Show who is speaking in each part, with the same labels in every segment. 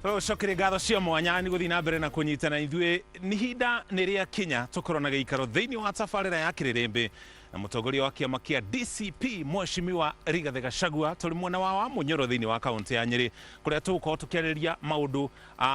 Speaker 1: Tũcokerie ngatho cia mwanya nĩ gũthiĩ na mbere na kũnyitana ithuĩ. Nĩ ihinda nĩ rĩakinya tũkorwo na gĩikaro thĩinĩ wa tabarĩra ya Kĩrĩrĩmbĩ na mũtongoria wa kĩama kĩa DCP Mheshimiwa Rigathĩ Gachagua. Tũrĩ mwena wa Wamunyoro thĩinĩ wa kaũntĩ ya Nyĩrĩ, kũrĩa tũgũkorwo tũkĩarĩrĩria maũndũ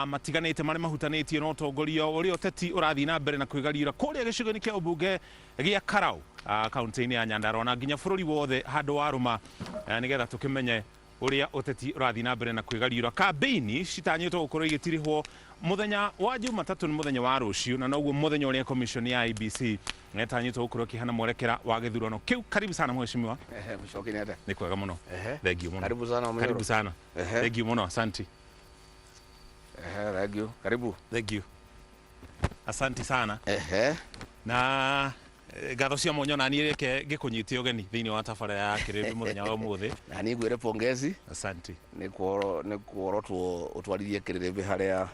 Speaker 1: matiganĩte marĩa mahutanĩtie na ũtongoria ũrĩa ũteti ũrathiĩ na mbere na kwĩgariũra kũrĩa gĩcigo-inĩ kĩa ũmbunge gĩa Karau, kaũntĩ-inĩ ya Nyandarua na nginya bũrũri wothe handũ warũma, nĩgetha tũkĩmenye ũrĩa ũteti ũrathiĩ na mbere na kwĩgariũra. Kambĩini citanyĩtwo gũkorwo igĩtirihwo mũthenya wa Jumatatũ, nĩ mũthenya wa rũciũ, na noguo mũthenya ũrĩa commission ya IEBC ĩtanyĩtwo gũkorwo ĩkĩheana mwerekera wa gĩthurano kĩu. Karibu sana, mheshimiwa.
Speaker 2: Ehe, Mũcoki, nĩ atĩa?
Speaker 1: Nĩ kwega mũno. Thank you mũno.
Speaker 2: Karibu sana, Mũnyoro.
Speaker 1: Karibu sana. Thank you mũno, asante.
Speaker 2: Ehe, thank you. Karibu.
Speaker 1: Thank you, asante sana. Na ngatho cia mwanya na niĩ reke ngĩkũnyite ũgeni thĩinĩ wa tabarĩra ya Kĩrĩmbĩ mũthenya wa ũmũthĩ.
Speaker 2: Na niĩ ngwĩre pongezi.
Speaker 1: Asante.
Speaker 2: Nĩ kuorotwo ũtwarithie kĩrĩrĩmbĩ harĩa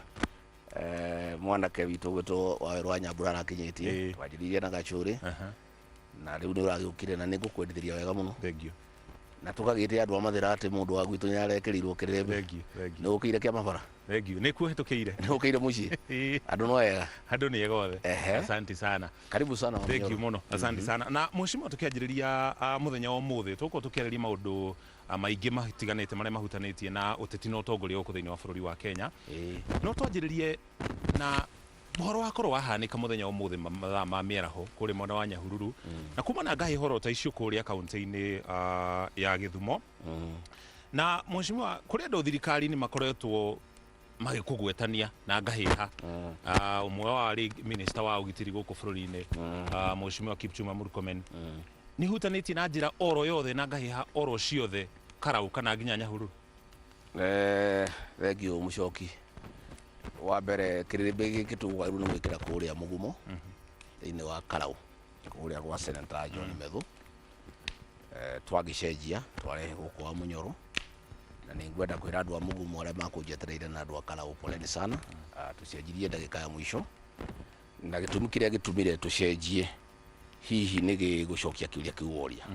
Speaker 2: mwanake witũ gwĩtwo Wawerũ wa Nyambura arakinyĩtie. Twanjĩrĩirie na Gachũrĩ na rĩu nĩ ũragĩũkire na nĩ ngũkwendithĩria wega mũno.
Speaker 1: Thank you.
Speaker 2: Na tũgagĩte andũ a Mathĩra atĩ mũndũ wa gwitũ nĩ arekĩrirwo kĩrĩrĩmbĩ.
Speaker 1: Thank you, thank
Speaker 2: you. Nĩ ũkĩire kĩama bara?
Speaker 1: Thank you. Nĩ kuo hĩtũkĩire.
Speaker 2: Nĩ ũkĩire mũciĩ? Andũ no ega?
Speaker 1: Andũ nĩ ega othe. Asante sana.
Speaker 2: Karibu sana.
Speaker 1: Thank you mũno. Asante sana. Na mheshimiwa, tũkĩanjĩrĩria mũthenya wa ũmũthĩ, tũgũkorwo tũkĩarĩria maũndũ maingĩ matiganĩte marĩa mahutanĩtie na ũteti na ũtongoria gũkũ thĩinĩ wa bũrũri wa Kenya. No twanjĩrĩrie na ũhoro wakorwo wahanĩka mũthenya wa ũmũthĩ mathaa ma mĩaraho kũrĩa mwena wa Nyahururu, na kuma na ngahĩ horo ta icio kũrĩa kaũntĩ-inĩ ya Gĩthumo. Na mheshimiwa, kũrĩ andũ thirikari-inĩ makoretwo magĩkũgwetania na ngahĩha. Ũmwe wa arĩ minister wa ũgitĩri gũkũ bũrũri-inĩ, mheshimiwa Kipchumba Murkomen, nĩ hutanĩtie na njĩra oro yothe na ngahĩha oro ciothe Karau kana nginya Nyahururu?
Speaker 2: Thank you, Mũcoki. Wa mbere, kĩrĩrĩmbĩ gĩkĩ tũgũgairwo nĩ gwĩkĩra kũrĩa mũgumo thĩinĩ wa Karau, kũrĩa gwa Senator John Methu. Twagĩcenjia twarehe gũkũ wa Mũnyoro, na nĩ ngwenda kwĩra andũ a mũgumo arĩa makũnjetereire na andũ a Karau, poleni sana. Tũcenjirie ndagĩka ya mũico, na gĩtũmi kĩrĩa gĩtũmire tũcenjie hihi nĩ gĩgũcokia kĩũria kĩu woria.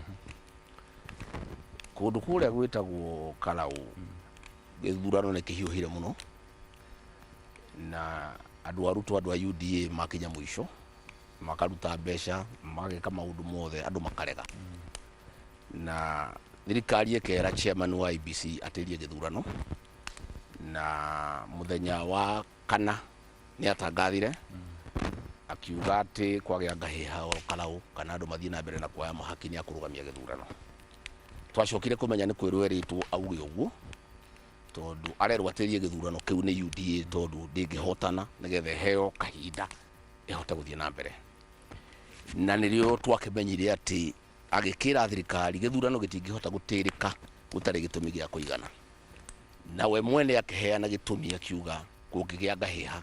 Speaker 2: Kũndũ kũrĩa gwĩtagwo Karau, gĩthurano nĩ kĩhiũhire mũno, na andũ a Ruto, andũ a UDA makinya mũico makaruta mbeca, mageka maũndũ mothe, andũ makarega, na thirikari ĩkera chairman wa IEBC atĩrie gĩthurano, na mũthenya wa kana nĩ atangathire akiuga atĩ kwagĩa ngahĩha o Karau kana andũ mathiĩ na mbere na kuoya mahaki, nĩ akũrũgamia gĩthurano. Twacokire kũmenya nĩ kwĩrwo erĩtwo auge ũguo tondũ arerwo atĩrie gĩthurano kĩu nĩ UDA, tondũ ndĩngĩhotana, nĩgetha ĩheo kahinda ĩhote gũthiĩ na mbere. Na nĩrĩo twakĩmenyire atĩ agĩkĩra thirikari gĩthurano gĩtingĩhota gũtĩrĩka gũtarĩ gĩtũmi gĩa kũigana, na we mwene akĩheana gĩtũmi akiuga kũngĩgĩa ngahĩha,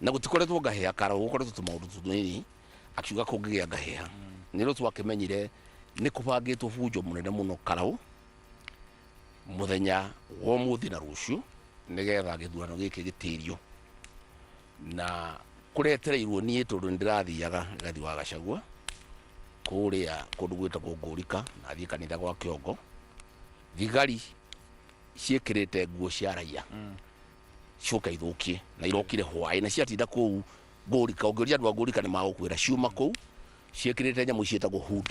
Speaker 2: na gũtikoretwo ngahĩha Karau, gũkoretwo tũmaũndũ tũnini, akiuga kũngĩgĩa ngahĩha. Nĩrĩo twakĩmenyire nĩ kũbangĩtwo bunjo mũnene mũno Karau mũthenya wa ũmũthĩ na rũciũ, nĩgetha gĩthurano gĩkĩ gĩtĩrio. Na kũretereirwo niĩ, tondũ nĩ ndĩrathiaga Rigathi wa Gachagua kũrĩa kũndũ gwĩtagwo Ngũrika, na thiĩ kanitha gwa Kĩongo, thigari ciĩkĩrĩte nguo cia raia ciũke ithũkie, na irokire hwaĩ na ciatinda kũu Ngũrika. Ũngĩũria andũ a Ngũrika nĩ magũkwĩra ciuma kũu ciĩkĩrĩte nyamũ ciĩtagwo hood,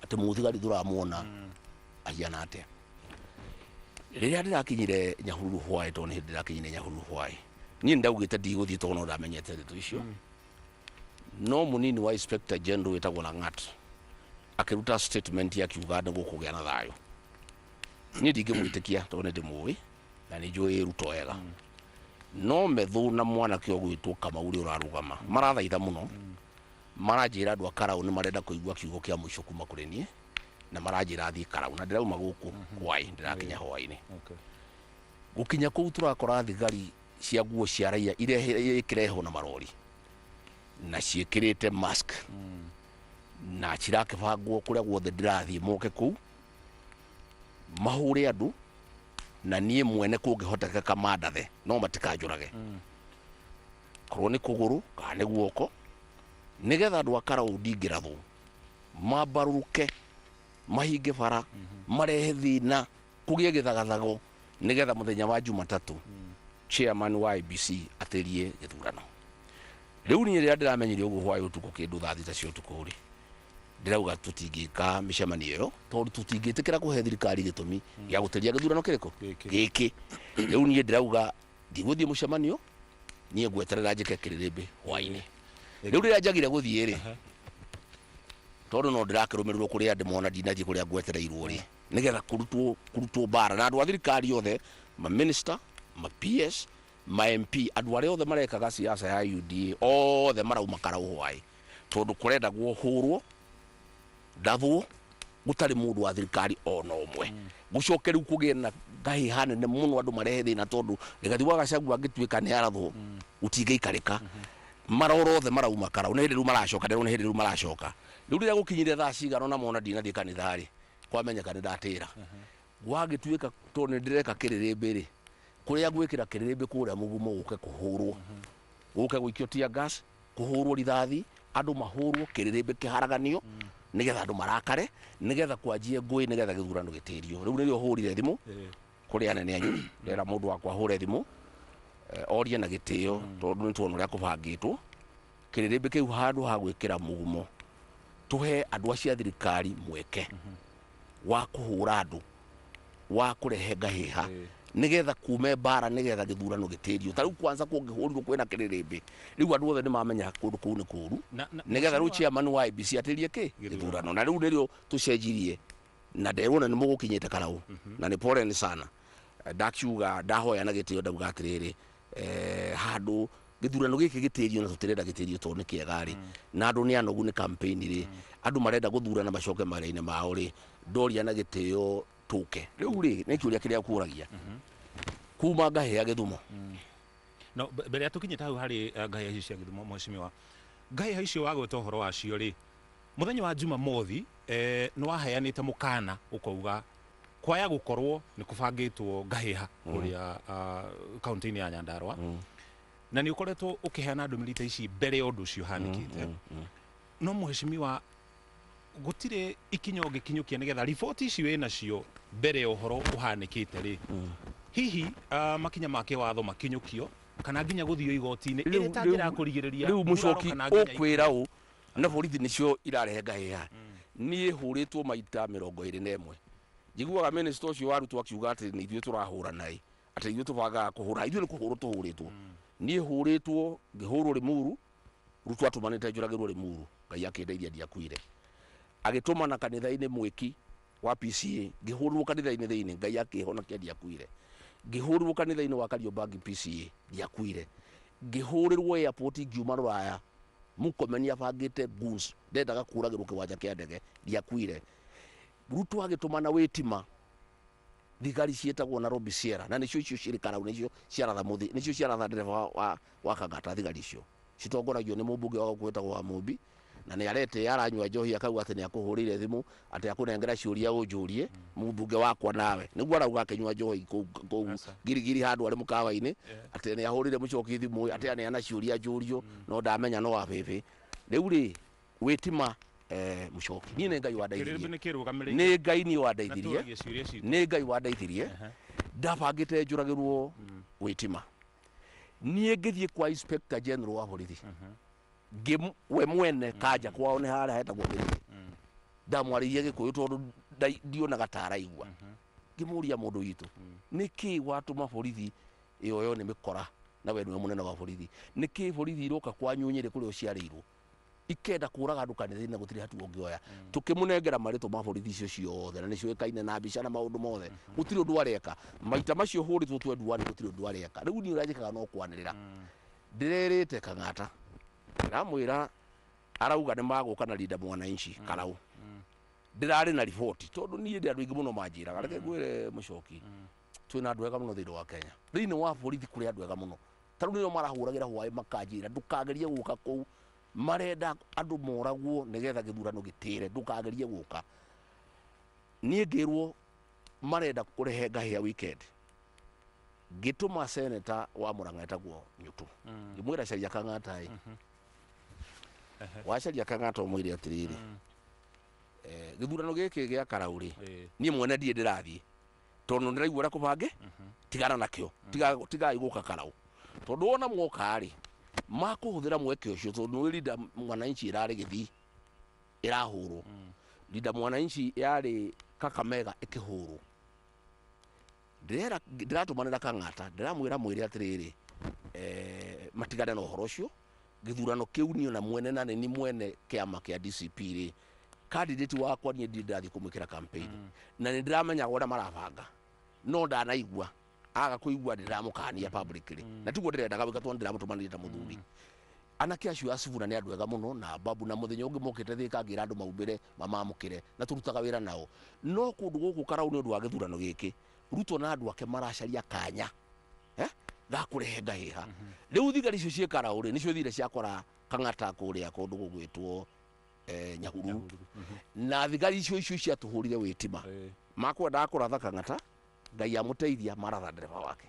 Speaker 2: atĩ mũthigari ndũramuona ahiana atĩa. Rĩrĩa ndĩrakinyire Nyahururu hwaĩ, tondũ nĩ hĩndĩ ndĩrakinyire Nyahururu hwaĩ, niĩ nĩndaugĩte ndigũthiĩ tondũ no ndamenyete ndeto icio, no mũnini wa inspector general wĩtagwo Lang'at akĩruta statement akiuga nĩ gũkũgĩa na thayũ. Niĩ ndingĩmwĩtĩkia tondũ nĩ ndĩmũĩ na nĩ njũĩ Ruto wega, no Methu na mwanake ũgwĩtwo Kamau ũrĩa ũrarũgama marathaitha mũno, maranjĩra andũ a Karau nĩ marenda kũigua kiugo kĩa mũico kuma kũrĩ niĩ, na maranjĩra thiĩ Karau, na ndĩrauma gũkũ hwaĩ, ndĩrakinya hwaĩ-inĩ. Gũkinya kũu tũrakora thigari cia nguo cia raia ikĩrehwo na marori na ciĩkĩrĩte mask, na cirakĩbangwo kũrĩa guothe ndĩrathiĩ moke kũu mahũre andũ, na niĩ mwene kũngĩhotekeka mandathe, no matikanjũrage, korwo nĩ kũgũrũ kana nĩ guoko, nĩgetha andũ a Karau ndingĩrathwo mambarũrũke, mahinge bara, marehe thĩna, kũgĩe gĩthagathago, nĩgetha mũthenya wa Jumatatũ. Chairman wa IEBC atĩrie gĩthurano. Rĩu niĩ rĩrĩa ndĩramenyire ũguo hwaĩ ũtukũ kĩndũ thaa 6 cia ũtukũ rĩ, ndĩrauga tũtingĩka mĩcemanio ĩyo tondũ tũtingĩtĩkĩra kũhe thirikari gĩtũmi gĩa gũtĩria gĩthurano kĩrĩkũ gĩkĩ. Rĩu niĩ ndĩrauga ndigũthiĩ mũcemanio, niĩ ngweterera njĩke kĩrĩrĩmbĩ hwainĩ. Rĩu rĩrĩa njagire gũthiĩ rĩ, tondũ no ndĩrakĩrũmĩrĩrwo kũrĩa ndĩmona ndinathiĩ kũrĩa ngwetereirwo rĩ, nĩgetha kũrutwo mbara na andũ a thirikari othe, ma minister, ma PS, ma MP, andũ arĩa othe marekaga siasa ya UDA othe marauma karau hwaĩ, tondũ kũrendagwo hũrwo ndathwo gũtarĩ mũndũ wa thirikari ona ũmwe. Gũcoke rĩu kũgĩe na ngahĩha nene mũno, andũ marehe thĩna, tondũ Rigathi wa Gachagua angĩtuĩka nĩ arathwo gũtingĩikarĩka. Maroro othe marauma karau nĩ hĩndĩ rĩu maracoka, ndĩrona nĩ hĩndĩ rĩu maracoka. Rĩu rĩrĩa gũkinyire thaa cigana ona mona ndinathiĩ kanitha rĩ, kwamenyeka nĩ ndatĩra. Gwagĩtuĩka tondũ nĩ ndĩreka kĩrĩrĩmbĩ rĩ, kũrĩa gwĩkĩra kĩrĩrĩmbĩ kũrĩa mũgumo gũke kũhũrwo, gũke gũikio tear gas, kũhũrwo rithathi, andũ mahũrwo, kĩrĩrĩmbĩ kĩharaganio, nĩgetha andũ marakare, nĩgetha kwanjie ngũĩ, nĩgetha gĩthurano gĩtĩrio. Rĩu nĩrĩo hũrire thimũ kũrĩ anene anyu, ndera mũndũ wakwa hũre thimũ orie na gĩtĩo, tondũ nĩ tuona ũrĩa kũbangĩtwo kĩrĩrĩmbĩ kĩu handũ ha gwĩkĩra mũgumo tũhe andũ acio a thirikari mweke wa kũhũra andũ, wa kũrehe ngahĩha, nĩgetha kume mbara, nĩgetha gĩthurano gĩtĩrio. Ta rĩu kwanza kũngĩhũrirwo kwĩna kĩrĩrĩmbĩ, rĩu andũ othe nĩ mamenya kũndũ kũu nĩ kũru, nĩgetha rĩu chairman wa IEBC atĩrie kĩ gĩthurano. Na rĩu nĩrĩo tũcenjirie na nderwo na nĩ mũgũkinyĩte karau na nĩ poleni sana. Ndakiuga ndahoya na gĩtĩo, ndauga atĩrĩrĩ, handũ gĩthurano gĩkĩ gĩtĩrio na tũtirenda gĩtĩrio tondũ nĩ kĩega rĩ, na andũ nĩ anogu nĩ campaign rĩ, andũ marenda gũthurana macoke mawĩra-inĩ mao rĩ, ndoria na gĩtĩo tũke. Rĩu rĩ, nĩ kĩũria kĩrĩa kũragia kuma ngahĩa Gĩthumo.
Speaker 1: No mbere ya tũkinyĩte hau harĩ ngahĩha icio cia Gĩthumo, mheshimiwa, ngahĩha icio wagweta ũhoro wacio rĩ, mũthenya wa Jumamothi nĩ waheanĩte mũkana ũkauga kwaya gũkorwo nĩ kũbangĩtwo ngahĩha kũrĩa kaunti-inĩ ya Nyandarua, na nĩ ũkoretwo ũkĩheana ndũmĩrĩri ta ici mbere ya ũndũ ũcio ũhanĩkĩte. No mheshimiwa, gũtirĩ ikinya ũngĩkinyũkia nĩgetha riboti ici wĩ nacio mbere ya ũhoro ũhanĩkĩte rĩ, hihi makinya ma kĩwatho makinyũkio kana nginya gũthio igoti-inĩ ĩrĩ ta njĩra ya kũrigĩrĩria
Speaker 2: rĩu
Speaker 1: nguraro
Speaker 2: mũcoki
Speaker 1: kana nginya
Speaker 2: ũkwĩra ũ na borithi nĩcio irarehe ngahĩha? Niĩ hũrĩtwo maita 21. Njiguaga minister ũcio warutwo akiuga atĩ nĩ ithuĩ tũrahũrana ĩ, atĩ ithuĩ tũbangaga kũhũra, ithuĩ nĩ kũhũrwo tũhũrĩtwo. Niĩ hũrĩtwo, ngĩhũrwo Limuru. Ruto atũmanĩte njũragĩrwo Limuru, Ngai akĩndeithia ndiakuire. Agĩtũmana kanitha-inĩ mwĩki wa PCA, ngĩhũrwo kanitha-inĩ thĩinĩ, Ngai akĩhonokia ndiakuire. Ngĩhũrwo kanitha-inĩ wa Kariobangi PCA, ndiakuire. Ngĩhũrĩrwo airport ngiuma rũraya, Murkomen abangĩte goons, ndendaga kũragĩrwo kĩwanja kĩa ndege, ndiakuire. Ruto agĩtũmana wĩtima thigari ciĩtagwo Nairobi Sierra, na nĩcio icio cirĩ karau, nĩcio ciaratha mũthi, nĩcio ciaratha ndereba wa Kang'ata. Thigari icio citongoragio nĩ mũmbunge wa gũkũ wĩtagwo wa Mũmbi, na nĩ arete aranyua njohi akauga atĩ nĩ akũhũrĩire thimũ atĩ akũnengera ciũria ũnjũrie mũmbunge wakwa nawe, nĩguo arauga akĩnyua njohi kũu Girigiri handũ arĩ mũkawa-inĩ, atĩ nĩ ahũrĩire mũcoki thimũ atĩ aneana ciũria njũrio, no ndamenya no wabĩbĩ. Rĩu rĩ, wĩtima mũcoki, niĩ nĩ Ngai wandeithirie.
Speaker 1: Kĩrĩmbĩ nĩ kĩrũgamĩrĩire.
Speaker 2: Nĩ Ngai niĩ
Speaker 1: Na
Speaker 2: wandeithirie.
Speaker 1: tũragie ciũria citũ.
Speaker 2: Nĩ Ngai wandeithirie. Ndabangĩte njũragĩrwo wĩtima. Niĩ ngĩthiĩ kwa Inspector General wa borithi, we mwene kanja kwao nĩ harĩa hetagwo Kĩrĩthĩ. Ndamwarĩirie Gĩkũyũ tondũ ndionaga ta araigua. Ngĩmũria, mũndũ witũ, nĩkĩ watũma borithi ĩyoyo nĩ mĩkora na we nĩwe mũnene wa borithi, nĩkĩ borithi iroka kwanyu Nyĩrĩ kũrĩa ũciarĩirwo ikenda kũraga andũ kanitha-inĩ na gũtirĩ hatua ũngĩoya? Tũkĩmũnengera marĩtwa ma borithi icio ciothe na nĩciũĩkaine na mbica na maũndũ mothe. Gũtirĩ ũndũ areka. Maita macio hũrĩtwo 21, gũtirĩ ũndũ areka. Rĩu niĩ ũrĩa njĩkaga no kwanĩrĩra. Ndĩrerĩte Kang'ata, ndĩramwĩra arauga nĩ magũka na Linda Mwananchi karau, ndĩrarĩ na riboti tondũ niĩ ndĩ andũ aingĩ mũno manjĩraga. Reke ngwĩre mũcoki, twĩna andũ ega mũno thĩinĩ wa Kenya, thĩinĩ wa borithi kũrĩ andũ ega mũno. Ta rĩu nĩo marahũragĩra hwaĩ makanjĩra ndũkagerie gũka kũu, marenda andũ moragwo nĩgetha gĩthurano gĩtĩre, ndũkagerie gũka. Niĩ ngĩrwo marenda kũrehe ngahĩha weekend, ngĩtũma senator wa Murang'a etagwo Nyutu, ngĩmwĩra caria Kang'ata ĩ, wacaria Kang'ata ũmwĩre atĩrĩrĩ, gĩthurano gĩkĩ gĩa karau rĩ, niĩ mwene ndirĩ ndĩrathiĩ. Tondũ ndĩraigua ũrĩa kũbange, tigana nakĩo, tigai gũka Karau, tondũ wona mwoka rĩ, makũhũthĩra mweke ũcio, tondũ nĩ Linda Mwananchi ĩrarĩ Gĩthii ĩrahũrwo, Linda Mwananchi yarĩ Kakamega ĩkĩhũrwo. Ndĩrera ndĩratũmanĩra Kang'ata, ndĩramwĩra mwĩre atĩrĩrĩ, matigane na ũhoro ũcio. Gĩthurano kĩu niĩ ona mwene na nĩ mwene kĩama kĩa DCP rĩ, candidate wakwa niĩ ndirĩ ndathiĩ kũmwĩkĩra campaign, na nĩ ndĩramenya ũrĩa marabanga, no ndanaigua aga kũigua ndĩramũkania publicly, na tiguo ndĩrendaga gwĩka, tondũ ndĩramũtũmanĩria ta mũthuri. Anake acio a Sifuna nĩ andũ ega mũno na babu, na mũthenya ũngĩ mokĩte Thĩka ngĩra andũ maumĩre mamamũkĩre, na tũrutaga wĩra nao. No kũndũ gũkũ Karau, nĩ ũndũ wa gĩthurano gĩkĩ, Ruto na andũ ake maracaria kanya ga kũrehe ngahĩha. Rĩu thigari icio ciĩ Karau rĩ, nĩcio thire ciakora Kang'ata kũrĩa kũndũ gũgwĩtwo Nyahururu, na thigari icio ciatũhũrire wĩtima makwendaga kũratha Kang'ata. Ngai amũteithia, maratha ndereba wake.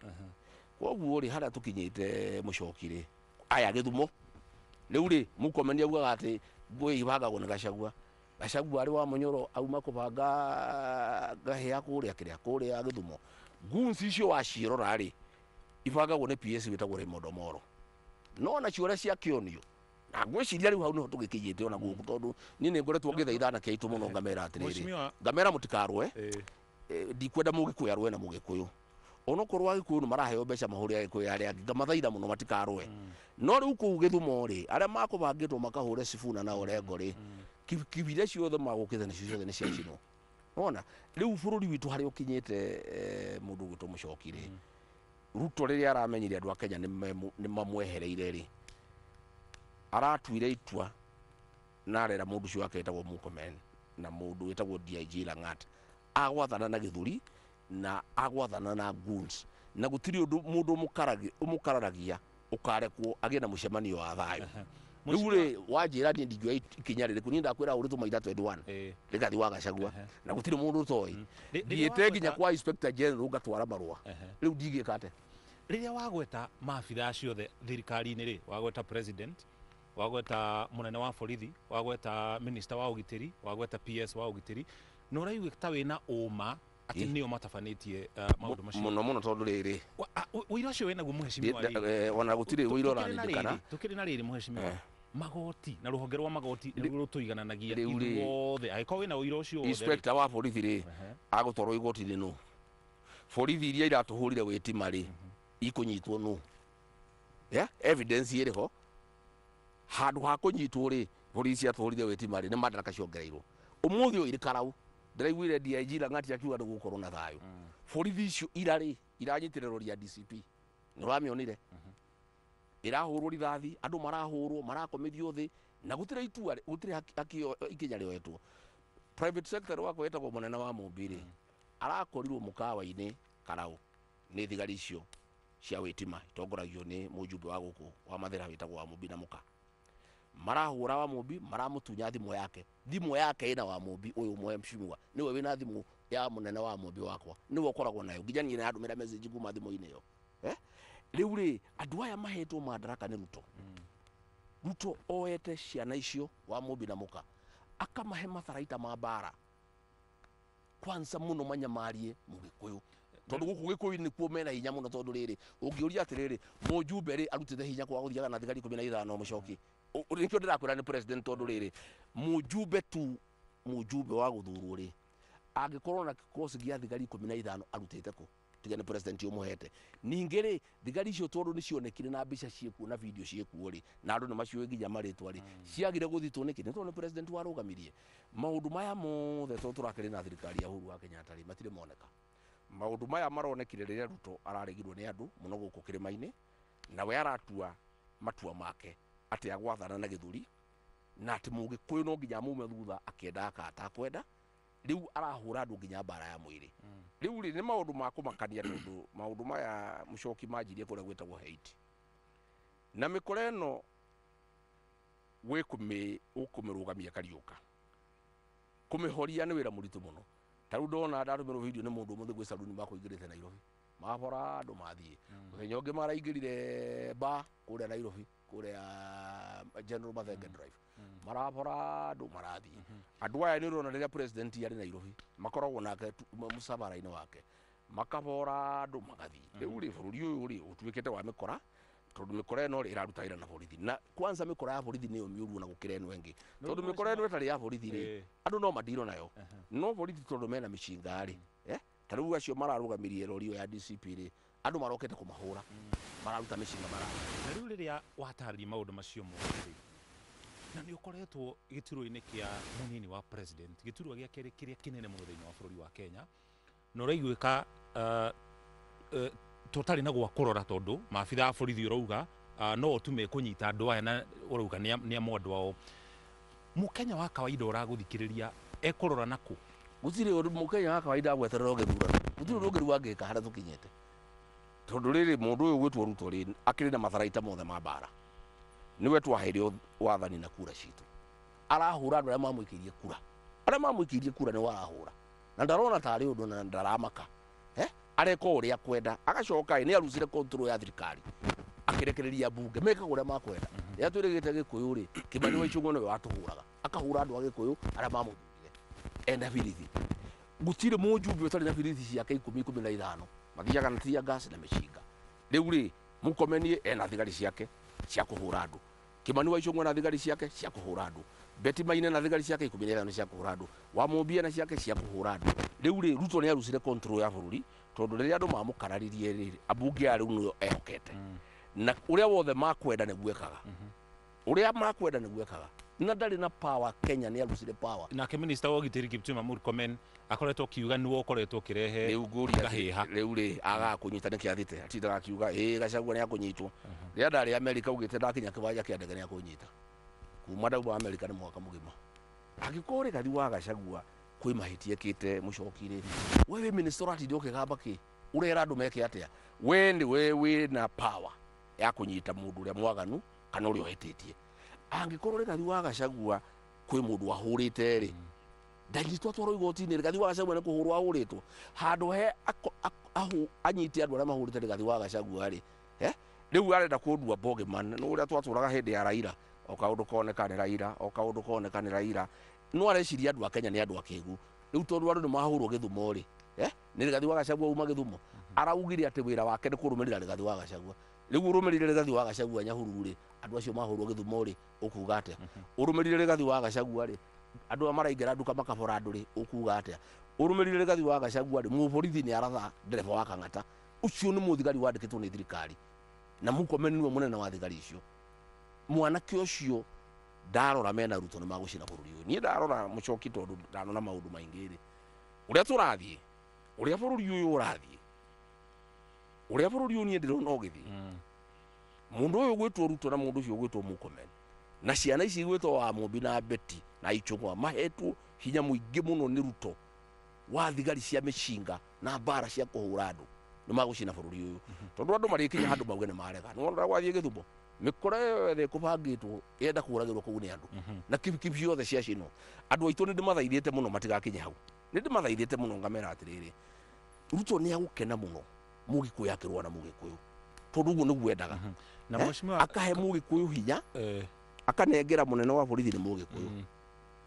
Speaker 2: Koguo rĩ, harĩa tũkinyĩte, mũcoki rĩ, aya Gĩthumo rĩu rĩ, Murkomen augaga atĩ ngũĩ ibangagwo nĩ Gachagua. Gachagua arĩ wa Mũnyoro, auma kũbanga ngahĩha kũrĩa kĩrĩa kũrĩa Gĩthumo. Goons icio waciĩrora rĩ, ibangagwo nĩ PS wĩtagwo Raymond Omolo, no nacio ũrĩa ciakĩonio na ngwĩciria rĩu hau nĩho tũgĩkinyĩte ona gũkũ, tondũ niĩ nĩ ngoretwo ngĩthaitha anake aitũ mũno, ngamera atĩrĩrĩ,
Speaker 1: Mheshimiwa,
Speaker 2: ngamera mũtikarũe. Ndikwenda mũgĩkũyũ arũe na mũgĩkũyũ, onokorwo agĩkũyũ nĩ maraheo mbeca mahũre agĩkũyũ arĩa angĩ, ngamathaitha mũno matikarũe. No rĩu kũu Gĩthumo rĩ, arĩa makũbangĩtwo makahũre Sifuna na Orengo rĩ, kibira ciothe magũkĩte nacio ciothe nĩ ciacinwo. Wona rĩu bũrũri witũ harĩa ũkinyĩte, mũndũ ũgwĩtwo Mũcoki rĩ, Ruto rĩrĩa aramenyire andũ a Kenya nĩ mamwehereire rĩ, aratuire itua na arera mũndũ ũcio wake wĩtagwo Murkomen na mũndũ wĩtagwo DIG Langat agwathana na gĩthũri na agwathana na goons, na gũtirĩ ũndũ mũndũ ũmũkararagia ũkarekwo agĩe na mũcemanio wa thayũ. Rĩu rĩ, wanjĩra niĩ ndingĩoya ikinya rĩrĩkũ? Niĩ ndakwĩra ũrĩ tũmaita 21 Rigathi wa Gachagua, na gũtirĩ mũndũ ũtoĩ.
Speaker 1: Rĩrĩa
Speaker 2: Thiĩte nginya
Speaker 1: wagweta-
Speaker 2: kwa Inspector General ngatwara marũa. Rĩu ndingĩka atĩa?
Speaker 1: Rĩrĩa wagweta maabitha acio othe thirikari-inĩ rĩ, wagweta president, wagweta mũnene wa borithi, wagweta minister wa ũgitĩri, wagweta PS wa ũgitĩri, na ũraigua ta wĩna ũma atĩ nĩo matabanĩtie maũndũ macio?
Speaker 2: Mũno mũno, tondũ rĩrĩ,
Speaker 1: Ũira ũcio wĩnaguo, mheshimiwa, rĩ?
Speaker 2: Ona gũtirĩ ũira
Speaker 1: Tũkĩrĩ na
Speaker 2: ũrarindĩkana.
Speaker 1: Tũkĩrĩ na rĩrĩ, mheshimiwa, magoti na rũhonge rwa magoti nĩruo rũtũigananagia
Speaker 2: Rĩu rĩ,
Speaker 1: ithuothe, angĩkorwo wĩna ũira ũcio wothe rĩ.
Speaker 2: Inspector wa borithi rĩ, agũtwarwo igoti-inĩ nũ? Borithi iria iratũhũrire wĩtima rĩ, ikũnyitwo nũ? Yeah? Evidence ĩrĩ ho handũ ha kũnyitwo rĩ, borithi ciatũhũrire wĩtima rĩ, nĩ madaraka ciongereirwo. Ũmũthĩ ũyũ irĩ Karau, ndĩraiguire DIG Lang'ati akiuga nĩ gũkorwo na thayũ. Borithi icio ira rĩ, iranyitire rori ya DCP, nĩ ũramĩonire ĩrahũrwo rithathi, andũ marahũrwo, marakomithio thĩ, na gũtirĩ itua, gũtirĩ ikinya rĩoetwo. Private sector wakwa wĩtagwo mũnene wa Mũmbi rĩ, arakorirwo mũkawa-inĩ Karau nĩ thigari icio cia wĩtima itongoragio nĩ mũjumbe wa gũkũ wa Mathĩra wĩtagwo wa Mũmbi na mũka marahũra wa Mũmbi, maramũtunya thimũ yake. Thimũ yake ĩna wa Mũmbi ũyũ mheshimiwa, nĩwe wĩna thimũ ya mũnene wa Mũmbi wakwa, nĩwe ũkoragwo nayo, nginya niĩ nĩandũmĩra message kuma thimũ-inĩ ĩyo. Rĩu rĩ, andũ aya mahetwo madaraka nĩ Ruto. Ruto oete ciana icio wa Mũmbi na mũka, akamahe matharaita ma mbara kwanza mũno manyamarie mũgĩkũyũ, tondũ gũkũ gĩkũyũ nĩkuo mena hinya mũno. Tondũ rĩrĩ, ũngĩũria atĩrĩrĩ, mũjumbe rĩ, arutĩte hinya kwa gũthiaga na thigari 15? Mũcoki, nĩkĩo ndĩrakwĩra nĩ president, tondũ rĩrĩ, mũjumbe tu, mũjumbe wa gũthurwo rĩ, angĩkorwo na kikosi gĩa thigari 15, arutĩte kũ tiga nĩ president ũmũhete? Ningĩ rĩ, thigari icio tondũ nĩ cionekire na mbica ciĩkuo na video ciĩkuo rĩ, na andũ nĩ maciũĩ nginya marĩtwa rĩ, ciagire gũthitwo nĩkĩ? Nĩ tondũ nĩ president warũgamirie maũndũ maya mothe. Tondũ tũrakĩrĩ na thirikari ya Uhuru wa Kenyatta rĩ, matirĩ moneka. Maũndũ maya maronekire rĩrĩa Ruto araregirwo nĩ andũ mũno gũkũ kĩrĩma-inĩ, na we aratua matua make atĩ agwathana na gĩthũri, na atĩ mũgĩkũyũ no nginya amume thutha akĩendaga kana atakwenda. Rĩu arahũra andũ nginya mbara ya mwĩrĩ. Rĩu rĩ, nĩ maũndũ ma kũmakania, tondũ maũndũ maya, mũcoki, manjirie kũrĩa gwĩtagwo Haiti na mĩkora ĩno gwĩ ũkũmĩrũgamia Kariũka, kũmĩhoria nĩ wĩra mũritũ mũno. Ta rĩu ndona ndatũmĩrwo video nĩ mũndũ ũmũthĩ gwĩ saruni makũingĩrĩte Nairobi, mabora andũ mathiĩ. Mũthenya ũngĩ maraingĩrire bar kũrĩa Nairobi, kũrĩa General Mathenge Drive, marabora andũ marathiĩ. Andũ aya nĩ ũrona rĩrĩa president arĩ Nairobi makoragwo nake mũcabara-inĩ wake. Makabora andũ magathiĩ. Rĩu rĩ, bũrũri ũyũ rĩ, ũtuĩkĩte wa mĩkora, tondũ mĩkora ĩno rĩ, ĩraruta wĩra na borithi. Na kwanza mĩkora ya borithi nĩyo mĩũru ona gũkĩra ĩno ĩngĩ, tondũ mĩkora ĩno ĩtarĩ ya borithi rĩ, andũ no madirwo nayo. No borithi tondũ mena mĩcinga rĩ, ta rĩu acio mararũgamirie rori ĩyo ya DCP rĩ, andũ marokete kũmahũra, mararuta mĩcinga mara.
Speaker 1: Na rĩu rĩrĩa watarĩria maũndũ macio mothe rĩ, na nĩ ũkoretwo gĩturwa-inĩ kĩa mũnini wa president, gĩturwa gĩa kerĩ kĩrĩa kĩnene mũno thĩinĩ wa bũrũri wa Kenya, na ũraiguĩka tũtarĩ na gwa kũrora, tondũ maabitha a borithi ũrauga no tu mekũnyita andũ aya, na ũrauga nĩ amwe andũ ao. Mũkenya wa kawaida ũragũthikĩrĩria ekũrora nakũ?
Speaker 2: Gũtirĩ ũndũ mũkenya wa kawaida agweterera gĩthurano, gũtirĩ ũndũ ũngĩ rĩu angĩka harĩa tũkinyĩte, tondũ rĩrĩ, mũndũ ũyũ gwĩtwo Ruto rĩ, akĩrĩ na matharaita mothe ma mbara. Nĩwe twaheire wathani na kura citũ, arahũra andũ arĩa mamũikĩirie kura, arĩa mamũikĩirie kura nĩwe arahũra, na ndarona tarĩ ũndũ na ndaramaka, areka o ũrĩa akwenda. Agacoka ĩ, nĩ arucire control ya thirikari, akĩrekereria mbunge mekaga ũrĩa makwenda. Rĩrĩa twĩrĩgĩte Gĩkũyũ rĩ, Kĩmani wa Ichung'wa nĩwe watũhũraga, akahũra andũ a Gĩkũyũ arĩa mamũthurire. Ena birithi, gũtirĩ mũjumbe ũtarĩ na birithi ciake 10, 15, mathiaga na tear gas na mĩcinga. Rĩu rĩ, Mũkomenie ena thigari ciake cia kũhũra andũ, Kĩmani wa Ichung'wa na thigari ciake cia kũhũra andũ, Betty Maina na thigari ciake 15 cia kũhũra andũ, Wamũmbi na ciake cia kũhũra andũ. Rĩu rĩ, Ruto nĩ arucire control ya bũrũri, tondũ rĩrĩa andũ mamũkararirie rĩ, ambunge aya rĩu nĩo ehokete, na ũrĩa wothe makwenda nĩguo ekaga, ũrĩa makwenda nĩguo ekaga, na ndarĩ na power. Kenya nĩ arucire power.
Speaker 1: Nake minister wa ũgitĩri Kipchumba Murkomen akoretwo akiuga nĩwe ũkoretwo ũkĩrehe
Speaker 2: Rĩu ngũria,
Speaker 1: ngahĩha.
Speaker 2: Rĩu rĩ, agaga kũnyita nĩkĩ? Athite atindaga akiuga ĩ Gachagua nĩ akũnyitwo. Rĩrĩa ndarĩ Amerika augĩte ndakinya kĩwanja kĩa ndege nĩ akũnyita. Kuma ndauma Amerika nĩ mwaka mũgima. Angĩkorwo Rigathi wa Gachagua kwĩ mahĩtia ekĩte, mũcoki rĩ, we wĩ minister ũratinda ũkĩgamba kĩ? Ũrera andũ meke atĩa? We nĩwe wĩna power ya kũnyita mũndũ ũrĩa mwaganu kana ũrĩa ũhĩtĩtie. Angĩkorwo Rigathi wa Gachagua kwĩ mũndũ ahũrĩte rĩ, ndanyitwo atwarwo igoti-inĩ. Rigathi wa Gachagua nĩ kũhũrwo ahũrĩtwo handũ he anyite andũ arĩa mahũrĩte Rigathi wa Gachagua rĩ, rĩu arenda kũndua bogeyman. Nĩ ũrĩa twatũraga hĩndĩ ya Raila, o kaũndũ koneka nĩ Raila, o kaũndũ koneka nĩ Raila. No areciria andũ a Kenya nĩ andũ akĩgu. Rĩu tondũ andũ nĩ mahũrwo Gĩthumo rĩ, nĩ Rigathi wa Gachagua uma Gĩthumo. Araugire atĩ wĩra wake nĩ kũrũmĩrĩra Rigathi wa Gachagua. Rĩu ũrũmĩrĩire Rigathi wa Gachagua Nyahururu rĩ, andũ acio mahũrwo Gĩthumo rĩ, ũkuga atĩa? Ũrũmĩrĩire Rigathi wa Gachagua rĩ, andũ aya maraingĩra nduka makabora andũ rĩ, ũkuga atĩa? Ũrũmĩrĩire Rigathi wa Gachagua rĩ, mũborithi nĩ aratha ndereba wa Kang'ata, ũcio nĩ mũthigari wandĩkĩtwo nĩ thirikari, na Murkomen nĩwe mũnene wa thigari icio. Mwanake ũcio ndarora mena Ruto nĩ magũcina bũrũri ũyũ. Niĩ ndarora, mũcoki, tondũ ndanona maũndũ maingĩ rĩ, ũrĩa tũrathiĩ, ũrĩa bũrũri ũyũ ũrathiĩ, ũrĩa bũrũri ũyũ niĩ ndĩrona ũgĩthiĩ, mũndũ ũyũ gwĩtwo Ruto na mũndũ ũcio gwĩtwo Murkomen na ciana ici gwĩtwo wa Mũmbi na Betty na Ichung'wa mahetwo hinya mũingĩ mũno nĩ Ruto wa thigari cia mĩcinga na mbara cia kũhũra andũ, nĩ magũcina bũrũri ũyũ, tondũ andũ marĩkinya handũ mauge nĩ marega. Nĩ wona gwathiĩ Gĩthumo, mĩkora ĩyo yothe ĩkũbangĩtwo yenda kũragĩrwo kũu nĩ andũ, na kibikibi ciothe ciacinwo. Andũ aitũ nĩ ndĩmathaithĩte mũno matigakinye hau, nĩ ndĩmathaithĩte mũno, ngamera atĩrĩrĩ, Ruto nĩ agũkena mũno Mũgĩkũyũ akĩrũa na Mũgĩkũyũ, tondũ ũguo nĩguo endaga.
Speaker 1: Na mheshimiwa,
Speaker 2: Akahe Mũgĩkũyũ hinya, akanengera mũnene wa borithi nĩ Mũgĩkũyũ,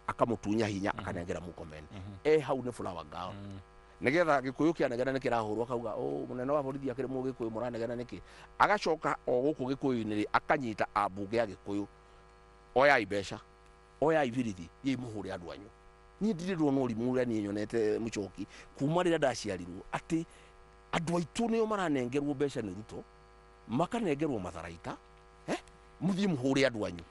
Speaker 2: akamũtunya hinya, akanengera Murkomen e hau nĩ flower girl, nigetha Gĩkũyũ kĩanegena nĩ kĩrahũrwo, akauga, "Oh, mũnene wa borithi akĩrĩ Mũgĩkũyũ, mũranegena nĩkĩ?" Agacoka o gũkũ Gĩkũyũ-inĩ rĩ, akanyita ambunge a Gĩkũyũ, "Oyai mbeca, oyai birithi, thiĩi mũhũre andũ anyu." Niĩ ndirĩ ndona ũrimũ ũrĩa niĩ nyonete, mũcoki, kuma rĩrĩa ndaciarirwo, atĩ andũ aitũ nĩo maranengerwo mbeca nĩ Ruto, makanengerwo matharaita, mũthiĩ mũhũre andũ anyu.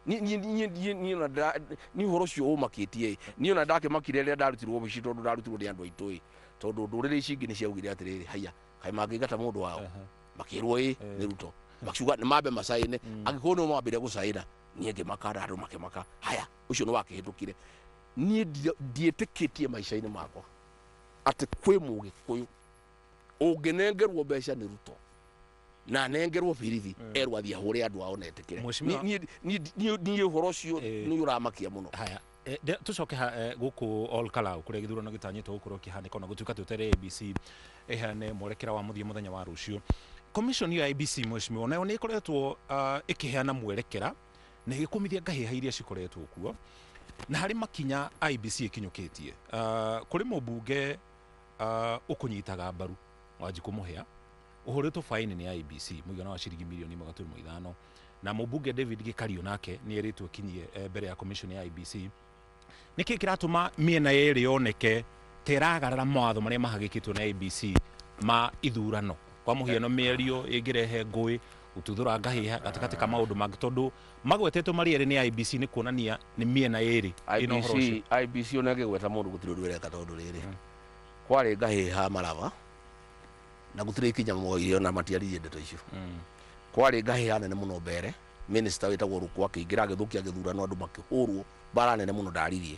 Speaker 2: Niĩ ũhoro ũcio ũmakĩtie. Niĩ ona ndakĩmakire rĩrĩa ndarutirwo obici, tondũ ndarutirwo nĩ andũ aitũ ĩ, tondũ ndũrĩrĩ ici ingĩ nĩ ciaugire atĩrĩrĩ, haiya, kaĩ mangĩingata mũndũ wao? Makĩrwo ĩ nĩ Ruto, makiuga nĩ mambe macaine. Angĩkorwo nĩo mambire gũcaina, niĩ ngĩmaka na andũ makĩmaka. Haya, ũcio nĩ wakĩhĩtũkire. Niĩ ndiĩtĩkĩtie maica-inĩ makwa atĩ kwĩ Mũgĩkũyũ ũngĩnengerwo mbeca nĩ Ruto na anengerwo birithi, erwo athiĩ ahũre andũ ao, na etĩkĩre.
Speaker 1: Mheshimiwa-
Speaker 2: Niĩ ũhoro ũcio nĩ ũramakia mũno.
Speaker 1: Haya, tũcoke ha gũkũ Ol Kalou, kũrĩa gĩthurano gĩtanyĩtwo gũkorwo kĩhanĩka, ona gũtuĩka twetereire IEBC ĩheane mwerekera wa mũthia mũthenya wa rũciũ. Commission ya IEBC, mheshimiwa, nayo nĩ ĩkoretwo ĩkĩheana mwerekera na ĩgĩkũmithia ngahĩha iria cikoretwo kuo, na harĩ makinya IEBC ĩkinyũkĩtie. Kũrĩ mũmbunge ũkũnyitaga mbaru. Wanjikũ Mũhĩa ũhũrĩtwo faini nĩ IEBC mũigana wa ciringi mirioni 1.5, na mũmbunge David Gĩkario nake nĩ erĩtwo akinyie mbere ya commission ya IEBC. Nĩkĩ kĩratũma mĩena yerĩ yoneke ta ĩragarara mawatho marĩa mahagĩkĩtwo na IEBC ma ithurano? Kwa mũhiano mĩario ĩngĩrehe ngũĩ, gũtuthũra ngahĩha gatagatĩ ka maũndũ mangĩ, tondũ magwetetwo marĩ erĩ nĩ IEBC nĩ kuonania nĩ mĩena ĩrĩ ĩna ũhoro ũcio.
Speaker 2: IBC IBC ona ĩngĩgweta mũndũ gũtirĩ ũndũ ĩreka, tondũ rĩrĩ kwarĩ ngahĩha Maraba na gũtirĩ ikinya moire ona matiaririe ndeto icio. Kwarĩ ngahĩha nene mũno mbere, minister wĩtagwo Rũkũ akĩingĩra agĩthũkia gĩthurano, andũ makĩhũrwo mbara nene mũno, ndaririe.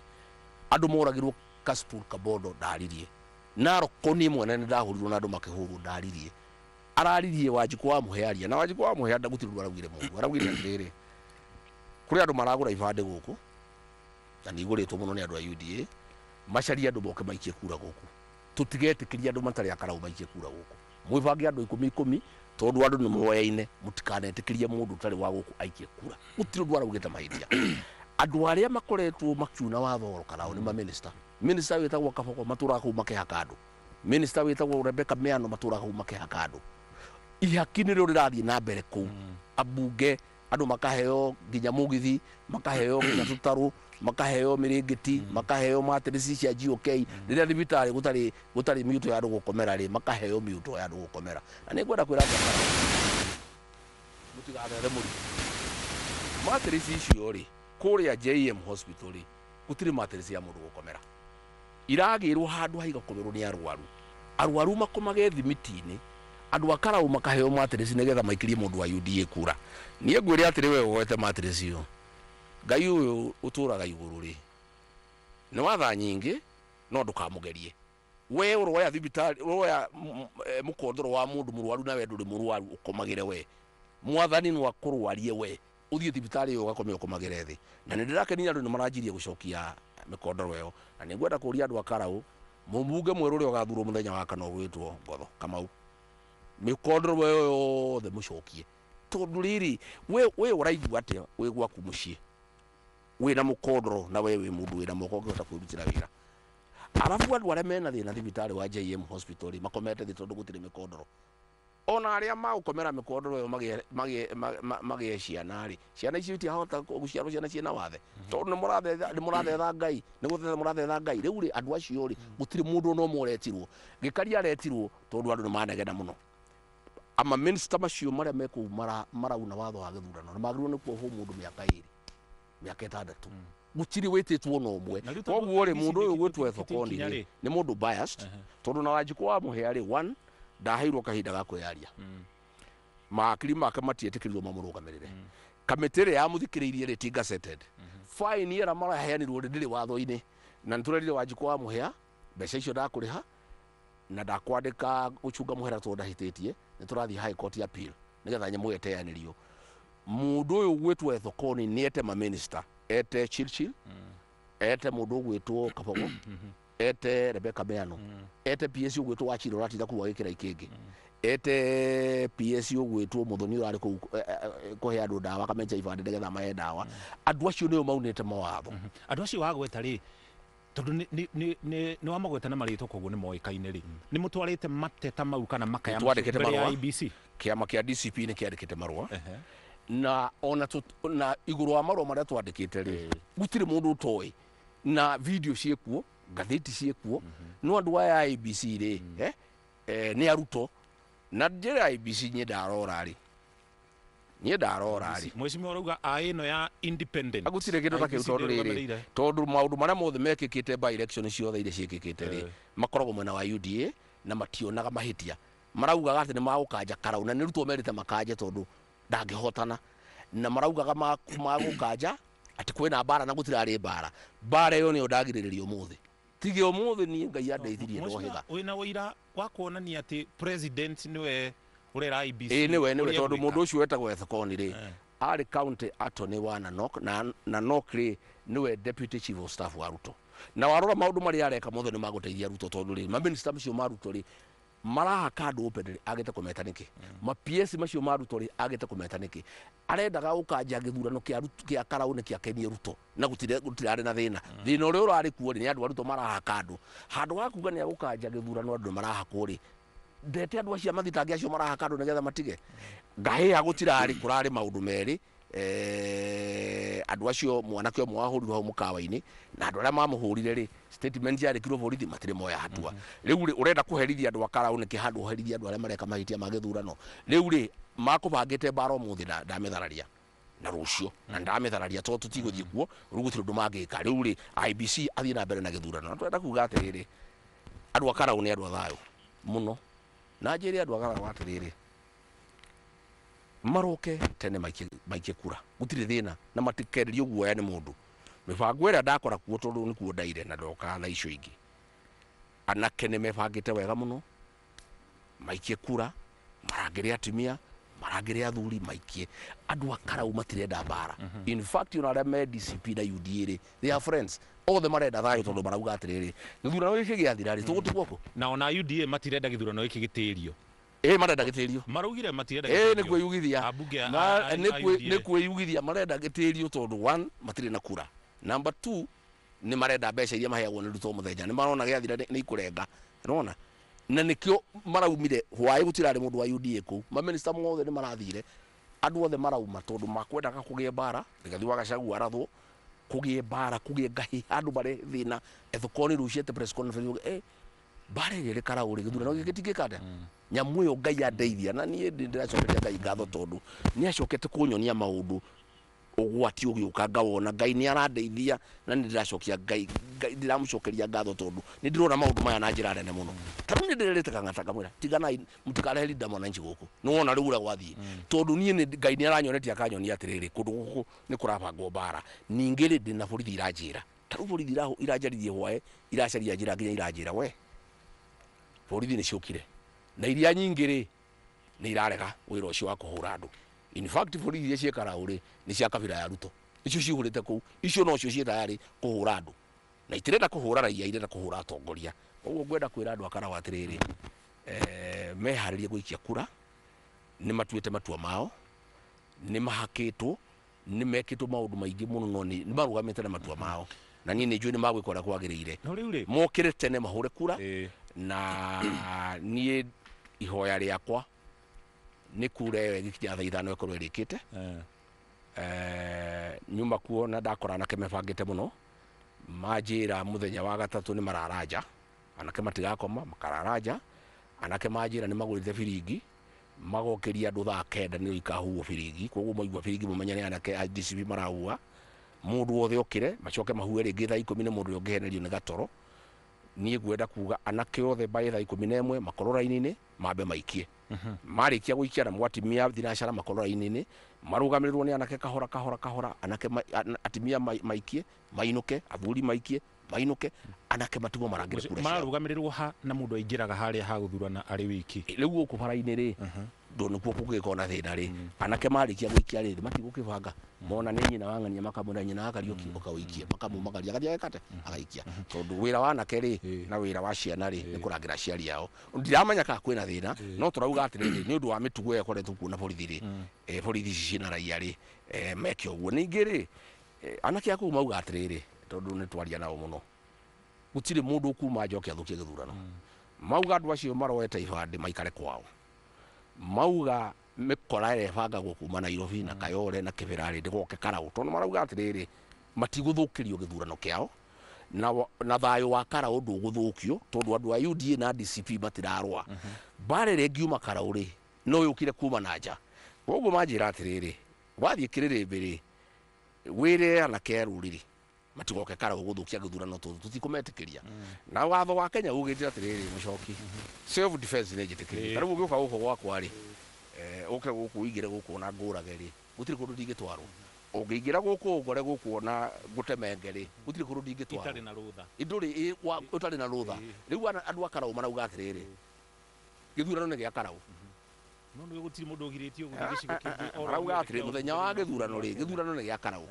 Speaker 2: Andũ moragirwo Kasipul Kabondo, ndaririe. Narok niĩ mwene nĩ ndahũrirwo na andũ makĩhũrwo, ndaririe. Araririe Wanjikũ wa Mũhĩa aria, na Wanjikũ wa Mũhĩa gũtirĩ ũndũ araugire mũru. Araugire atĩrĩrĩ, kũrĩ andũ maragũra ibandĩ gũkũ na nĩ igũrĩtwo mũno nĩ andũ a UDA, macarie andũ moke maikie kura gũkũ. Tũtigetĩkĩria andũ matarĩ akarau maikie kura gũkũ. Mwĩbange andũ ikũmi ikũmi, tondũ andũ nĩ moyaine, mũtikanetĩkĩrie mũndũ ũtarĩ wa gũkũ aikie kura. Gũtirĩ ũndũ araugĩte mahĩtia. Andũ arĩa makoretwo makiuna watho oro karau nĩ maminista. Minista wĩtagwo Kaboko matũraga kũu makĩhaka andũ. Minista wĩtagwo Rebecca Miano matũraga kũu makĩhaka andũ. Ihaki nĩrĩo rĩrathiĩ na mbere kũu. Ambunge andũ makaheo nginya mũgithi, makaheo nginya tũtarũ, makaheo mĩrĩngĩti, makaheo matirisi cia GOK. Rĩrĩa thibitarĩ gũtarĩ gũtarĩ mĩuto ya andũ gũkomera rĩ, makaheo mĩuto ya andũ gũkomera. Na nĩ ngwenda kwĩra andũ a Karau, mũtigathethe mũrimũ. Matirisi icio rĩ, kũrĩa JM Hospital rĩ, gũtirĩ matirisi ya mũndũ gũkomera. Iragĩrwo handũ ha igakomerwo nĩ arwaru. Arwaru makomage thimiti-inĩ, andũ a Karau makaheo matirisi nĩgetha maikĩrie mũndũ wa UDA kura. Niĩ ngwĩre atĩrĩ, we woete matirisi ĩyo, Ngai ũyũ ũtũraga igũrũ rĩ, nĩ watha nyingĩ, no ndũkamũgerie. We ũroya thibitarĩ, ũroya mũkondoro wa mũndũ mũrwaru, na we ndũrĩ mũrwaru, ũkomagĩre we. Mwathani no akũrwarie we, ũthiĩ thibitarĩ ĩyo ũgakome ũkomagĩre thĩ. Na nĩ ndĩrakenire andũ nĩ maranjirie gũcokia mĩkondoro ĩyo, na nĩ ngwenda kũria andũ a Karau, mũmbunge mwerũ ũrĩa ũgathurwo mũthenya wa kana ũgwĩtwo Ngotho Kamau, mĩkondoro ĩyo yothe mũcokie. Tondũ rĩrĩ, we ũraigua atĩa wĩ gwaku mũciĩ wĩna mũkondoro, na we wĩ mũndũ wĩna moko ũngĩhota kwĩrutĩra wĩra? Arabu andũ arĩa mena thĩna thibitarĩ wa JM Hospital rĩ, makomete thĩ tondũ gũtirĩ mĩkondoro. Ona arĩa magũkomera mĩkondoro ĩyo magĩe ciana rĩ, ciana icio itiahota gũciarwo ciana ciĩna wathe, tondũ nĩ mũrathetha Ngai, nĩ gũthetha mũrathetha Ngai. Rĩu rĩ, andũ acio rĩ, gũtirĩ mũndũ ona ũmwe ũretirwo. Gĩkari aretirwo tondũ andũ nĩ manegena mũno. Ama minister macio marĩa me kũu marauna watho wa gĩthurano nĩ magĩrĩirwo nĩ kuohwo mũndũ mĩaka 2, mĩaka 6. Gũtirĩ wĩtĩtwo ona ũmwe.
Speaker 1: Na rĩu tondũ
Speaker 2: Koguo rĩ,
Speaker 1: IEBC
Speaker 2: mũndũ ũyũ
Speaker 1: nĩ
Speaker 2: ũgwĩtwo
Speaker 1: gĩtĩ
Speaker 2: Ethekoni
Speaker 1: ikinya
Speaker 2: rĩ,
Speaker 1: rĩ.
Speaker 2: nĩ mũndũ biased, tondũ na Wanjikũ wa Mũhĩa rĩ, one, ndaheirwo kahinda ga kwĩyaria. Mawakiri make matietĩkĩrirwo mamũrũgamĩrĩre. Kamĩtĩ ĩrĩa yamũthikĩrĩirie rĩ, ti gazetted. Fine ĩrĩa maraheanirwo rĩ, ndĩrĩ watho-inĩ. Na nĩtũrerire Wanjikũ wa Mũhĩa mbeca icio ndakũrĩha na ndakwandĩka gũcunga mũhera tondũ ndahĩtĩtie, nĩ tũrathiĩ High Court appeal nĩgetha nyamũ ĩyo ĩteanĩrio. Mũndũ ũyũ ũgwĩtwo Ethekoni nĩ ete maminista, ete Churchill, ete mũndũ ũgwĩtwo Kabogo, ete Rebecca Miano, ete PS ũgwĩtwo Wachira ũratinda kũu agĩkĩra ikĩngĩ, ete PS ũgwĩtwo Muthoni ũrarĩ kũu kũhe andũ ndawa, akamenja ibandĩ nĩgetha amahe ndawa. Andũ acio nĩo maunĩte mawatho.
Speaker 1: Andũ acio wagweta rĩ, tondũ nĩ wamagweta na marĩtwa, koguo nĩ moĩkaine rĩ, nĩ mũtwarĩte mateta mau kana makaya
Speaker 2: Nĩ twandĩkĩte
Speaker 1: mbere ya
Speaker 2: marũa.
Speaker 1: IEBC?
Speaker 2: Kĩama kĩa DCP nĩ kĩandĩkĩte marũa, na ona na igũrũ wa marũa marĩa twandĩkĩte rĩ, gũtirĩ mũndũ ũtoĩ, na video ciĩkuo, ngathĩti ciĩkuo. No andũ aya a IEBC rĩ, nĩ aruto na njĩra ya IEBC. Niĩ ndarora rĩ, niĩ ndarora rĩ,
Speaker 1: Mheshimiwa ũrauga a ĩno ya independent
Speaker 2: gũtirĩ kĩndũ ta kĩu,
Speaker 1: IEBC
Speaker 2: tondũ rĩrĩ,
Speaker 1: ndĩrũgamĩrĩire.
Speaker 2: tondũ maũndũ marĩa mothe mekĩkĩte by election ciothe iria ciĩkĩkĩte rĩ, makoragwo mwena wa UDA na mationaga mahĩtia. Maraugaga atĩ nĩ magũkanja Karau, na nĩ Ruto merĩte makanje tondũ ndangĩhotana, na maraugaga magũkanja atĩ kwĩna mbara, na gũtirarĩ mbara. Mbara ĩyo nĩyo ndagirĩrĩria ũmũthĩ, tige ũmũthĩ niĩ Ngai andeithirie
Speaker 1: Mheshimiwa,
Speaker 2: ndohĩga.
Speaker 1: wĩna ũira wa kuonania atĩ president nĩwe ũrera IEBC
Speaker 2: Ĩĩ, nĩwe nĩwe,
Speaker 1: ũrĩa
Speaker 2: tondũ
Speaker 1: egwĩka?
Speaker 2: mũndũ ũcio wetagwo Ethekoni rĩ, arĩ county attorney wa Nanok, na Nanok rĩ, nĩwe deputy chief of staff wa Ruto. Na warora maũndũ marĩa areka mothe nĩ magũteithia Ruto, tondũ rĩ, maminista macio ma Ruto rĩ, marahaka andũ openly, agĩte kũmeta nĩkĩ? Ma PS macio ma Ruto rĩ, agĩte kũmeta nĩkĩ? Arendaga gũkanja gĩthurano kĩa kĩa Karau nĩ kĩakenie Ruto, na gũtirarĩ na thĩna. Thĩna ũrĩa ũrarĩ kuo rĩ, nĩ andũ a Ruto marahaka andũ. Handũ ha kuga nĩ agũkanja gĩthurano andũ nĩ marahakwo rĩ, Ndete andũ acio a mathitangi acio marahaka andũ nĩgetha matige ngahĩha. Gũtirarĩ kũrarĩ maũndũ merĩ, andũ acio mwanake ũmwe wahũrirwo hau mũkawa-inĩ na andũ arĩa mamũhũrire rĩ, statement yarĩkirwo borithi matirĩ moya hatua. Rĩu rĩ, ũrenda kũherithia andũ a Karau nĩkĩ handũ ũherithia andũ arĩa mareka mahĩtia ma gĩthurano? Rĩu rĩ, makũbangĩte mbara ũmũthĩ na ndamĩthararia na rũciũ na ndamĩthararia tondũ tũtigũthiĩ kuo. Rĩu gũtirĩ ũndũ mangĩka. Rĩu rĩ, IEBC athiĩ na mbere na gĩthurano, na tũrenda kuga atĩrĩrĩ, andũ a Karau nĩ andũ a thayũ mũno, na njĩre andũ a Karau atĩrĩrĩ, maroke tene maikie kura, gũtirĩ thĩna, na matikererio guoya nĩ mũndũ. Mĩbango ĩrĩa ndakora kuo, tondũ nĩkuo ndaire na ndoka thaa icio ingĩ, anake nĩ mebangĩte wega mũno maikie kura, marangĩre atumia, marangĩre athuri, maikie. Andũ a Karau matirenda mbara. In fact, ona arĩa me DCP na UDA rĩ, they are friends, othe marenda thayũ, tondũ marauga atĩrĩrĩ, gĩthurano gĩkĩ gĩathira rĩ, tũgũtigwo kũ?
Speaker 1: Na ona UDA matirenda gĩthurano gĩkĩ gĩtĩrio.
Speaker 2: Ĩ, marenda gĩtĩrio.
Speaker 1: Maraugire matirenda.
Speaker 2: Ĩ, nĩ kwĩyugithia.
Speaker 1: Ambunge
Speaker 2: nĩ
Speaker 1: a UDA.
Speaker 2: Nĩ kwĩyugithia marenda gĩtĩrio, tondũ one, matirĩ na kura, number two, nĩ marenda mbeca iria maheagwo nĩ Ruto mũthenya, nĩ marona gĩathira nĩ ikũrenga nona, na nĩkĩo maraumire hwaĩ. Gũtirarĩ mũndũ wa UDA kũu, maminista mothe nĩ marathire, andũ othe marauma tondũ makwendaga kũgĩe mbara, Rigathi wa Gachagua arathwo, kũgĩe mbara, kũgĩe ngahi, andũ marĩ thĩna. Ethukoni rũciete press conference, mbara ĩrĩa ĩrĩ Karau rĩ, gĩthurano gĩkĩ gĩtingĩka atĩa? Nyamũ ĩyo Ngai andeithia, na niĩ ndĩracokeria Ngai ngatho tondũ nĩ acokete kũnyonia maũndũ, ũgwati ũgĩũka ngawona. Ngai nĩ arandeithia na nĩ ndĩracokia Ngai ndĩramũcokeria ngatho tondũ nĩ ndĩrona maũndũ maya na njĩra nene mũno. Ta rĩu nĩ ndĩrerĩte Kang'ata ngamwĩra, tiganai, mũtikarehe Linda Mwananchi gũkũ. Nĩ wona rĩu ũrĩa gwathiĩ, tondũ niĩ Ngai nĩ aranyonetie akanyonia atĩrĩrĩ, kũndũ gũkũ nĩ kũrabangwo mbara. Ningĩ rĩ, ndĩna borithi iranjĩra, ta rĩu borithi iranjaririe hwaĩ, iracaria njĩra nginya iranjĩra we borithi nĩ ciũkire, na iria nyingĩ rĩ, nĩ irarega wĩra ũcio wa kũhũra andũ. In fact, borithi iria ciĩ Karau rĩ, nĩ cia kabira ya Ruto, icio cihũrĩte kũu, icio nocio ciĩ tayarĩ kũhũra andũ, na itirenda kũhũra raia, irenda kũhũra atongoria. Koguo ngwenda kwĩra andũ a Karau atĩrĩrĩ, meharĩrie gũikia kura. Nĩ matuĩte matua mao, nĩ mahakĩtwo, nĩ mekĩtwo maũndũ maingĩ mũno, no nĩ marũgamĩte na matua mao, na niĩ nĩ njũĩ nĩ magwĩka ũrĩa kwagĩrĩire.
Speaker 1: No rĩu rĩ,
Speaker 2: mokĩre tene mahũre kura. Na niĩ ihoya rĩakwa nĩ kura ĩyo ĩgĩkinya thaa 5 ĩkorwo ĩrĩkĩte. Nyuma kuo na ndakora anake mebangĩte mũno, manjĩra mũthenya wa gatatũ nĩ marara nja, anake matigakoma, makarara nja. Anake manjĩra nĩ magũrĩte biringi, magokĩria andũ thaa 9 nĩo ikahuhwo biringi. Koguo mwaigua biringi, mũmenye nĩ anake a DCP marahuha. Mũndũ wothe okĩre, macoke mahuhe rĩngĩ thaa 10. Nĩ mũndũ ũrĩa ũngĩhenerio nĩ gatoro. Niĩ ngwenda kuga anake othe by thaa 11 makorwo raini-inĩ, mambe maikie. Marĩkia gũikia na mwatimia thinacara makorwo raini-inĩ, marũgamĩrĩrwo nĩ anake kahora kahora kahora. Anake atimia maikie mainũke, athuri maikie mainũke, anake matigwo marangĩre kura ciao.
Speaker 1: Mararũgamĩrĩrwo ha, na mũndũ aingĩraga harĩa ha gũthurana arĩ wiki?
Speaker 2: Rĩu gũkũ bara-inĩ rĩ, ndũ nĩkuo kũngĩkorwo na thĩna rĩ, anake marĩkia gũikia rĩ, matigũkĩbanga mona nĩ nyina wa ng'ania, makamwĩra nyina wa Kariũki ũka ũikie, makamumagaria agathiĩ agekate agaikia, tondũ wĩra wa anake rĩ na wĩra wa ciana rĩ, nĩ kũrangĩra aciari ao. Ndiramenya kana kwĩna thĩna, no tũrauga atĩrĩrĩ, nĩ ũndũ wa mĩtugo ĩyo ĩkoretwo kuo na borithi rĩ, borithi ici ciĩna raia rĩ, meke ũguo. Ningĩ rĩ, anake a kũu mauga atĩrĩrĩ, tondũ nĩ twaria nao mũno, gũtirĩ mũndũ ũkuma nja oke athũkie gĩthurano. Mauga andũ acio maroete ibandĩ maikare kwao. Mauga mĩkora ĩrĩa ĩbangagwo kuma Nairobi na Kayole na Kĩbĩra rĩ, ndĩgoke Karau, tondũ marauga atĩrĩrĩ, matigũthũkĩrio gĩthurano kĩao na thayũ wa Karau ndũgũthũkio, tondũ andũ a UDA na DCP matirarũa. Mbara ĩrĩa ĩngiuma Karau rĩ, no yũkire kuma na nja. Koguo manjĩra atĩrĩrĩ, wathiĩ kĩrĩrĩmbĩ rĩ, wĩre anake a rũrĩrĩ matigoke Karau gũthũkia gĩthurano, tondũ tũtikũmetĩkĩria. Na watho wa Kenya ugĩte atĩrĩrĩ, mũcoki, self defense nĩ njĩtĩkĩrie. Ta rĩu ũgĩũka gũkũ gwakwa rĩ, ũke gũkũ ũingĩre gũkũ na ngũrage rĩ, gũtirĩ kũndũ ndingĩtwarwo. Ũngĩingĩra gũkũ ũngore gũkũ ona ngũtemenge rĩ, gũtirĩ kũndũ ndingĩtwarwo.
Speaker 1: Itarĩ na rũtha.
Speaker 2: Ndũrĩ ũtarĩ na rũtha. Rĩu andũ a Karau marauga atĩrĩrĩ, gĩthurano nĩ gĩa Karau.
Speaker 1: No nĩ gũtirĩ mũndũ ũgirĩtio gũthiĩ gĩcigo kĩngĩ o
Speaker 2: Marauga
Speaker 1: gĩothe
Speaker 2: atĩrĩ,
Speaker 1: kĩa
Speaker 2: mũthenya wa gĩthurano rĩ, gĩthurano nĩ gĩa Karau.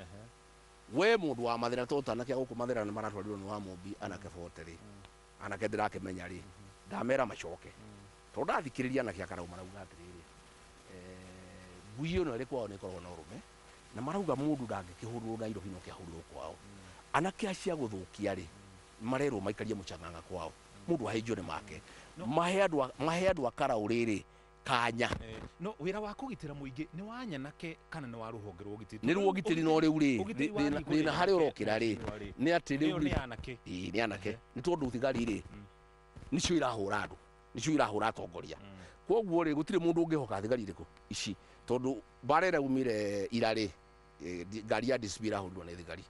Speaker 2: We mũndũ wa Mathĩra, tondũ anake a gũkũ Mathĩra nĩ maratwarirwo nĩ wa Mũmbi, anake bote rĩ, anake ndĩrakĩmenya rĩ, ndamera macoke, tondũ ndathikĩrĩria anake a Karau marauga atĩrĩrĩ, ngui ĩno ĩrĩ kwao nĩ ĩkoragwo na ũrũme, na marauga mũndũ ndangĩkĩhũrwo Nairobi no kĩahũrwo kwao. Anake acio a gũthũkia rĩ, marerwo maikarie mũcang'ang'a kwao. Mũndũ ahĩnjio nĩ make. Mahe andũ a Karaũ rĩrĩ kanya.
Speaker 1: No wĩra wa kũgitĩra mũingĩ nĩ wa nyanake kana nĩ wa rũhonge rwa ũgitĩri?
Speaker 2: Nĩ rwa ũgitĩri, no rĩu rĩ, thĩna harĩa ũrokĩra rĩ nĩ atĩ rĩu
Speaker 1: nĩ anake.
Speaker 2: Ĩĩ, nĩ anake, nĩ tondũ thigari rĩ nĩcio irahũra andũ, nĩcio irahũra atongoria. Koguo rĩ, gũtirĩ mũndũ ũngĩhoka thigari irĩkũ ici, tondũ mbara ĩrĩa umire ira rĩ, ngari ya DCP ĩrahũrirwo nĩ thigari.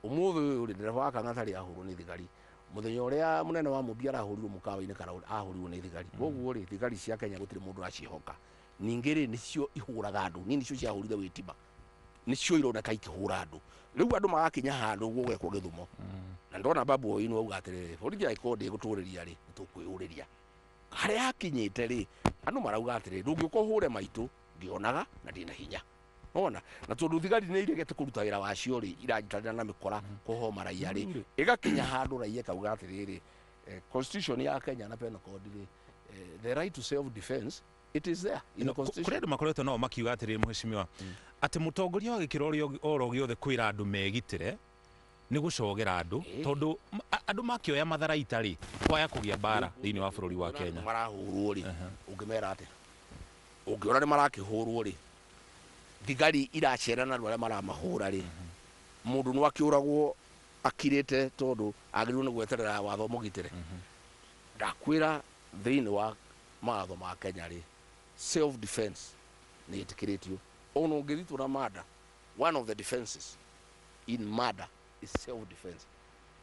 Speaker 2: Ũmũthĩ ũyũ rĩ, ndereba wa Kang'ata rĩ ahũrwo nĩ thigari. Mũthenya ũrĩa mũnene wa Mũmbi arahũrirwo mũkawa-inĩ Karaũ ahũrirwo nĩ thigari. Koguo rĩ, thigari cia Kenya gũtirĩ mũndũ ũraciĩhoka. Ningĩ rĩ, nĩcio ihũraga andũ, niĩ nĩcio ciahũrire wĩtima, nĩcio ironeka ikĩhũra andũ. Rĩu andũ magakinya handũ gũgekwo gĩthumo. Na ndona Babu Owino auga atĩrĩrĩ, borithi angĩkorwo ndĩgũtũrĩria rĩ, nĩtũkwĩyũrĩria. Harĩa hakinyĩte rĩ, andũ marauga atĩrĩrĩ, ndũngĩũka ũhũre maitũ ngĩonaga na ndĩna hinya. Ona na tondũ thigari nĩ iregete kũruta wĩra wacio rĩ, iranyitanĩra na mĩkora kũhoma raia rĩ, ĩgakinya handũ raia ĩkauga atĩrĩrĩ, constitution ya Kenya na penal code rĩ, the right to self defense, it is there in the constitution.
Speaker 1: Kũrĩ andũ makoretwo nao makiuga atĩrĩrĩ, mheshimiwa, atĩ mũtongoria wa gĩkĩro oro gĩothe kwĩra andũ megitĩre nĩ gũcogera andũ, tondũ andũ makĩoya matharaita rĩ, kwaya kũgĩa mbara thĩinĩ wa bũrũri wa Kenya.
Speaker 2: Marahũrwo rĩ, ũngĩmera atĩa? Ũngĩona nĩ marakĩhũrwo rĩ, thigari iracera na andũ arĩa maramahũra rĩ, mũndũ no akĩũragwo akirĩte tondũ agĩrĩirwo nĩ gweterera watho mũgitĩre. Ndakwĩra thĩinĩ wa mawatho ma Kenya rĩ, self defense nĩ ĩtĩkĩrĩtio. Ona ũngĩthitwo na murder, one of the defenses in murder is self defense.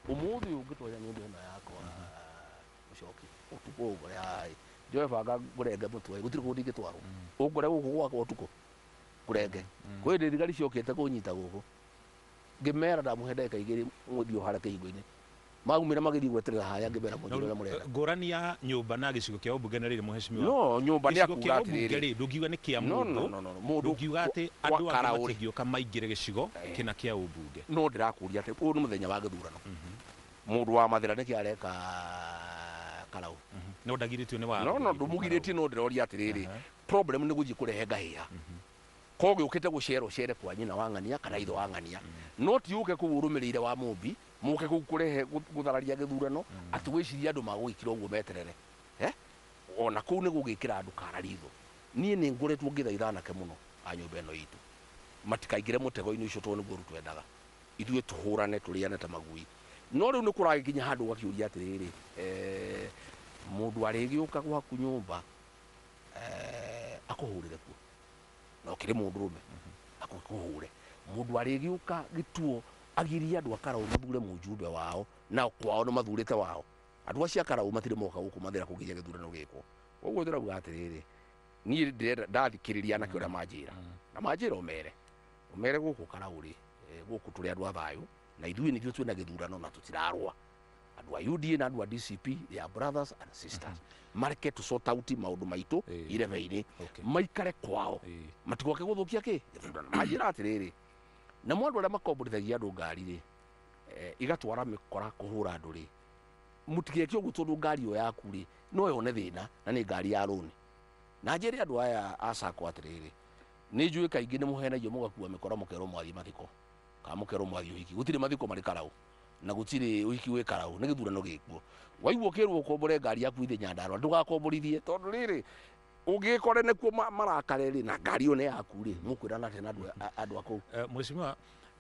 Speaker 2: Ũmũthĩ ũyũ ũngĩtonya nyũmba ĩno yakwa mũcoki ũtukũ ũngore haha, njoe banga ngũrenge mũtwe, gũtirĩ kũndũ ingĩtwarwo. Ũngore gũkũ gwakwa ũtukũ ngũrenge. Kwĩ hĩndĩ thigari ciokĩte kũnyita gũkũ, ngĩmera ndamũhe ndagĩka igĩrĩ mũthiĩ harĩa kĩhingo-inĩ. Maumĩra magĩthiĩ gweterera harĩa, ngĩmera mũthiĩ ũrĩa mũrenda.
Speaker 1: Ngũrani ya nyũmba na gĩcigo kĩa ũmbunge na rĩrĩ, mheshimiwa.
Speaker 2: No, nyũmba nĩ
Speaker 1: Gĩcigo
Speaker 2: akuga
Speaker 1: kĩa ũmbunge
Speaker 2: atĩrĩrĩ.
Speaker 1: rĩ, ndũngiuga nĩ kĩa
Speaker 2: No,
Speaker 1: mũndũ.
Speaker 2: no, no, no, mũndũ
Speaker 1: Ndũngiuga atĩ
Speaker 2: kwa
Speaker 1: andũ angĩ
Speaker 2: Karaũ rĩ.
Speaker 1: matingĩũka maingĩre gĩcigo kĩna kĩa ũmbunge.
Speaker 2: No ndĩrakũria atĩ ũyũ nĩ mũthenya wa gĩthurano. Mũndũ wa Mathĩra nĩkĩ areka Karaũ?
Speaker 1: No ndagirĩtio nĩ watho.
Speaker 2: No, no, ndũmũgirĩtie, no ndĩroria atĩrĩrĩ, problem nĩ gũthiĩ kũrehe ngahĩha. Koguo ũkĩte gũcera ũcere kwa nyina wa ng'ania kana ithe wa ng'ania, no ti ũke kũu ũrũmĩrĩire wa Mũmbi, mũke kũu kũrehe gũthararia gĩthurano, atĩ wĩcirie andũ magũgĩkira ũguo meterere. Ona kũu nĩ gũgĩkĩra andũ kara ritho. Niĩ nĩ ngoretwo ngĩthaitha anake mũno a nyũmba ĩno itũ matikaingĩre mũtego-inĩ ũcio, tondũ nĩguo twendaga ithuĩ tũhũrane tũrĩane ta magui. No rĩu nĩ kũragĩkinya handũ ũgakĩũria atĩrĩrĩ, mũndũ arĩgĩũka gwaku nyũmba, akũhũrĩre kuo, na ũkĩrĩ mũndũrũme akũhũre. Mũndũ arĩgĩũka gĩtuo agirie andũ a Karaũ mathure mũjumbe wao, na kwao nĩ mathurĩte wao. Andũ acio a Karaũ matirĩ moka gũkũ Mathĩra kũgiria gĩthurano gĩkwo. Koguo ndĩrauga atĩrĩrĩ, niĩ ndĩrenda ndathikĩrĩria anake ũrĩa manjĩra, na manjĩra ũmere ũmere gũkũ Karaũ rĩ, gũkũ tũrĩ andũ a thayũ, na ithuĩ nithuĩ twĩna gĩthurano na tũtirarũa. Andũ a UDA na andũ a DCP, they are brothers and sisters. Mareke to sort out maũndũ maitũ irebe-inĩ, maikare kwao, matigoke gũthũkia kĩ gĩthurano. Manjĩra atĩrĩrĩ, namo andũ arĩa makomborithagia andũ ngari rĩ, igatwara mĩkora kũhũra andũ rĩ, mũtigeke ũguo, tondũ ngari ĩyo yaku rĩ no yone thĩna, na nĩ ngari ya rũni. Na njĩre andũ aya a SACCO atĩrĩrĩ, nĩ njũĩ kaingĩ nĩ mũhenagio mũgakua mĩkora mũkerwo mwathiĩ mathiko kana mũkerwo mwathiĩ ũhiki. Gũtirĩ mathiko marĩ Karaũ na gũtirĩ ũhiki wĩ Karaũ, nĩ gĩthurano gĩkuo. Waigua ũkĩrwo ũkombore ngari yaku ithiĩ Nyandarũa, ndũgakomborithie, tondũ rĩrĩ ũngĩkore nĩkuo marakare rĩ, na ngari ĩyo nĩ yaku rĩ, mũkwĩrana atĩa na andũ a kũu?
Speaker 1: Mheshimiwa,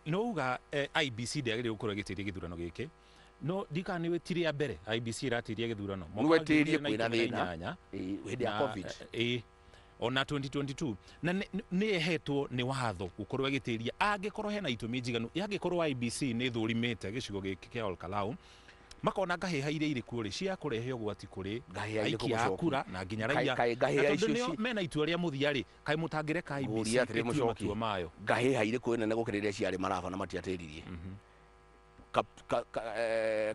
Speaker 1: no uga IEBC ndĩagĩrĩirwo gũkorwo ĩgĩtĩria gĩthurano gĩkĩ, no ndikana nĩ ti rĩa mbere IEBC ĩratĩria gĩthurano.
Speaker 2: Nĩ wetĩrie
Speaker 1: Mwaka wa
Speaker 2: kwĩna
Speaker 1: ngiri igĩrĩ na
Speaker 2: thĩna.
Speaker 1: ikũmi na inyanya,
Speaker 2: Hĩndĩ ya
Speaker 1: na,
Speaker 2: COVID.
Speaker 1: Ona 2022, na nĩ ĩhetwo nĩ watho gũkorwo ĩgĩtĩria angĩkorwo hena itũmi njiganu. Angĩkorwo IEBC nĩ ĩthũrimĩte gĩcigo gĩkĩ kĩa Olkalau, makona ngahĩha iria irĩ kuo rĩ cia kũrehe ũgwati kũrĩ
Speaker 2: Ngahĩha irĩkũ
Speaker 1: aikia a
Speaker 2: mũcoki?
Speaker 1: kura na nginya raia.
Speaker 2: Kaĩ ngahĩha
Speaker 1: Na tondũ
Speaker 2: icio
Speaker 1: nĩo mena itua rĩa mũthia rĩ, kaĩ mũtangĩreka IEBC
Speaker 2: Ngũria atĩrĩ
Speaker 1: ĩtue
Speaker 2: mũcoki.
Speaker 1: matua mayo?
Speaker 2: Ngahĩha irĩkũ nene gũkĩra iria ciarĩ Maraba na matiatĩririe?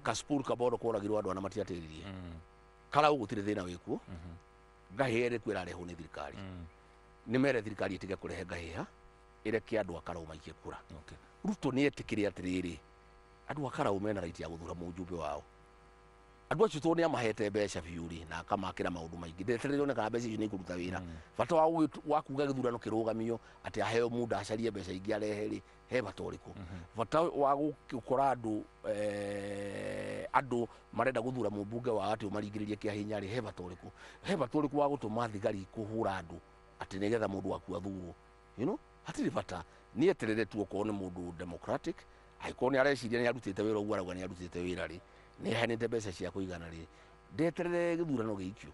Speaker 2: Kasipul Kabondo kworagirwo andũ ana matiatĩririe. Karau gũtirĩ thĩna wĩkuo. Ngahĩha ĩrĩkũ ĩrarehwo nĩ thirikari? Nĩ mere thirikari ĩtige kũrehe ngahĩha, ĩreke andũ a Karau maikie kura. Ruto nĩ etĩkĩre atĩrĩrĩ, andũ a Karau mena right ya gũthura mũjumbe wao. Andũ acio tondũ nĩ amahete mbeca biũ rĩ, na akamakĩra maũndũ maingĩ, ndetereire one kana mbeca icio nĩ ikũruta wĩra. Bata wa kuga gĩthurano kĩrũgamio atĩ aheo mũndũ acarie mbeca ingĩ arehe rĩ, he bata ũrĩkũ? Bata wa gũkora andũ andũ marenda gũthura mũmbunge wao atĩ ũmaringĩrĩrie kĩa hinya rĩ, he bata ũrĩkũ? He bata ũrĩkũ wa gũtũma thigari kũhũra andũ atĩ nĩgetha mũndũ waku athurwo? You know, hatirĩ bata. Nĩ eterere tu okorwo nĩ mũndũ democratic, angĩkorwo nĩ areciria nĩ arutĩte wĩra ũguo arauga nĩ arutĩte wĩra rĩ, nĩ aheanĩte mbeca cia kũigana rĩ, ndeterere gĩthurano gĩikio.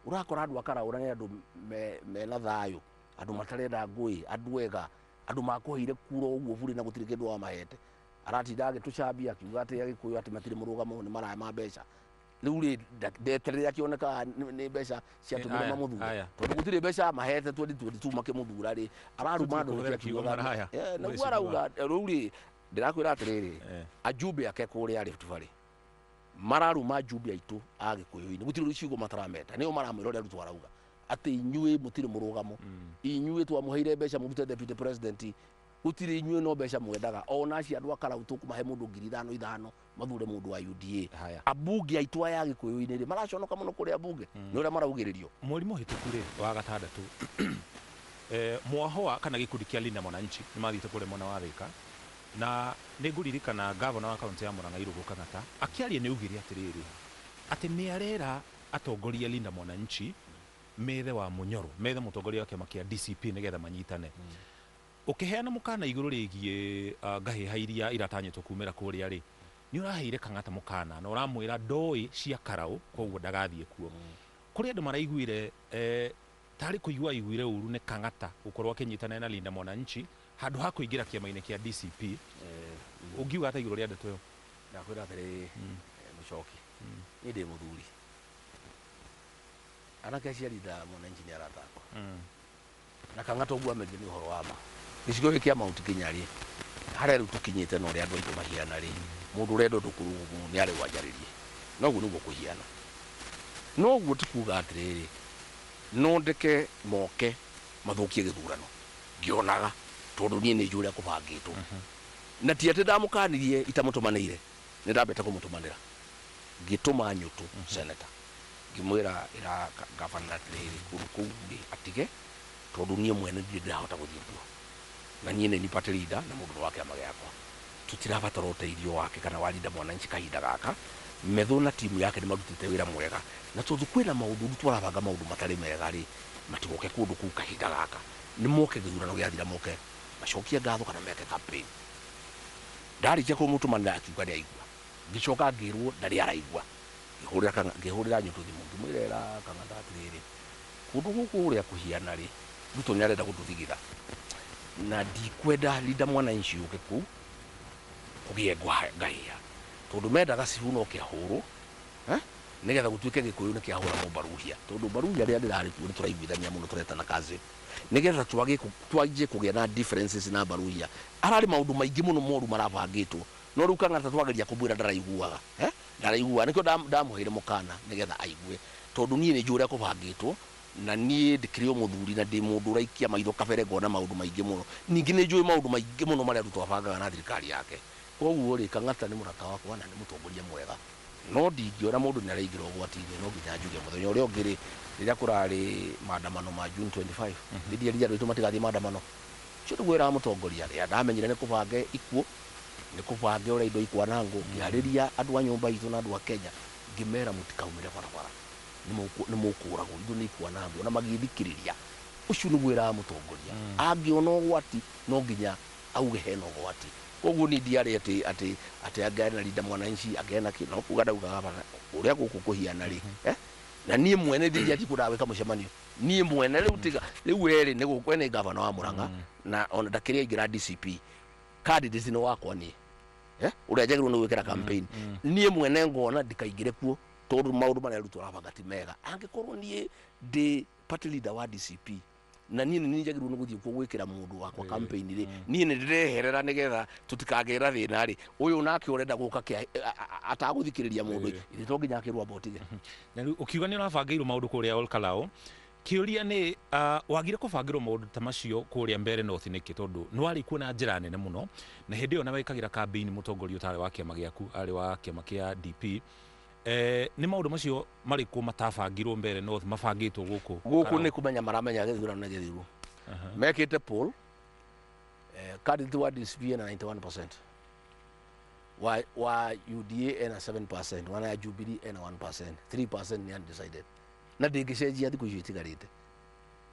Speaker 2: Ũrakora andũ akaraũra nĩ andũ mena thayũ, andũ matarenda ngũĩ, andũ ega, andũ makũheire kura ũguo burĩ na gũtirĩ kĩndũ wamahete. Aratinda agĩtũcambia akiuga atĩ Agĩkũyũ atĩ matirĩ mũrũgamo, nĩ maraya ma mbeca. Rĩu rĩ, ndeterere akĩoneka nĩ mbeca ciatũmire mamũthure, tondũ gũtirĩ mbeca mahete 2022 makĩmũthura rĩ, araruma andũ nĩkĩ akiugaga. Nĩguo arauga rĩu rĩ, ndĩrakwĩra atĩrĩrĩ, ajumbe ake kũrĩa Rift Valley mararuma ajumbe aitũ a Gĩkũyũ-inĩ, gũtirĩ ciugo matarameta, nĩo maramwĩra ũrĩa Ruto arauga atĩ inyuĩ mũtirĩ mũrũgamo, inyuĩ twamũheire mbeca mũrute deputy president, gũtirĩ, inyuĩ no mbeca mwendaga. Ona acio andũ a Karau tũkũmahe mũndũ 5,000 5,000 mathure mũndũ wa UDA. Ambunge aitũ aya Gĩkũyũ-inĩ rĩ, maraconoka mũno kũrĩa mbunge nĩ ũrĩa maraugĩrĩrio.
Speaker 1: Mweri mũhĩtũku rĩ, wa gatandatũ, Mwahoa kana gĩkundi kĩa Linda Mwananchi nĩ mathiĩte kũrĩa mwena wa Thika, na nĩ ngũririkana gavana wa kaunti ya Murang'a Irũngũ Kang'ata akĩaria nĩ augire atĩrĩrĩ, atĩ nĩ arera atongoria Linda Mwananchi methe wa Munyoro, methe mũtongoria wa kĩama kĩa DCP nĩgetha manyitane. Ũkĩheana mũkana igũrũ rĩgiĩ ngahĩha iria iratanyĩtwo kumĩra kũrĩa rĩ, nĩ ũraheire Kang'ata mũkana na ũramwĩra ndoĩ cia Karau, koguo ndagathiĩ kuo. Kũrĩ andũ maraiguire tarĩ kũigua aiguire ũru nĩ Kang'ata gũkorwo akĩnyitanĩra na Linda Mwananchi handũ ha kũingĩra kĩama-inĩ kĩa DCP. Ũngiuga atĩa igũrũ rĩa ndeto ĩyo?
Speaker 2: Ndakwĩra atĩrĩrĩ, Mũcoki, niĩ ndĩ mũthuri, anake acio a Linda Mwananchi nĩ arata akwa, na Kang'ata ũguo amerire nĩ ũhoro wa ma. Gĩcigo gĩkĩ kĩa Mount Kenya rĩ, harĩa rĩu tũkinyĩte na ũrĩa andũ aitũ mahiana rĩ, mũndũ ũrenda ũndũ kũrũgwo nĩ arĩ wanjarĩrie, noguo nĩguo kũhiana. Noguo ti kuga atĩrĩrĩ, no ndeke moke mathũkie gĩthurano ngĩonaga, tondũ niĩ nĩ njũĩ ũrĩa kũbangĩtwo. Na ti atĩ ndamũkanirie itamũtũmanĩire, nĩ ndambĩte kũmũtũmanĩra, ngĩtũma Nyũtũ senator, ngĩmwĩra ĩra gavana atĩrĩrĩ, kũndũ kũu rĩ atige, tondũ niĩ mwene ndirĩ ndĩrahota gũthiĩ kuo, na niĩ nĩ party leader na mũndũ wa kĩama gĩakwa, tũtirabatara ũteithio wake kana wa Linda Mwananchi kahinda gaka. Metho na timu yake nĩ marutĩte wĩra mwega, na tondũ kwĩna maũndũ rĩu twarabanga maũndũ matarĩ mega rĩ, matigoke kũndũ kũu kahinda gaka, nĩ moke gĩthurano gĩathira, moke macokie ngatho kana meke campaign. Ndarĩkia kũmũtũmanĩra akiuga nĩ aigua, ngĩcoka ngĩrwo ndarĩ araigua. Ngĩhũrĩra Nyũtũ thimũ, ngĩmwĩra ĩra Kang'ata atĩrĩrĩ, kũndũ gũkũ ũrĩa kũhiana rĩ, Ruto nĩ arenda gũtũthigitha, na ndikwenda Linda Mwananchi yũke kũu kũgĩe ngahĩha, tondũ mendaga Sifuna oke ahũrwo, nĩgetha gũtuĩke Gĩkũyũ nĩ kĩahũra Mũmbaruhia, tondũ Mbaruhia rĩrĩa ndĩrarĩ kuo nĩ tũraiguithania mũno, tũretana cousin, nĩgetha twanjie kũgĩa na differences na Mbaruhia. Hararĩ maũndũ maingĩ mũno moru marabangĩtwo, no rĩu Kang'ata twageria kũmwĩra ndaraiguaga, ndaraiguaga, nĩkĩo ndamũheire mũkana nĩgetha aigue, tondũ niĩ nĩ njũĩ ũrĩa kũbangĩtwo, na niĩ ndĩkĩrĩ o mũthuri na ndĩ mũndũ ũraikia maitho kabere ngona maũndũ maingĩ mũno. Ningĩ nĩ njũĩ maũndũ maingĩ mũno marĩa Ruto abangaga na thirikari yake. Koguo rĩ, Kang'ata nĩ mũrata wakwa na nĩ mũtongoria mwega, no ndingĩona mũndũ nĩ araingĩra ũgwati-inĩ, no nginya njuge. Mũthenya ũrĩa ũngĩ rĩ, rĩrĩa kũrarĩ maandamano ma June 25, nĩ andũ aitũ matigathiĩ maandamano, ũcio nĩguo wĩra wa mũtongoria. Rĩrĩa ndamenyire nĩ kũbange ikuũ, nĩ kũbange ũrĩa indo ikwanangwo, ngĩarĩria andũ a nyũmba itũ na andũ a Kenya, ngĩmera mũtikaumĩre barabara, nĩ mũkũragwo, indo nĩ ikwanangwo, na magĩthikĩrĩria. Ũcio nĩguo wĩra wa mũtongoria, angĩona ũgwati no nginya auge hena ũgwati. Koguo niĩ ndiarĩ atĩ angĩarĩ na Linda Mwananchi angĩarĩ na kĩ, no kuga ndaugaga bana ũrĩa gũkũ kũhiana rĩ, na niĩ mwene ndingĩathiĩ kũndaga gwĩka mũcemanio niĩ mwene rĩu, tiga rĩu werĩ nĩ gũkũ nĩ gavana wa Murang'a, na ona ndakĩrĩ aingĩra DCP candidate nĩ wakwa niĩ, ũrĩa njagĩrĩirwo nĩ gwĩkĩra campaign niĩ mwene, ngona ndikaingĩre kuo tondũ maũndũ marĩa Ruto arabanga ti mega. Angĩkorwo niĩ ndĩ party leader wa DCP na niĩ nĩ njagĩrĩirwo nĩ gũthiĩ kuo gwĩkĩra mũndũ wakwa campaign rĩ, niĩ nĩ ndĩreherera nĩgetha tũtikagĩra thĩna rĩ, ũyũ nake ũrenda gũka atagũthikĩrĩria mũndũ, ithe to nginya akĩrwo amba ũtige.
Speaker 1: Na rĩu ũkiuga nĩ ũrabangĩirwo maũndũ kũrĩa Ol Kalou, kĩũria nĩ wagire kũbangĩrwo maũndũ ta macio kũrĩa Mbeere North nĩkĩ? Tondũ nĩ warĩ kuo na njĩra nene mũno, na hĩndĩ ĩyo na wekagĩra campaign mũtongoria ũtarĩ wa kĩama gĩaku, arĩ wa kĩama kĩa DP. Nĩ maũndũ macio marĩkũ matabangirwo Mbeere North mabangĩtwo gũkũ
Speaker 2: Gũkũ nĩ kũmenya maramenya gĩthurano nĩ gĩthiru. Mekĩte poll, candidate wa DCP ena 91%, wa UDA ena 7%, wana ya Jubilee ena 1%, 3% nĩ undecided. Na ndĩngĩcenjia thikũ icio itigarĩte.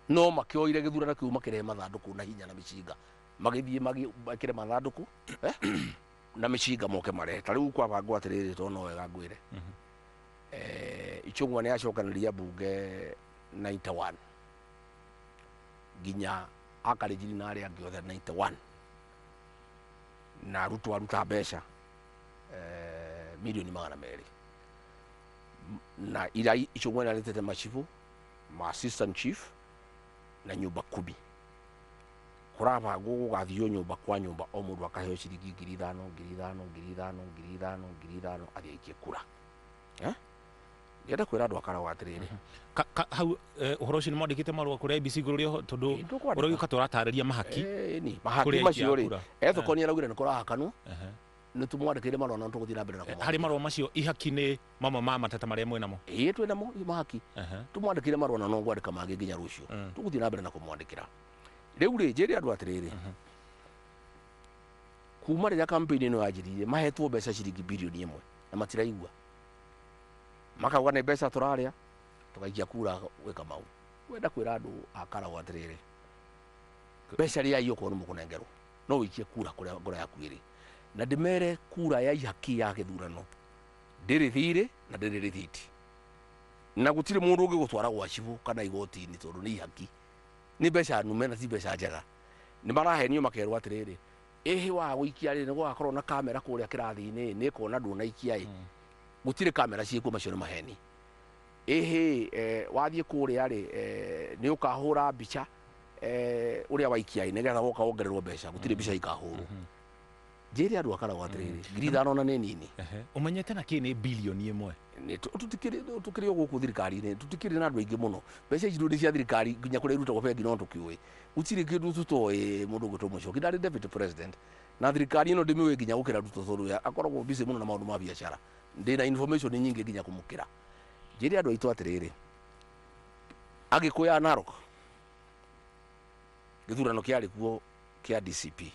Speaker 2: No makĩoire gĩthurano kĩu makĩrehe mathandũkũ na hinya na mĩcinga, magĩthiĩ magĩkĩre mathandũkũ na mĩcinga moke marehe. Ta rĩu kwabangwo atĩrĩrĩ, tondũ no wega ngwĩre, Ichung'wa nĩ acokanĩria mbunge 91 nginya akarinjini na arĩa angĩ othe 91, na Ruto aruta mbeca milioni 200, na ira Ichung'wa nĩ aretete machifu ma assistant chief na nyumba kumi. Kũrabangwo gũgathio nyũmba kwa nyũmba, o mũndũ akaheo ciringi 5,000, 5,000, 5,000, 5,000, 5,000 athiĩ aikie kura. Ndĩrenda kwĩra andũ akaragwo atĩrĩrĩ,
Speaker 1: Hau ũhoro ũcio nĩ mwandĩkĩte marũa kũrĩ IEBC igũrũ rĩa tondũ ũragĩũka tũratarĩria mahaki.
Speaker 2: Ni mahaki macio rĩ, Ethoko nĩ araugire nĩ kũrahakanwo, nĩ tũmwandĩkĩire marũa na tũgũthiĩ na mbere na
Speaker 1: kũmwandĩkĩra. Harĩ marũa macio ihaki nĩ mamwe ma mateta marĩa mwĩnamo?
Speaker 2: Ĩĩ, twĩnamo mahaki. Tũmwandĩkĩire marũa na no ngwandĩka mangĩ nginya rũciũ. Tũgũthiĩ na mbere na kũmwandĩkĩra. Rĩu rĩ, njĩre andũ atĩrĩrĩ, kuma rĩrĩa campaign ĩno yanjĩrĩirie mahetwo mbeca ciringi 1 billion na matiraigua, makauga nĩ mbeca tũrarĩa tũgaikia kura gwĩ Kamau. Wenda kwĩra andũ a Karagũ atĩrĩrĩ, mbeca rĩai okorwo nĩ mũkũnengerwo, no ũikie kura kũrĩa ngoro yaku ĩrĩ. Na ndĩmere kura ya ihaki ya gĩthurano ndĩrĩ thirĩ na ndĩrĩ rĩthiti, na gũtirĩ mũndũ ũngĩgũtwara gwa cibũ kana igoti-inĩ tondũ nĩ ihaki, nĩ mbeca nume na ti mbeca njega. Nĩ marahenio makerwo atĩrĩrĩ, ĩhĩ wa gũikia rĩ, nĩ gũgakorwo na kamera kũrĩa kĩrathi-inĩ, nĩ ĩkona ndũnaikia ĩ. Gũtirĩ kamera ciĩkuo, macio nĩ maheni. Ĩhĩ wathiĩ kũrĩa rĩ, nĩ ũkahũra mbica ũrĩa waikia ĩ, nĩgetha woka wongererwo mbeca. Gũtirĩ mbica ikahũrwo. Njĩre andũ akaragwo atĩrĩrĩ, 5,000 ona nĩ nini.
Speaker 1: Ũmenyete na kĩ nĩ 1 billion?
Speaker 2: Tũkĩrĩ o gũkũ thirikari-inĩ, tũtikĩrĩ na andũ aingĩ mũno. Mbeca ici nĩ cia thirikari, nginya kũrĩa irutagwo bengi no tũkĩũĩ. Gũtirĩ kĩndũ tũtoĩ. Mũndũ ũgwĩtwo Mũchoki ndarĩ deputy president, na thirikari ĩno ndĩmĩũĩ nginya gũkĩra Ruto, tondũ akoragwo busy mũno na maũndũ ma biacara. Ndĩna information nyingĩ nginya kũmũkĩra. Njĩre andũ aitũ atĩrĩrĩ, Agĩkũyũ a Narok, gĩthurano kĩarĩ kuo kĩa DCP,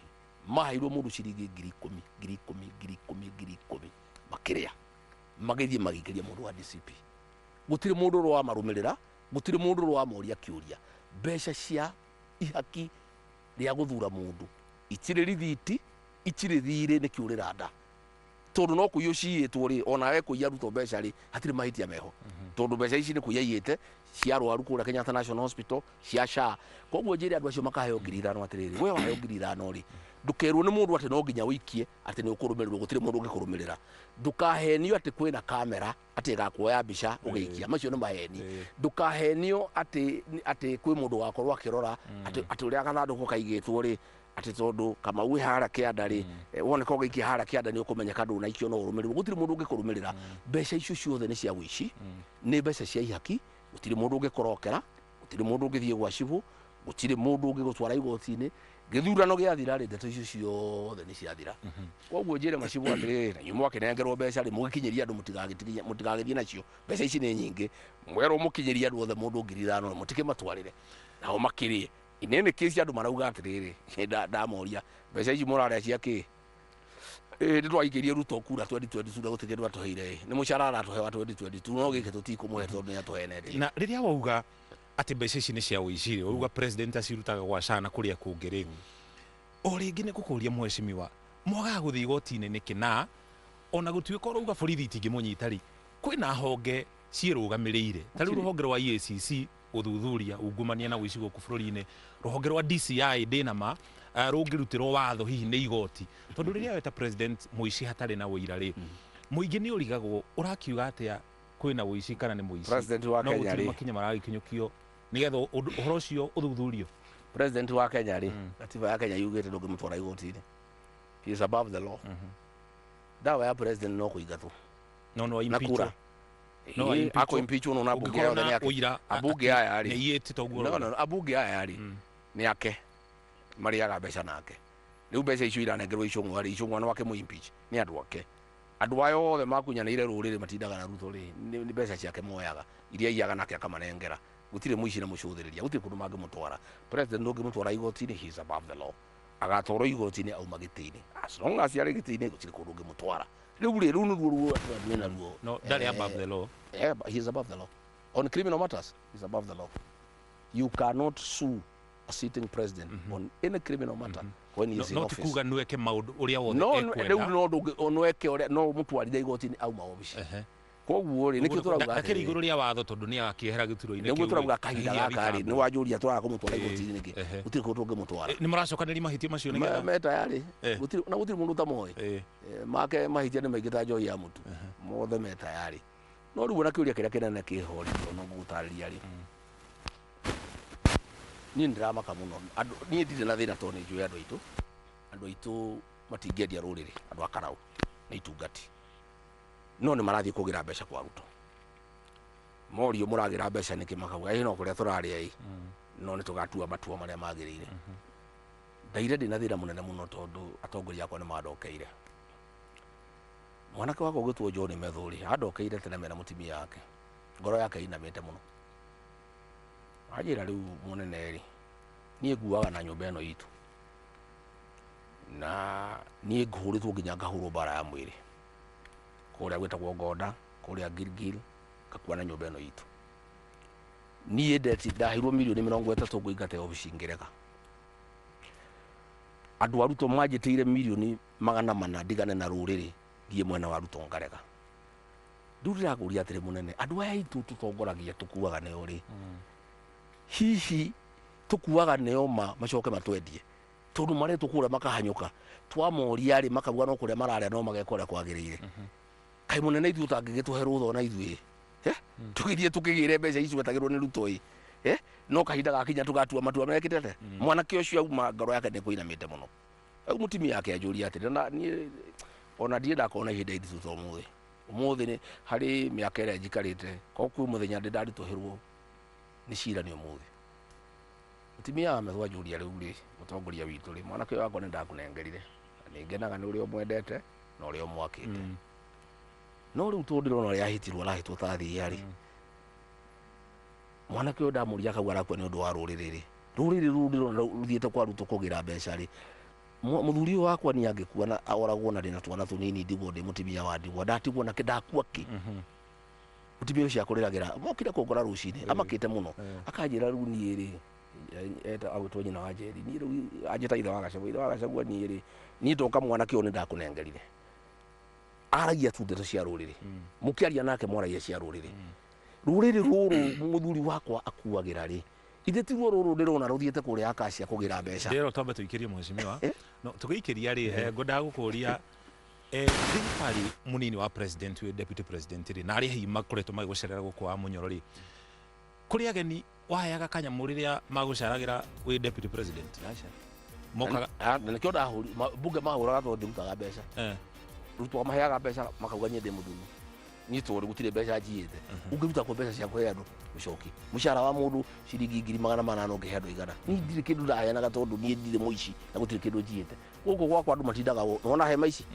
Speaker 2: maheirwo mũndũ ciringi 10,000, 10,000, 10,000, 10,000, makĩrĩa magĩthiĩ magĩikĩria mũndũ wa DCP. Gũtirĩ mũndũ ũrĩa wamarũmĩrĩra, gũtirĩ mũndũ ũrĩa wamoria kĩũria. Mbeca cia ihaki rĩa gũthura mũndũ itirĩ rithiti, itirĩ thirĩ, nĩ kĩũrĩra nda, tondũ no kũiywo ciiyĩtwo rĩ, onawe kũiya Ruto mbeca rĩ, hatirĩ mahĩtia meho, tondũ mbeca ici nĩ kũiya iyĩte cia arwaru kũrĩa Kenyatta National Hospital, cia SHA. Koguo njĩre andũ acio makaheo 5,000 atĩrĩrĩ, we waheo 5,000 rĩ, ndũkerwo nĩ mũndũ atĩ no nginya ũikie, atĩ nĩ ũkũrũmĩrĩrwo. Gũtirĩ mũndũ ũngĩkũrũmĩrĩra. Ndũkahenio atĩ kwĩna kamera atĩ ĩgakuoya mbica ũgĩikia, macio nĩ maheni. Ndũkahenio atĩ kwĩ mũndũ wakorwo akĩrora atĩ ũrĩa gathandũkũ kaigĩtwo rĩ, atĩ tondũ Kamau wĩ harĩa kĩanda rĩ, woneka ũgĩikia harĩa kĩanda nĩ ũkũmenyeka ndũnaikio, no ũrũmĩrĩrwo. Gũtirĩ mũndũ ũngĩkũrũmĩrĩra. Mbeca icio ciothe nĩ cia wĩici, nĩ mbeca cia ihaki. Gũtirĩ mũndũ ũngĩkũrokera, gũtirĩ mũndũ ũngĩthiĩ gwa cibũ, gũtirĩ mũndũ ũngĩgũtwara igoti-inĩ. Gĩthurano gĩathira rĩ, ndeto icio ciothe nĩ ciathira. Koguo njĩre macibũ atĩrĩrĩ, na inyuĩ mwakĩnengerwo mbeca rĩ, mũgĩkinyĩrie andũ, mũtigagĩthiĩ nacio. Mbeca ici nĩ nyingĩ, mwerwo mũkinyĩrie andũ othe mũndũ 5,000, mũtikĩmatwarĩre nao makĩrĩe. Inene kĩci andũ marauga atĩrĩrĩ, ndamoria mbeca ici mũrarĩa cia kĩ? Ĩ nĩ twaikĩrie Ruto kura 2022 na gũtirĩ kĩndũ atũheire. Nĩ mũcara aratũhe wa 2022, no gĩkĩ tũtikũmũhe tondũ nĩ atũhenetie.
Speaker 1: Na rĩrĩa wauga atĩ mbeca ici nĩ cia ũici rĩ, wauga president acirutaga gwa SHA na kũrĩa kũngĩ rĩ, o rĩngĩ nĩ ngũkũria mheshimiwa, mwagaga gũthiĩ igoti-inĩ nĩkĩ? Na ona gũtuĩka ũrauga borithi itingĩmũnyita rĩ, kwĩna honge ciĩrũgamĩrĩire, ta rĩu rũhonge rwa EACC gũthuthuria ungumania na ũici gũkũ bũrũri-inĩ, rũhonge rwa DCI, ndĩna ma rũngĩrutĩrwo watho hihi nĩ igoti, tondũ rĩrĩa weta president mũici hatarĩ na ũira rĩ, mũingĩ nĩ ũrigagwo ũrakiuga atĩa kwĩna ũici kana nĩ mũici.
Speaker 2: President wa
Speaker 1: No
Speaker 2: Kenya
Speaker 1: gũtirĩ
Speaker 2: rĩ,
Speaker 1: makinya maragĩkinyũkio nĩgetha ũhoro ũcio ũthuthurio.
Speaker 2: President wa Kenya rĩ, katiba ya Kenya yugĩte ndũngĩmũtwara igoti-inĩ, he is above the law. Dawa ya president no kũingatwo
Speaker 1: no no
Speaker 2: na
Speaker 1: impeachwo.
Speaker 2: kura.
Speaker 1: No impeachwo.
Speaker 2: Ako impeachwo no na bunge
Speaker 1: Ũngĩkorwo
Speaker 2: yothe nĩ
Speaker 1: na
Speaker 2: ake.
Speaker 1: ũira
Speaker 2: Abunge aya rĩ,
Speaker 1: nĩ aiyĩte toguo
Speaker 2: no
Speaker 1: ũrauga.
Speaker 2: no abunge aya rĩ, nĩ ake marĩaga mbeca nake. Rĩu mbeca icio iranengerwo Icũng'wa rĩ, Icũng'wa no ake mũ impeach nĩ andũ ake. Andũ aya othe makunyanĩire rũrĩrĩ matindaga na Ruto rĩ, nĩ mbeca ciake moyaga iria aiyaga nake akamanengera. Gũtirĩ mũici na mũcũthĩrĩria, gũtirĩ kũndũ mangĩmũtwara. President ndũngĩmũtwara igoti-inĩ, he is above the law. Agatwarwo igoti-inĩ auma gĩtĩ-inĩ. As long as arĩ gĩtĩ-inĩ gũtirĩ kũndũ ũngĩmũtwara. Rĩu rĩ, rũu nĩruo ruo andũ mena ruo.
Speaker 1: No ndarĩ above the law.
Speaker 2: Yeah, but he is above the law. On criminal matters, he is above the law. You cannot sue a sitting president on any criminal matter when he
Speaker 1: No
Speaker 2: is in
Speaker 1: no ti
Speaker 2: office.
Speaker 1: kuga nweke maũndũ ũrĩa wothe
Speaker 2: No, rĩu
Speaker 1: ekwenda.
Speaker 2: no ndũngĩ no eke ũrĩa no ũmũtwarire igoti-inĩ auma obici. Koguo rĩ, nĩkĩo tũrauga
Speaker 1: Ndakĩrĩ
Speaker 2: atĩrĩrĩ,
Speaker 1: igũrũ rĩa watho tondũ nĩ akĩehera gĩturwa-inĩ
Speaker 2: nĩguo
Speaker 1: kĩu.
Speaker 2: tũrauga kahinda
Speaker 1: Hihi
Speaker 2: gaka rĩ, nĩ
Speaker 1: athitangwo.
Speaker 2: wanjũria tũraga kũmũtwara igoti-inĩ nĩkĩ? Gũtirĩ kũndũ tũngĩmũtwara.
Speaker 1: Nĩ mũracokanĩria mahĩtia macio nĩgetha
Speaker 2: Me tayarĩ. Gũtirĩ na gũtirĩ mũndũ ũtamoĩ. Make mahĩtia nĩ maingĩ ta njohi ya mũtu. Mothe me tayarĩ. No rĩu ona kĩũria kĩrĩa kĩnene kĩho rĩ, no ngũgũtarĩria rĩ. Niĩ nĩndĩramaka mũno. Andũ niĩ ndirĩ na thĩna tondũ nĩ njũĩ andũ aitũ. Andũ aitũ matingĩendia rũrĩrĩ, andũ a Karau na itungati. No nĩ marathiĩ kũgĩra mbeca kwa Ruto. Morio mũragĩra mbeca nĩkĩ makauga ĩ no kũrĩa tũrarĩa ĩ. No nĩ tũgatua matua marĩa magĩrĩire. Ndaire ndĩna thĩna mũnene mũno tondũ atongoria akwa nĩ mandokeire. Mwanake wakwa ũgĩtwo John Methu rĩ, andokeire tene mena mũtumia wake. Ngoro yake ĩinamĩte mũno. Anjĩra rĩu mũnene rĩ, niĩ nguaga na nyũmba ĩno itũ. Na niĩ ngũhũrĩtwo nginya ngahũrwo mbara ya mwĩrĩ. Kũrĩa gwĩtagwo Ngonda, kũrĩa Gilgil, ngakua na nyũmba ĩno itũ. Niĩ ndaheirwo mirioni 30 ngũingate obici ngĩrega. Andũ a Ruto manjĩtĩire mirioni 400 ndigane na rũrĩrĩ thiĩ mwena wa Ruto ngarega. Rĩu ndĩrakũria atĩrĩ mũnene, andũ aya aitũ tũtongoragia tũkuaga nĩo rĩ, hihi tũkuaga nĩo ma macoke matwendie? Tondũ maretwo kũrĩa makahanyũka, twamoria rĩ makauga no kũrĩa mararĩa no mageka ũrĩa kwagĩrĩire. Kaĩ mũnene ithuĩ ũtangĩgĩtũhe rũtha ona ithuĩ? Tũgĩthiĩ tũkĩgĩre mbeca icio etagĩrwo nĩ Ruto ĩ. No kahinda gakinya tũgatua matua mekĩte atĩa? Mwanake ũcio auma ngoro yake nĩ kũinamĩte mũno. Rĩu mũtumia yake anjũria atĩrĩ, na niĩ ona ndirĩ ndakorwo na ihinda iritũ ta ũmũthĩ. Ũmũthĩ nĩ harĩ mĩaka ĩrĩa njikarĩte, korwo kwĩ mũthenya ndĩ ndaritũhĩrwo nĩ cira nĩ ũmũthĩ. Mũtumia wa Methu anjũria rĩu rĩ, mũtongoria witũ rĩ, mwanake ũyũ wakwa nĩ ndakũnengerire, na nĩ ngenaga nĩ ũrĩa ũmwendete na ũrĩa ũmwakĩte. No rĩu tondũ ndĩrona ũrĩa ahĩtirwo arahĩtwo ta thia rĩ, mwanake ũyũ ndamũria akauga arakua nĩ ũndũ wa rũrĩrĩ rĩ, rũrĩrĩ rũu ndĩrona rũthiĩte kwa Ruto kũgĩra mbeca rĩ, mũthuri ũyũ wakwa niĩ angĩkua na oragwo na ndĩna twana tũnini ndigwo ndĩ mũtumia wa ndigwa, ndatigwo nakĩ, ndakua kĩ? Mũtumia ũcio akũrĩragĩra, mokire kũngora rũcinĩ, amakĩte mũno. Akanjĩra rĩu niĩ rĩ, eta agwĩtwo nyina wa Njeri, niĩ rĩu anjĩta ithe wa Gachagua, ithe wa Gachagua niĩ rĩ, niĩ ndoka mwanake ũyũ nĩ ndakũnengerire. Aragia tu ndeto cia rũrĩrĩ. Mũkĩaria nake mwaragia cia rũrĩrĩ. Rũrĩrĩ rũrũ mũthuri wakwa akuagĩra rĩ, ithe tiruo rũrũ ndĩrona rũthiĩte kũrĩa Acacia kũgĩra mbeca.
Speaker 1: Ndĩrero twambe tũikĩrie mheshimiwa. No tũgĩikĩria rĩ, ngwendaga gũkũria rĩrĩa warĩ mũnini wa president wĩ deputy president rĩ, na arĩa hihi makoretwo magĩgũcerera gũkũ wa Mũnyoro rĩ, kũrĩ ageni waheaga kanyamũ rĩrĩa magũceragĩra wĩ deputy president? Mokaga
Speaker 2: Na nĩkĩo ndahũri bunge mahũraga tondũ ndirutaga mbeca. Ruto amaheaga mbeca makauga niĩ ndĩ mũthuru. Niĩ tondũ gũtirĩ mbeca njiyĩte. Ũngĩruta kũ mbeca cia kũhe andũ mũcoki? Mũcara wa mũndũ ciringi 800,000 ũngĩhe andũ igana. Niĩ ndirĩ kĩndũ ndaheanaga tondũ niĩ ndirĩ mũici na gũtirĩ kĩndũ njiyĩte. Gũkũ gwakwa andũ matindaga wona hema ici?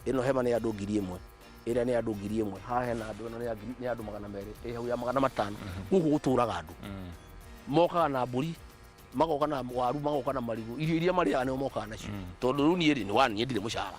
Speaker 2: Ĩno hema nĩ andũ 1000. Ĩrĩa nĩ andũ 1000. Haha hena andũ, ĩno nĩ andũ 200, ĩ hau ya 500. Gũkũ gũtũraga andũ. Mokaga na mbũri, magoka na waru, magoka na marigũ. Irio iria marĩaga nĩo mokaga nacio. Tondũ rĩu niĩ rĩ, niĩ ndirĩ mũcara.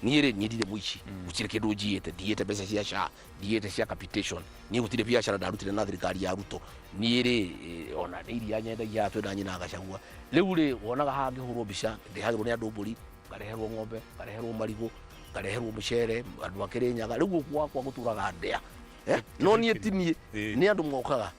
Speaker 2: Niĩ rĩ, niĩ ndirĩ mũici. Gũtirĩ kĩndũ njiyĩte, ndiyĩte mbeca cia SHA, ndiyĩte cia capitation. Niĩ gũtirĩ biacara ndarutire na thirikari ya Ruto. Niĩ rĩ, ona nĩ iria nyendagia haha twĩna nyina Gachagua. Rĩu rĩ, wonaga haha ngĩhũrwo mbica, ndehagĩrwo nĩ andũ mbũri, ngareherwo ng'ombe, ngareherwo marigũ, ngareherwo mũcere, andũ a Kĩrĩnyaga. Rĩu gũkũ gwakwa gũtũraga ndĩa. No niĩ ti niĩ, nĩ andũ mokaga.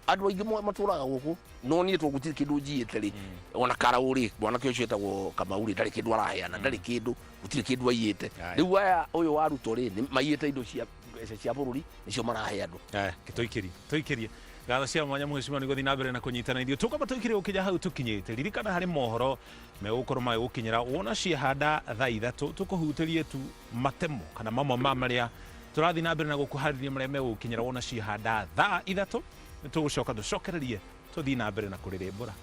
Speaker 2: Andũ aingĩ matũraga gũkũ, no niĩ tondũ gũtirĩ kĩndũ njiyĩte rĩ, ona Karau rĩ, mwanake ũcio etagwo Kamau rĩ, ndarĩ kĩndũ araheana, ndarĩ kĩndũ, gũtirĩ kĩndũ aiyĩte. Rĩu aya ũyũ wa Ruto rĩ, nĩ maiyĩte indo cia mbeca cia bũrũri, nĩcio marahe andũ.
Speaker 1: Tũikĩrie, tũikĩrie. Ngatho cia mwanya mheshimiwa nĩ gũthiĩ na mbere na kũnyitana ithuĩ. Tũkwamba tũikĩrie gũkinya hau tũkinyĩte. Ririkana harĩ mohoro megũkorwo magĩgũkinyĩra wona ciehanda thaa 3, tũkũhutĩrie tu matemo kana mamwe ma marĩa tũrathiĩ na mbere na gũkũharĩria marĩa megũgũkinyĩra wona ciehanda thaa 3. Nĩ tũgũcoka tũcokererie tũthiĩ na mbere na kũrĩrĩmbũra.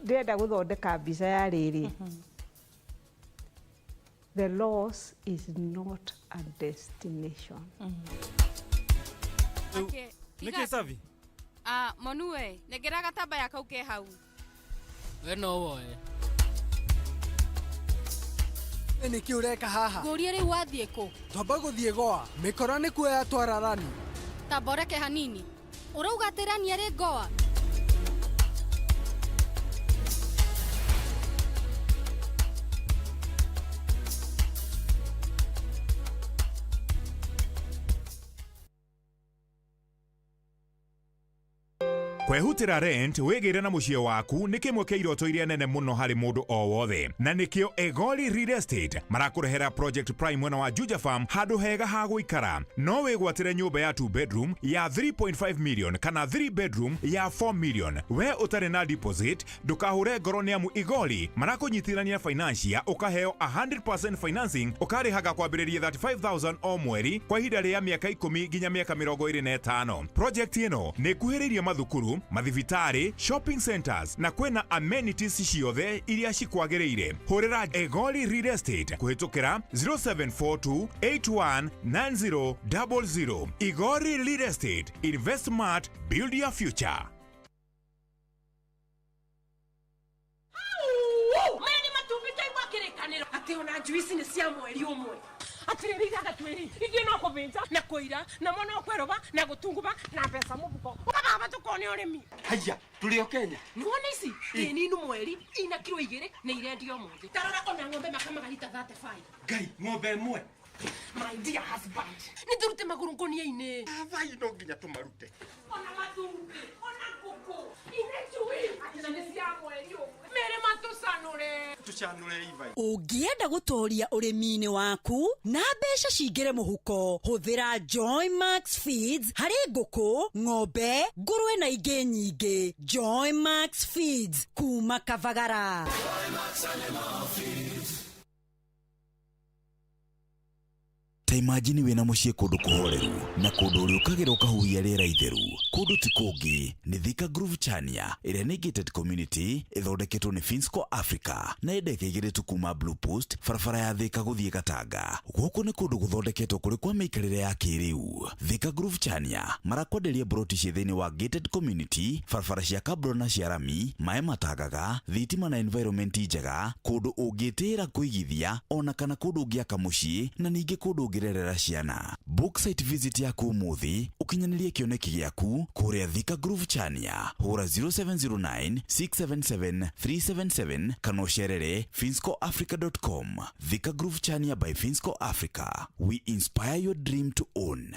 Speaker 3: Ndĩrenda gũthondeka mbica ya rĩrĩ. The loss is not a destination.
Speaker 4: Ake,
Speaker 5: Nĩkĩ Savi?
Speaker 4: Ah, monue, nengera gatambaya kau ke hau.
Speaker 6: We no woe.
Speaker 7: Nĩkĩ ũreka haha?
Speaker 4: Ngũrie rĩu wathiĩ kũ?
Speaker 7: Twamba gũthiĩ Goa. Mĩkora nĩ kuoya twararani.
Speaker 4: Tamba ũreke hanini. Ũrauga atĩ Rani arĩ Goa?
Speaker 8: Kwehutĩra rent wĩgĩre na mũciĩ waku nĩ kĩmwe kĩa iroto iria nene mũno harĩ mũndũ o wothe, na nĩkĩo Egoli Real Estate marakũrehera Project Prime mwena wa Juja Farm, handũ hega ha gũikara. No wĩgwatĩre nyũmba ya 2 bedroom ya 3.5 million kana 3 bedroom ya 4 million. We ũtarĩ na deposit, ndũkahũre ngoro nĩ amu Igoli marakũnyitithania financia, ũkaheo 100% financing, ũkarĩhaga kwambĩrĩria 35,000 o mweri kwa ihinda rĩa mĩaka 10 nginya mĩaka 25. Project ĩno nĩ ĩkuhĩrĩirie mathukuru, mathibitarĩ, shopping centers na kwĩna amenities ciothe iria cikwagĩrĩire. Hũrĩra Egoli Real Estate kũhĩtũkĩra 0742 819000. Igori Real Estate, invest smart, build your future.
Speaker 9: Maya nĩ matumbĩ twaigua kĩrĩkanĩro atĩ ona njuici nĩ cia mweri ũmwe. Atĩrĩrĩ, ithathatũ ĩrĩ ithuĩ no kũthĩnja na kũira namo no kweroba na gũtunguba na mbeca mũbuko ũkababa tũkone ũrĩmi.
Speaker 10: Haya, tũrĩ o Kenya.
Speaker 9: Nĩwona ici ĩ ninu mweri ina kiro 2 nĩ irendio mũthĩ. Tarora, ona ng'ombe makamaga rita 35.
Speaker 10: Ngai, ng'ombe ĩmwe?
Speaker 9: My dear husband, nĩ tũrute magũrũ ngũnia-inĩ.
Speaker 10: Athai, no nginya tũmarute.
Speaker 9: Ona matumbĩ, ona ngũkũ ina njui atĩ na nĩ cia mweri ũmwe, mere matũcanũre.
Speaker 10: Tũcanũre ibai.
Speaker 11: Ũngĩenda gũtũria ũrĩmi-inĩ waku na mbeca cingĩre mũhuko, hũthĩra Joy Max Feeds harĩ ngũkũ, ng'ombe, ngũrwe na ingĩ nyingĩ. Joy Max Feeds kuma Kavagara.
Speaker 12: Ta imagine wĩna mũciĩ kũndũ kũhoreru na kũndũ ũrĩũkagĩra ũkahuhia rĩera itheru. Kũndũ ti kũngĩ, nĩ Thika Groove Chania, ĩrĩa nĩ gated community ĩthondeketwo nĩ Finsco Africa na ĩndeke 2 tu kuma Blue Post, barabara ya Thika gũthiĩ Gatanga. Gũkũ nĩ kũndũ gũthondeketwo kũrĩ kwa mĩikarĩre ya kĩrĩu. Thika Groove Chania marakwenderia broti ciĩ thĩinĩ wa gated community, barabara cia kabro na cia rami, maĩ matangaga, thitima na environment njega, kũndũ ũngĩtĩĩra kũigithia ona kana kũndũ ũngĩaka mũciĩ na ningĩ kũndũ ũngĩrerera ciana. Book site visit yaku ũmũthĩ ũkinyanĩrie kĩoneki gĩaku kũrĩa Thika Groove Chania. Hũra 0709 677 377 kana ũcerere finscoafrica.com. Thika Groove Chania by Finsco Africa, we inspire your dream to own.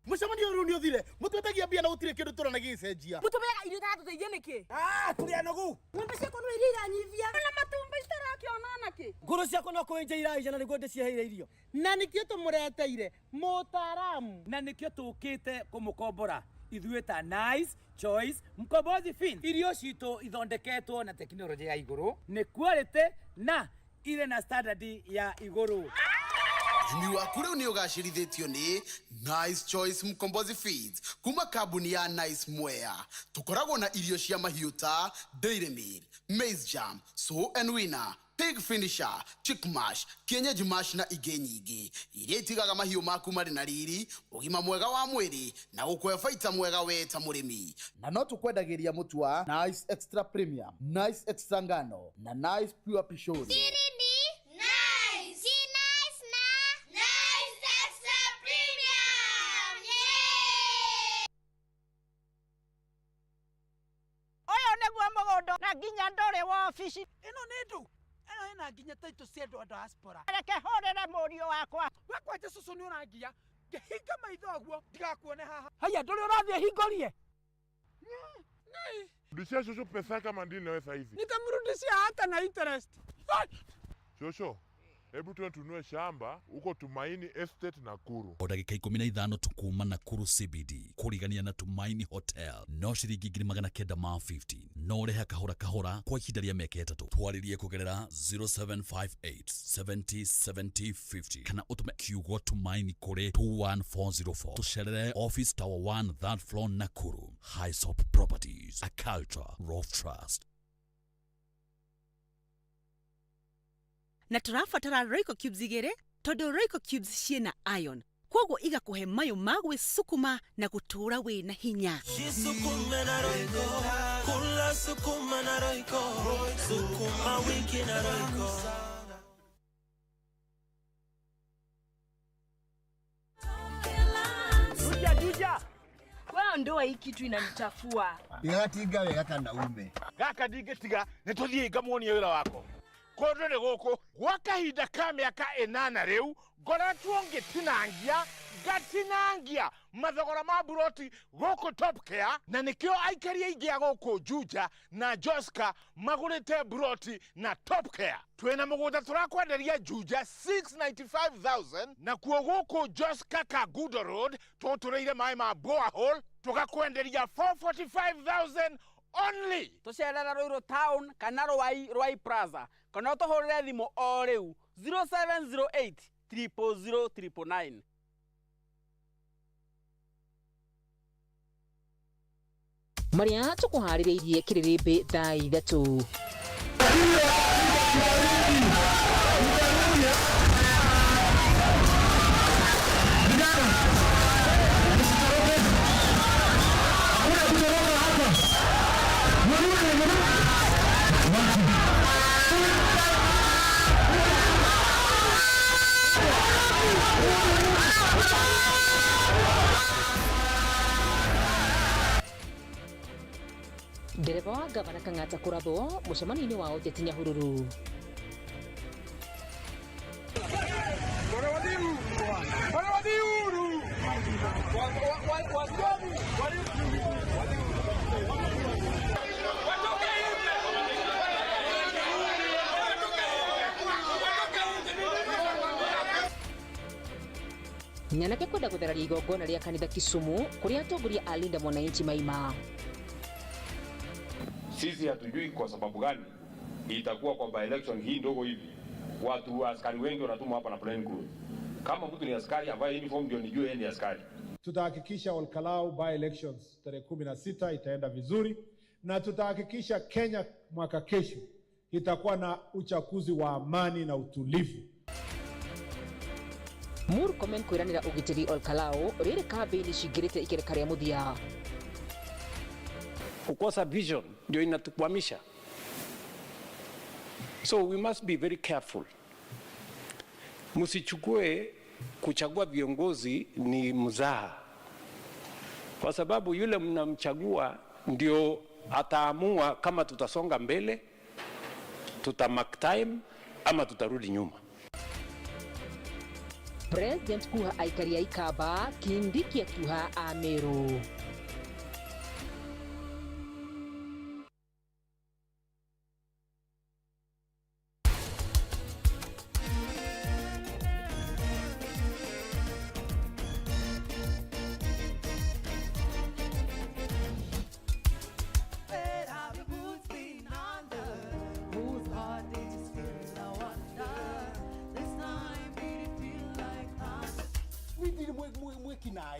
Speaker 13: Mũcemanio rĩu nĩ ũthire. Mũtwetagia mbia na gũtirĩ kĩndũ tũrona gĩgĩcenjia.
Speaker 9: Mũtũmeaga irio itaratũteithia nĩkĩ?
Speaker 14: Tũrĩ anogu.
Speaker 9: Ng'ombe ciakwa no iria iranyivia na matumbĩ citarakĩona nakĩ.
Speaker 14: Ngũrũ ciakwa no kũenja iraija na nĩguo ndĩciheire irio.
Speaker 13: Na nĩkĩo tũmũreteire mũtaaramu.
Speaker 14: Na nĩkĩo tũkĩte kũmũkombora ithuĩ ta Nice Choice Mkombozi Fin. Irio citũ ithondeketwo na tekinoronjĩ ya igũrũ, nĩ quality na irĩ na standard ya igũrũ.
Speaker 15: Ũrĩmi waku rĩu nĩ ũgacĩrithĩtio nĩ Nice Choice Mkombozi Feeds kuma kambuni ya Nice Mwea. Tũkoragwo na irio cia mahiũ ta Dairy Meal, Maize Jam, Sow and Winner, Pig Finisher, Chick Mash, Kienyeji Mash na ingĩ nyingĩ iria itigaga mahiũ maku marĩ na riri, ũgima mwega wa mwĩrĩ na gũkũhe baita mwega we ta mũrĩmi.
Speaker 13: Na no tũkwendagĩria mũtu wa Nice Extra Premium, Nice Extra Ngano na Nice Pure Pishori.
Speaker 16: Siri ni nice. Si nice na Nice Extra Premium. Yay!
Speaker 17: Ũyũ nĩguo mũgũnda na nginya ndũrĩ wa obici.
Speaker 14: Ĩno nĩ ndũ ĩno ĩna nginya taitũ cia andũ a diaspora.
Speaker 17: Reke hũrĩre mũriũ wakwa.
Speaker 14: We kwanja cũcũ nĩ ũrangia ngĩhinga maitho ũguo ndigakuone haha. Haya, ndũrĩ ũrathiĩ hingũrie.
Speaker 18: Rudishia shosho pesa kama ndini nawe saizi.
Speaker 14: Nitamrudishia hata na interest.
Speaker 18: Shosho,
Speaker 5: Hebu tuende tununue shamba huko Tumaini Estate Nakuru.
Speaker 18: O ndagĩka 15 tu kuma Nakuru CBD kũrigania na Tumaini Hotel no ciringi 950 no ũrĩhe kahora kahora kwa ihinda rĩa mĩaka 3. Twarĩrie kũgerera 0758 70 70 50 kana ũtũme kiugo Tumaini kũrĩ 21404. Tũcerere Office Tower 1 third floor Nakuru. Hisop Properties, a culture of trust.
Speaker 19: Na tũrabatara Royco cubes 2 tondũ Royco cubes ciĩna iron koguo igakũhe mayũ ma gwĩsukuma na gũtũũra wĩna hinya.
Speaker 20: Jisukume na Royco, kula sukuma na Royco, sukuma wiki na Royco.
Speaker 21: Juja, juja. Wewe ndoa hii kitu inanichafua.
Speaker 22: Ndigatinga wega kana ume.
Speaker 10: Gaka ndingĩtiga nĩ tũthiĩ ngamuonie wĩra wako. Kũndũ nĩ gũkũ gwa kahinda ka mĩaka 8 rĩu ngoretwo ngĩtinangia ngatinangia mathogora ma buroti gũkũ Top Care, na nĩkĩo aikari aingĩ a gũkũ Juja na Joska magũrĩte buroti na Top Care. Twĩna mũgũnda tũrakwenderia Juja 695,000 nakuo gũkũ Joska Kangundo Road tũtũrĩire maĩ ma borehole tũgakwenderia 445,000 only.
Speaker 23: Tũcerere Ruiru Town kana Ruai Ruai Plaza kana ũtũhũrĩre thimũ o rĩu 0708 000 999.
Speaker 24: Maria tũkũharĩrĩirie kĩrĩrĩmbĩ thaa 3. Ndereba wa gavana Kang'ata kũrathwo mũcemanio-inĩ wa ũteti Nyahururu. Nyanake kwenda gũthararia igongona rĩa kanitha Kisumu kũrĩa atongoria a Linda Mwananchi maima.
Speaker 25: Sisi hatujui kwa sababu gani itakuwa kwa by election hii ndogo hivi watu askari wengi wanatumwa hapa na plain clothes. Kama mtu ni askari avae uniform ndio nijue yeye ni askari.
Speaker 26: Tutahakikisha Olkalau by elections tarehe 16 itaenda vizuri, na tutahakikisha Kenya mwaka kesho itakuwa na uchaguzi wa amani na utulivu.
Speaker 24: Murkomen kwĩranĩra ũgitĩri Olkalau rĩrĩ kambĩini cingĩrĩte ikereka rĩa mũthia.
Speaker 27: Kukosa vision ndio inatukwamisha. So we must be very careful. Msichukue kuchagua viongozi ni mzaha, kwa sababu yule mnamchagua ndio ataamua kama tutasonga mbele, tuta mark time ama tutarudi nyuma.
Speaker 24: President kuha aikari a Ikamba, Kindiki akiuha a Meru.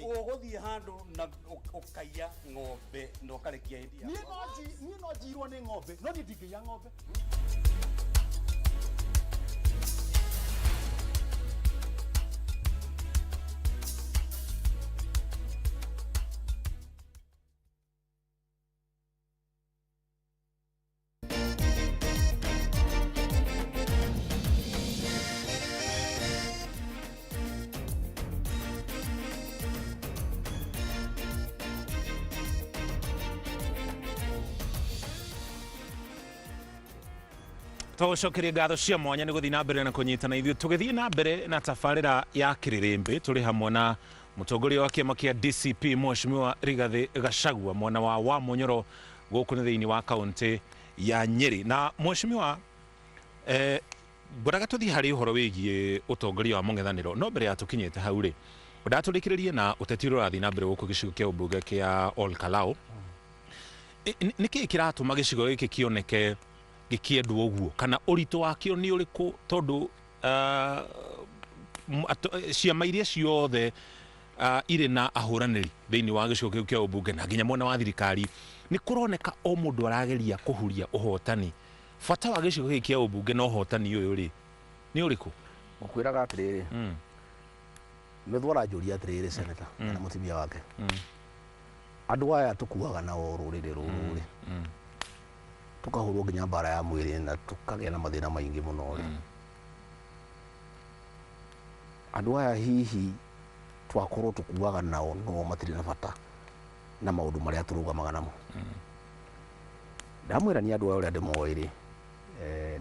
Speaker 10: Ũgũthiĩ handũ na ũkaiya ng'ombe na ũkarekia ĩria.
Speaker 28: Niĩ no njirwo nĩ ng'ombe no niĩ ndingĩiya ng'ombe.
Speaker 1: Tũgũcokeria ngatho cia mwanya nĩ gũthiĩ na mbere na kũnyitana ithuĩ tũgĩthiĩ na mbere na tabarĩra ya kĩrĩrĩmbĩ tũrĩ hamwe na mũtongoria wa kĩama kĩa DCP Mheshimiwa Rigathĩ Gachagua mwena wa Wamunyoro gũkũ nĩ thĩinĩ wa kaũntĩ ya Nyeri. Na Mheshimiwa, Ngwendaga tũthiĩ harĩ ũhoro wĩgiĩ ũtongoria wa mũng'ethanĩro, no mbere ya tũkinyĩte hau rĩ, ndatũrĩkĩrĩrie na ũteti ũrĩa ũrathiĩ na mbere gũkũ gĩcigo kĩa ũmbunge kĩa Ol Kalou. Nĩ kĩĩ kĩratũma gĩcigo gĩkĩ kĩoneke gĩkĩendwo ũguo, kana ũritũ wakĩo nĩ ũrĩkũ? Tondũ ciama iria ciothe irĩ na ahũranĩri thĩinĩ wa gĩcigo kĩu kĩa ũmbunge na nginya mwena wa thirikari, nĩ kũroneka o mũndũ arageria kũhuria ũhotani. Bata wa gĩcigo gĩkĩ kĩa ũmbunge na ũhotani ũyũ rĩ, nĩ ũrĩkũ?
Speaker 2: Ngũkwĩraga atĩrĩrĩ, Methu aranjũria atĩrĩrĩ, senator na mũtumia wake, andũ aya tũkuaga nao rũrĩrĩ rũrũ rĩ, tũkahũrwo nginya mbara ya mwĩrĩ na tũkagĩa na mathĩna maingĩ mũno rĩ, andũ aya hihi twakorwo tũkuaga nao no matirĩ na bata na maũndũ marĩa tũrũgamaga namo. Ndamwĩra nĩ andũ aya ũrĩa ndĩmoĩ rĩ,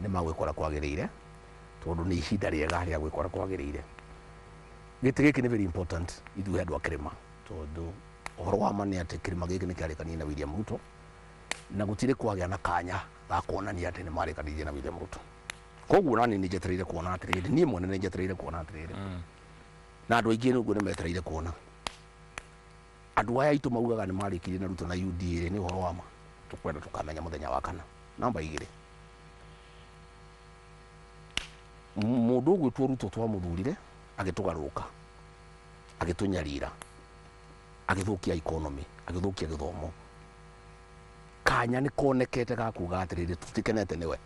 Speaker 2: nĩ magwĩkora kwagĩrĩire, tondũ nĩ ihinda rĩega rĩa gwĩkora kwagĩrĩire. Gĩtĩ gĩkĩ nĩ very important ithuĩ andũ a kĩrĩma, tondũ ũhoro wa ma nĩ atĩ kĩrĩma gĩkĩ nĩ kĩarĩkanire na William Ruto, na gũtirĩ kwagĩa na kanya ga kuonania atĩ nĩ marĩkanĩire na William Ruto. Koguo nani nĩ njetereire kuona atĩrĩrĩ, niĩ mwene nĩ njetereire kuona atĩrĩrĩ, na andũ aingĩ nĩguo nĩ metereire kuona andũ aya aitũ maugaga nĩ marĩkirie na Ruto na UDA rĩ, nĩ ũhoro wa ma tũkwenda tũkamenya mũthenya wa kana. Namba 2, mũndũ ũgwĩtwo Ruto twamũthurire agĩtũgarũrũka, agĩtũnyarira, agĩthũkia economy, agĩthũkia gĩthomo. Kanya nĩ konekete ga kuga atĩrĩrĩ, tũtikenete nĩwe.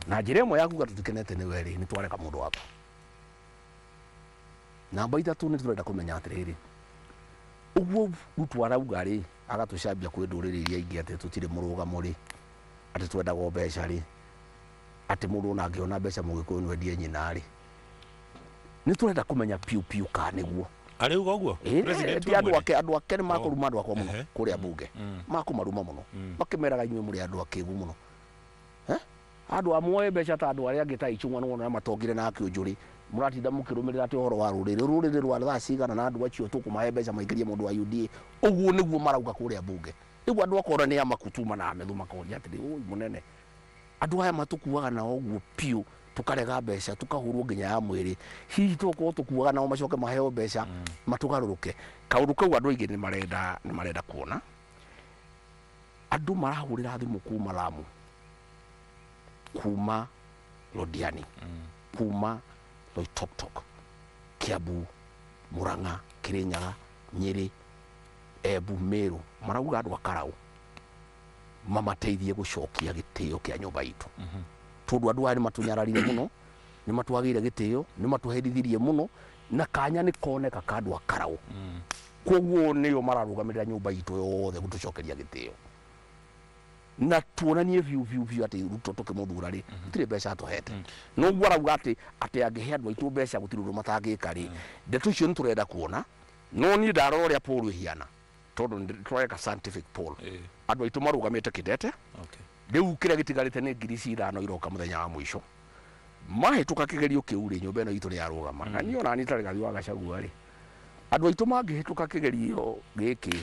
Speaker 2: Na njĩra ĩmwe ya kuga tũtikenete nĩwe rĩ, nĩ twareka mũndũ waku. Namba 3, nĩ tũrenda kũmenya atĩrĩrĩ, ũguo Ruto arauga rĩ, agatũcambia kwĩ ndũrĩrĩ iria ingĩ atĩ tũtirĩ mũrũgamo rĩ, atĩ twendaga o mbeca rĩ, atĩ mũndũ ona angĩona mbeca mũgĩkũyũ no endie nyina rĩ, nĩ tũrenda kũmenya piũ piũ ka nĩguo.
Speaker 1: Arĩuga ũguo? President
Speaker 2: Ti
Speaker 1: we
Speaker 2: andũ
Speaker 1: mwene?
Speaker 2: ake, andũ ake nĩ makũruma andũ akwa mũno kũrĩa bunge. Makũmaruma mũno. Makĩmeraga inyuĩ mũrĩ andũ akĩgu mũno. Andũ amwe mbeca ta andũ arĩa angĩ ta Ichung'wa nĩ wona matongire na akĩũnjũrĩ. Mũratinda mũkĩrũmĩrĩra atĩ ũhoro wa rũrĩrĩ, rũrĩrĩ rwa thaa cigana na andũ acio tũkũmahe mbeca maingĩrie mũndũ wa UDA. Ũguo nĩguo marauga kũrĩa bunge. Rĩu andũ akona nĩ amakutuma na amethu makoria atĩrĩ, ũi mũnene, andũ aya matũkuaga nao ũguo piũ, tũkarega mbeca, tũkahũrwo nginya ya mwĩrĩ, hihi tũkorwo tũkuaga nao macoke maheo mbeca matũgarũrũke. Kaũndũ kau andũ aingĩ nĩ marenda kuona. Andũ marahũrĩra thimũ kuma Lamu, kuma Londiani, kuma Loitoktok, Kiambu, Murang'a, Kirinyaga, Nyeri, Embu, Meru, marauga andũ a Karau mamateithie gũcokia gĩtĩo kĩa nyũmba itũ. Tondũ andũ aya nĩ matũnyararire mũno, nĩ matwagĩire gĩtĩo, nĩ matũherithirie mũno, na kanya nĩ koneka ka andũ a Karau. Koguo nĩo mararũgamĩrĩra nyũmba itũ yothe gũtũcokeria gĩtĩo. Na tuonanie biũ biũ biũ atĩ Ruto tũkĩmũthura rĩ, gũtirĩ mbeca atũhete. No ũguo arauga atĩ angĩhe andũ aitũ mbeca gũtirĩ ũndũ matangĩka rĩ, ndeto icio nĩ tũrenda kuona. No niĩ ndarora ũrĩa poll ĩhiana, tondũ nĩ tũreka scientific poll, andũ aitũ marũgamĩte kĩdete. Rĩu kĩrĩa gĩtigarĩte nĩ ngiri ici 5 iroka mũthenya wa mũico. Mahĩtũka kĩgerio kĩu rĩ, nyũmba ĩno itũ nĩ yarũgama. Na niĩ ona niĩ ta Rigathi wa Gachagua rĩ, andũ aitũ mangĩhĩtũka kĩgerio gĩkĩ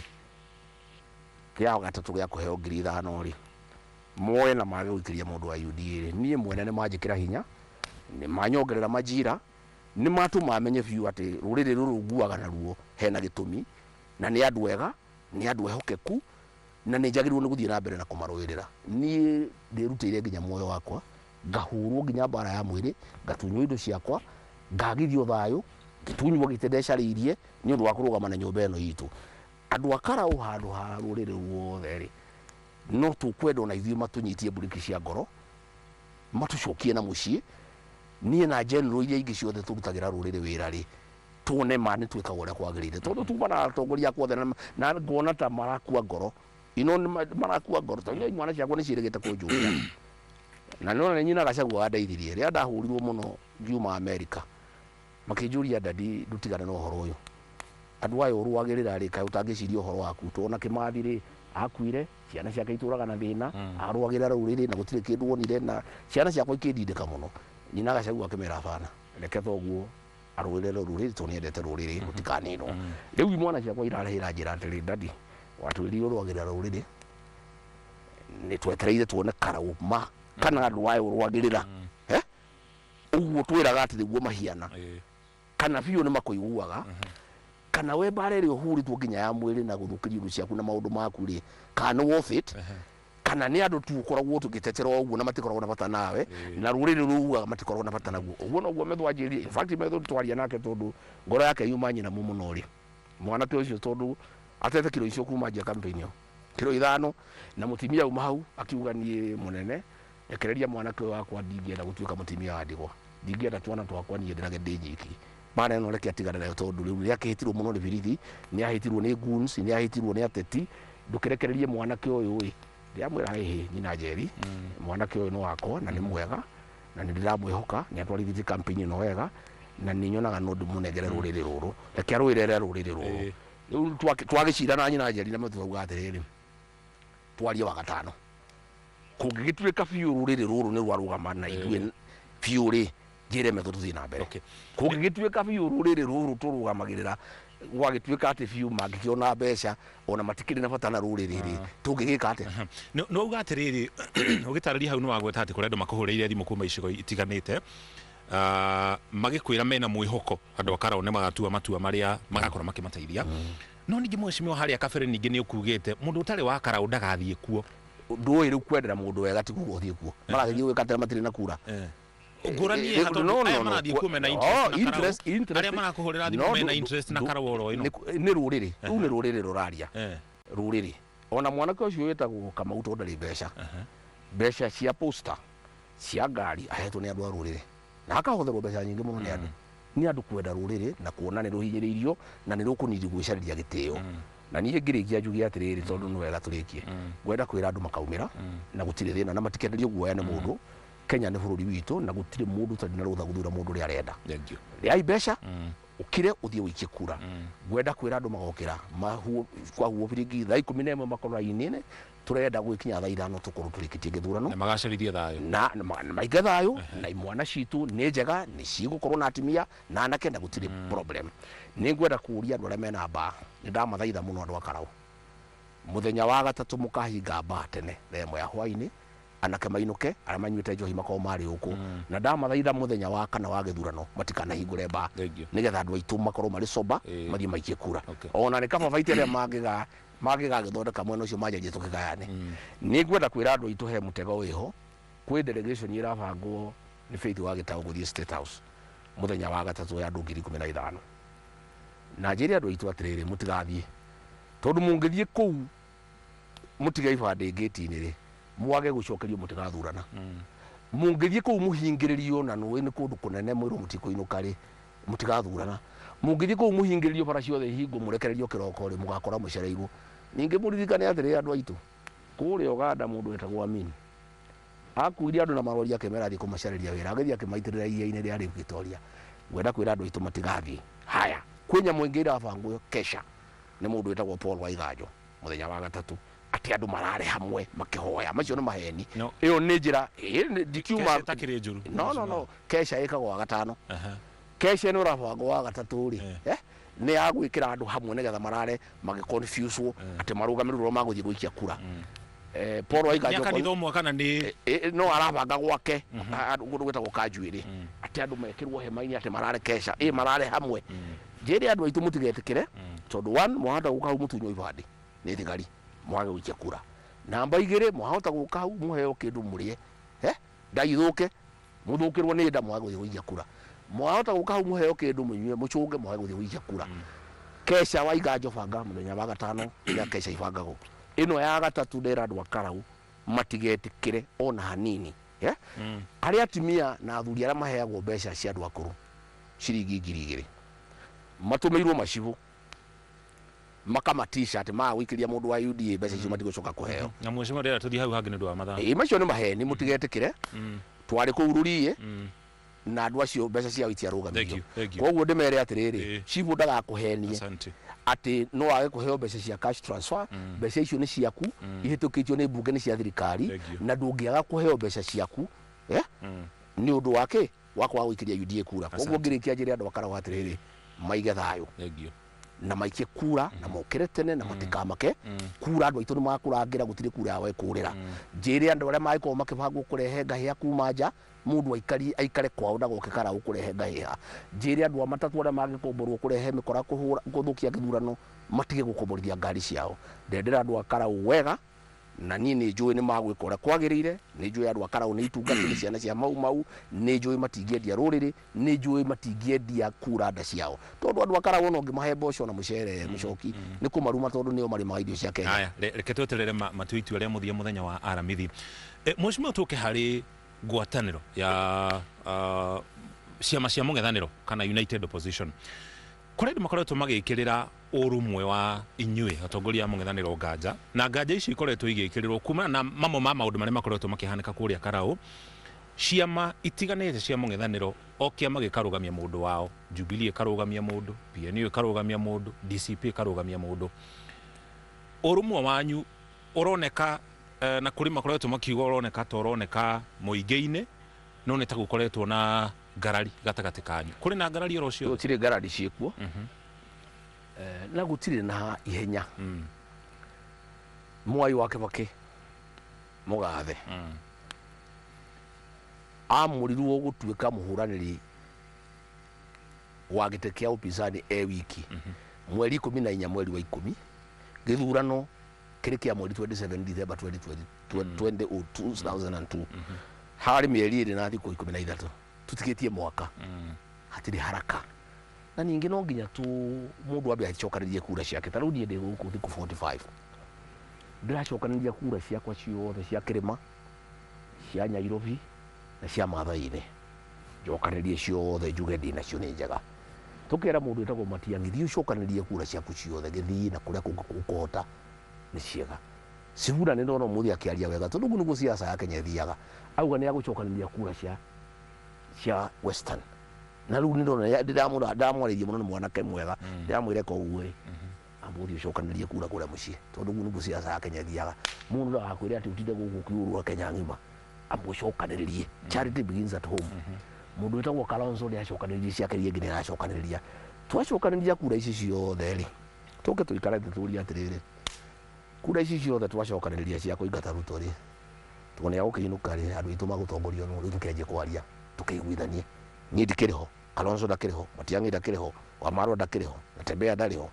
Speaker 2: kĩa gatatũ gĩa kũheo ngiri 5 rĩ, moe na mage gũikĩria mũndũ wa UDA rĩ, niĩ mwene nĩ manjĩkĩra hinya, nĩ manyongerera majira, nĩ matũma menye biũ atĩ rũrĩrĩ rũrũ nguaga naruo hena gĩtũmi, na nĩ andũ ega, nĩ andũ ehokeku, na nĩ njagĩrĩirwo nĩ gũthiĩ na mbere na kũmarũĩrĩra. Niĩ ndĩrutĩire nginya muoyo wakwa, ngahũrwo nginya mbara ya mwĩrĩ, ngatunywo indo ciakwa, ngagithio thayũ, ngĩtunywo gĩtĩ ndecarĩirie nĩ ũndũ wa kũrũgama na nyũmba ĩno itũ. Andũ a Karau handũ ha rũrĩrĩ ruothe rĩ, no tũkwenda ona ithuĩ matũnyitie mburiki cia ngoro, matũcokie na mũciĩ. Niĩ na general iria ingĩ ciothe tũrutagĩra rũrĩrĩ wĩra rĩ, tuone ma nĩ twĩkaga ũrĩa kwagĩrĩire, tondũ tuma na atongoria akwa othe na ngona ta marakua ngoro. Ino nĩ marakua ngoro, tondũ imwana ciakwa nĩ ciĩrĩgĩte kũnjũkĩra. Na nĩ wona nyina Gachagua wandeithirie rĩrĩa ndahũrirwo mũno ngiuma America, makĩnjũria dadi ndũtigane na ũhoro ũyũ, andũ aya ũrũagĩrĩra rĩ, kaĩ ũtangĩciria ũhoro waku? Tũrona Kĩmathi rĩ, akuire, ciana ciake itũraga na thĩna, arũagĩrĩra rũrĩrĩ na gũtirĩ kĩndũ onire, na ciana ciakwa ikĩndindĩka mũno. Nyina Gachagua akĩmera bana, reke thoguo arũĩrĩre rũrĩrĩ tondũ nĩendete rũrĩrĩ, rũtikaninwo. Rĩu imwana ciakwa irarehera njĩra atĩrĩ, dadi watwĩrire ũrũagĩrĩra rũrĩrĩ, nĩ twetereire tuone Karau ma kana andũ aya ũrũagĩrĩra. Ũguo twĩraga atĩ nĩguo mahiana, kana biũ nĩ makũiguaga, kana we mbara ĩrĩa ũhũrĩtwo nginya ya mwĩrĩ na gũthũkĩrio indo ciaku na maũndũ maku rĩ, kana nĩ worth it, kana nĩ andũ tu ũkoragwo tũgĩtetera ũguo na matikoragwo na bata nawe, na rũrĩrĩ rugaga matikoragwo na bata naguo. Ũguo noguo Methu anjĩrire. In fact, Methu twaria nake, tondũ ngoro yake yuma nyinamu mũno rĩ, mwanake ũcio, tondũ atete kiro icio kuma njia campaign ĩyo, kiro 5, na mũtumia auma hau akiuga, "Niĩ mũnene, rekereria mwanake ũyũ wakwa, ndingĩenda gũtuĩka mũtumia wa ndigwa, ndingĩenda twana twakwa niĩ ndĩrage ndĩ nyiki. Mbara ĩno reke atigane nayo, tondũ rĩu nĩ akĩhĩtirwo mũno nĩ birithi, nĩ ahĩtirwo nĩ goons, nĩ ahĩtirwo nĩ ateti, ndũkĩrekererie mwanake ũyũ." Ĩ ndĩramwĩra, "Ĩhĩ, nyina Njeri, mwanake ũyũ nĩ wakwa na nĩ mwega na nĩ ndĩramwĩhoka, nĩ atwarithĩtie campaign ĩno wega na nĩ nyonaga no ndĩmũnengere rũrĩrĩ rũrũ, reke arũĩrere rũrĩrĩ rũrũ." Rĩu twagĩcira na nyina Njeri na twauga atĩrĩrĩ, twarie wa gatano, kũngĩgĩtuĩka biũ rũrĩrĩ rũrũ nĩ rwarũgama na ithuĩ biũ rĩ, njĩre Methu tũthiĩ na mbere. Kũngĩgĩtuĩka biũ rũrĩrĩ rũrũ tũrũgamagĩrĩra gwagĩtuĩka atĩ biũ mangĩkĩona mbeca ona matikĩrĩ na bata na rũrĩrĩ rĩ, tũngĩgĩka atĩa?
Speaker 1: Nĩ wauga atĩrĩrĩ, ũgĩtarĩria hau nĩ wagweta atĩ kũrĩ andũ makũhũrĩire thimũ kuma icigo itiganĩte, magĩkwĩra mena mwĩhoko andũ a Karau nĩ magatua matua marĩa magakorwo makĩmateithia. No ningĩ, mheshimiwa, harĩa kabere ningĩ nĩ ũkugĩte mũndũ ũtarĩ wa Karau ndagathiĩ kuo.
Speaker 2: Ndũĩ rĩu kwendera mũndũ wega ti kuga ũthiĩ kuo, maragĩthiĩ gwĩka atĩa matirĩ na kura?
Speaker 1: Ngũrani ĩ ha? Tondũ aya marathiĩ kuo mena interest na Karau, arĩa marakũhũrĩra thimũ mena interest na Karau oro ĩno.
Speaker 2: Nĩ rũrĩrĩ rũu, nĩ rũrĩrĩ rũraria, rũrĩrĩ. Ona mwanake ũcio wĩtagwo Kamau, tondũ ndarĩ mbeca, mbeca cia poster cia ngari ahetwo nĩ andũ a rũrĩrĩ, na akahotherwo mbeca nyingĩ mũno nĩ andũ, nĩ andũ kwenda rũrĩrĩ na kuona nĩ rũhinyĩrĩirio na nĩ rũkũnidi gwĩcarĩria gĩtĩo. Na niĩ ngĩrĩkia njuge atĩrĩrĩ, tondũ nĩ wega tũrĩkie, ngwenda kwĩra andũ makaumĩra na gũtirĩ thĩna na matikenderio guoya nĩ mũndũ. Kenya nĩ bũrũri witũ na gũtirĩ mũndũ ũtarĩ na rũtha gũthura mũndũ ũrĩa arenda. Rĩai mbeca, ũkire ũthiĩ ũikie kura. Ngwenda kwĩra andũ magokĩra kwahuo biringi thaa 11 makorwo raini-inĩ, tũrenda gwĩkinya thaa 5 tũkorwo tũrĩkĩtie gĩthurano.
Speaker 1: Na magacĩrithie thayũ.
Speaker 2: Na maige thayũ, na imwana citũ nĩ njega, nĩ cigũkorwo na atumia na anake na gũtirĩ problem. Nĩ ngwenda kũũria andũ arĩa mena mbaa, nĩ ndamathaitha mũno andũ a Karau, mũthenya wa gatatũ mũkahinga mbaa tene thaa 1 ya hwainĩ, anake mainũke, arĩa manyuĩte njohi makorwo marĩ ũkũ. Na ndamathaitha mũthenya wa kana wa gĩthurano matikanahingũre mbaa, nĩgetha andũ aitũ makorwo marĩ sober, mathiĩ maikie kura. Ona nĩ kaba baite arĩa mangĩga mangĩgagĩthondeka mwena ũcio manjarie tũkĩgayane. Nĩ ngwenda kwĩra andũ aitũ he mũtego wĩho, kwĩ delegation ĩrabangwo nĩ Faith wa Gĩtaũ gũthiĩ State House mũthenya wa gatatũ ya andũ 15,000, na njĩre andũ aitũ atĩrĩrĩ, mũtigathiĩ, tondũ mũngĩthiĩ kũu mũtige ibandĩ ngĩti-inĩ rĩ, mwage gũcokerio, mũtigathurana. Mũngĩthiĩ kũu mũhingĩrĩrio na nũĩ nĩ kũndũ kũnene, mwĩrwo mũtikũinũka rĩ, mũtigathurana. Mũngĩthiĩ kũu mũhingĩrĩrio, bara ciothe ihingwo, mũrekererio kĩroko rĩ, mũgakora mũcereirwo. Ningĩ mũririkane atĩrĩrĩ, andũ aitũ, kũrĩa Uganda mũndũ wetagwo Amin akuire andũ na marori, akĩmera athiĩ kũmacarĩria wĩra, agĩthiĩ akĩmaitĩrĩra iria-inĩ rĩa Lake Victoria. Ngwenda kwĩra andũ aitũ matigathiĩ. Haya, kwĩ nyamũ ĩngĩ ĩrabangwo kesha nĩ mũndũ wĩtagwo Paul Waiganjo mũthenya wa gatatũ, atĩ andũ marare hamwe makĩhoya. Macio nĩ maheni, ĩyo nĩ njĩra ndikiuma.
Speaker 1: Kesha ĩtakĩrĩ njũru.
Speaker 2: No, no, no, kesha ĩkagwo wa gatano. Kesha ĩno ĩrabangwo wa gatatũ rĩ, nĩ ya gwĩkĩra andũ hamwe nĩgetha marare magĩconfuswo atĩ marũgamĩrĩrwo magũthiĩ gũikia kura. Paul Waiganjo
Speaker 1: Nĩ kanitha ũmwe kana nĩ
Speaker 2: No arabanga gwake kũndũ gwĩtagwo Kanjuĩrĩ, atĩ andũ mekĩrwo hema-inĩ atĩ marare kesha, ĩ marare hamwe. Njĩre andũ aitũ mũtigetĩkĩre, tondũ one, mwahota gũka hau mũtunywo ibandĩ nĩ thigari mwage gũikia kura. Namba 2, mwahota gũka hau mũheo kĩndũ mũrĩe, ndaithũke, mũthũkĩrwo nĩ nda, mwage gũthiĩ gũikia kura. Mwahota gũka hau mũheo kĩndũ mũnyue, mũcũnge, mwage gũthiĩ gũikia kura. Kesha Waiganjo banga mũthenya wa gatano, ĩrĩa kesha ibangagwo ĩno ya gatatũ, ndera andũ a Karau matigetĩkĩre ona hanini. Arĩa atumia na athuri arĩa maheagwo mbeca cia andũ akũrũ ciringi 2,000, matũmĩirwo macibũ makamatisha atĩ maga gũikĩria mũndũ wa UDA mbeca icio matigũcoka kũheo.
Speaker 1: Na mheshimiwa, ndĩrenda tũthiĩ hau hangĩ nĩ ũndũ wa mathaa.
Speaker 2: Ĩ, macio nĩ maheni, mũtigetĩkĩre. Twarĩ kũu rũriĩ na andũ acio mbeca ciao itiarũgamirio.
Speaker 1: Thank you, thank you.
Speaker 2: Koguo ndĩmere atĩrĩrĩ, cibũ ndagakũhenie
Speaker 1: Asante.
Speaker 2: atĩ no wage kũheo mbeca cia cash transfer. Mbeca icio nĩ ciaku, ihĩtũkĩtio nĩ mbunge, nĩ cia thirikari, na ndũngĩaga kũheo mbeca ciaku nĩ ũndũ wa kĩ wa kwaga gũikĩria UDA kura. Koguo ngĩrĩkia njĩre andũ a Karau atĩrĩrĩ, maige thayũ.
Speaker 1: Thank you.
Speaker 2: Na maikie kura na mokere tene na matikamake kura. Andũ aitũ nĩ makũrangĩra, gũtirĩ kura yao ĩkũrĩra. Njĩre andũ arĩa mangĩkorwo makĩbangwo kũrehe ngahĩha kuma nja, mũndũ aikari aikare kwao, ndagoke Karau kũrehe ngahĩha. Njĩre andũ a matatũ arĩa mangĩkomborwo kũrehe mĩkora kũhũra gũthũkia gĩthurano, matige gũkomborithia ngari ciao. Ndendera andũ a Karau wega, na niĩ nĩ njũĩ nĩ magwĩka ũrĩa kwagĩrĩire. Nĩ njũĩ andũ a Karau nĩ itungatĩri ciana cia Mau Mau, nĩ njũĩ matingĩendia rũrĩrĩ, nĩ njũĩ matingĩendia kura nda ciao, tondũ andũ a Karau ona ũngĩmahe mboco na mũcere, mũcoki nĩ kũmaruma, tondũ nĩo marĩmaga irio cia Kenya.
Speaker 1: Haya, reke tweterere matue itua rĩa mũthia mũthenya wa Aramithi. Mheshimiwa, tũke harĩ ngwatanĩro ya ciama cia mũng'ethanĩro kana United Opposition. Kũrĩ andũ makoretwo magĩkĩrĩra ũrũmwe wa inyuĩ atongoria a mũng'ethanĩro nganja, na nganja icio ikoretwo igĩkĩrĩrwo kumana na mamwe ma maũndũ marĩa makoretwo makĩhanĩka kũrĩa Karau. Ciama itiganĩte cia mũng'ethanĩro, o kĩama gĩkarũgamia mũndũ wao. Jubilee ĩkarũgamia mũndũ, PNU ĩkarũgamia mũndũ, DCP ĩkarũgamia mũndũ. Ũrũmwe wanyu ũroneka na kũrĩ makoretwo makiuga ũroneka ta ũroneka mũingĩ-inĩ, no nĩ ta gũkoretwo na ngarari gatagatĩ kanyu. Kũrĩ na ngarari oro cio?
Speaker 2: Gũtirĩ ngarari ciĩkuo. Na gũtirĩ na ihenya. Mwai wa Kibaki mũgathe amũrirwo gũtuĩka mũhũranĩri wa gĩtĩ kĩa upinzani e wiki mweri 14 mweri wa 10, gĩthurano kĩrĩ kĩa mweri 27 December 2020, 2002. Harĩ mĩeri 2 na thikũ 13, tũtigĩtie mwaka. Hatirĩ haraka, na ningĩ no nginya tu mũndũ ambe acokanĩrie kura ciake. Ta rĩu niĩ ndĩ gũkũ thikũ 45, ndĩracokanĩria kura ciakwa ciothe cia kĩrĩma, cia Nyairobi na cia Maathai-inĩ, njokanĩrie ciothe, njuge ndĩ nacio nĩ njega. Tũkera mũndũ wĩtagwo Matiang'i, thiĩ ũcokanĩrie kura ciaku ciothe gĩthii na kũrĩa kũngĩ ũkũhota, nĩ ciega. Sifuna nĩ ndona ũmũthĩ akĩaria wega, tondũ ũguo nĩguo siasa ya Kenya ĩthiaga. Auga nĩ agũcokanĩria kura cia Western, na rĩu nĩ ndona ndamwarĩirie mũno, nĩ mwanake mwega. Ndĩramwĩre koguo ĩ amba ũthiĩ ũcokanĩrie kura kũrĩa mũciĩ, tondũ ũguo nĩguo siasa ya Kenya ĩthiaga. Mũndũ ndagakwĩre atĩ ũtinde gũkũ ũkĩũrũra Kenya ng'ima, amba ũcokanĩrĩrie. Charity begins at home. Mũndũ wĩtagwo Kalonzo nĩ acokanĩrĩrie ciake, iria ingĩ nĩ aracokanĩrĩria. Twacokanĩrĩria kura ici ciothe rĩ, tũke tũikare thĩ tũrie atĩrĩrĩ, kura ici ciothe twacokanĩrĩria cia kũingata Ruto rĩ, tondũ nĩ agũkĩinũka rĩ, andũ aitũ magũtongorio nũ? Rĩu tũkĩanjie kwaria, tũkĩiguithanie. Niĩ ndikĩrĩ ho, Kalonzo ndakĩrĩ ho, Matiang'i ndakĩrĩ ho, Wamarwa ndakĩrĩ ho, Natembeya ndarĩ ho,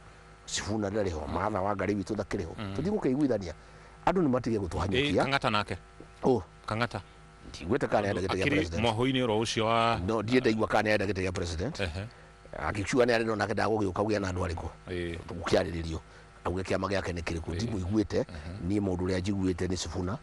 Speaker 2: Sifuna ndarĩ ho, Martha Wangari witũ ndakĩrĩ ho. Tũthiĩ gũkĩiguithania, andũ nĩ matige gũtũhanyũkia.
Speaker 1: Kang'ata nake?
Speaker 2: Oh.
Speaker 1: Kang'ata.
Speaker 2: Ndiguĩte kana nĩarenda gĩtĩ gĩa
Speaker 1: Akĩrĩ
Speaker 2: president.
Speaker 1: mwahũ-inĩ oro ũcio wa
Speaker 2: No ndiĩ ndaigua kana nĩarenda gĩtĩ gĩa president. Akiuga nĩ arĩ nake ndagũgĩũka kũgĩa na andũ arĩkũ gũkĩarĩrĩrio auge kĩama gĩake nĩ kĩrĩkũ. Ndimũiguĩte niĩ. Mũndũ ũrĩa njiguĩte nĩ Sifuna,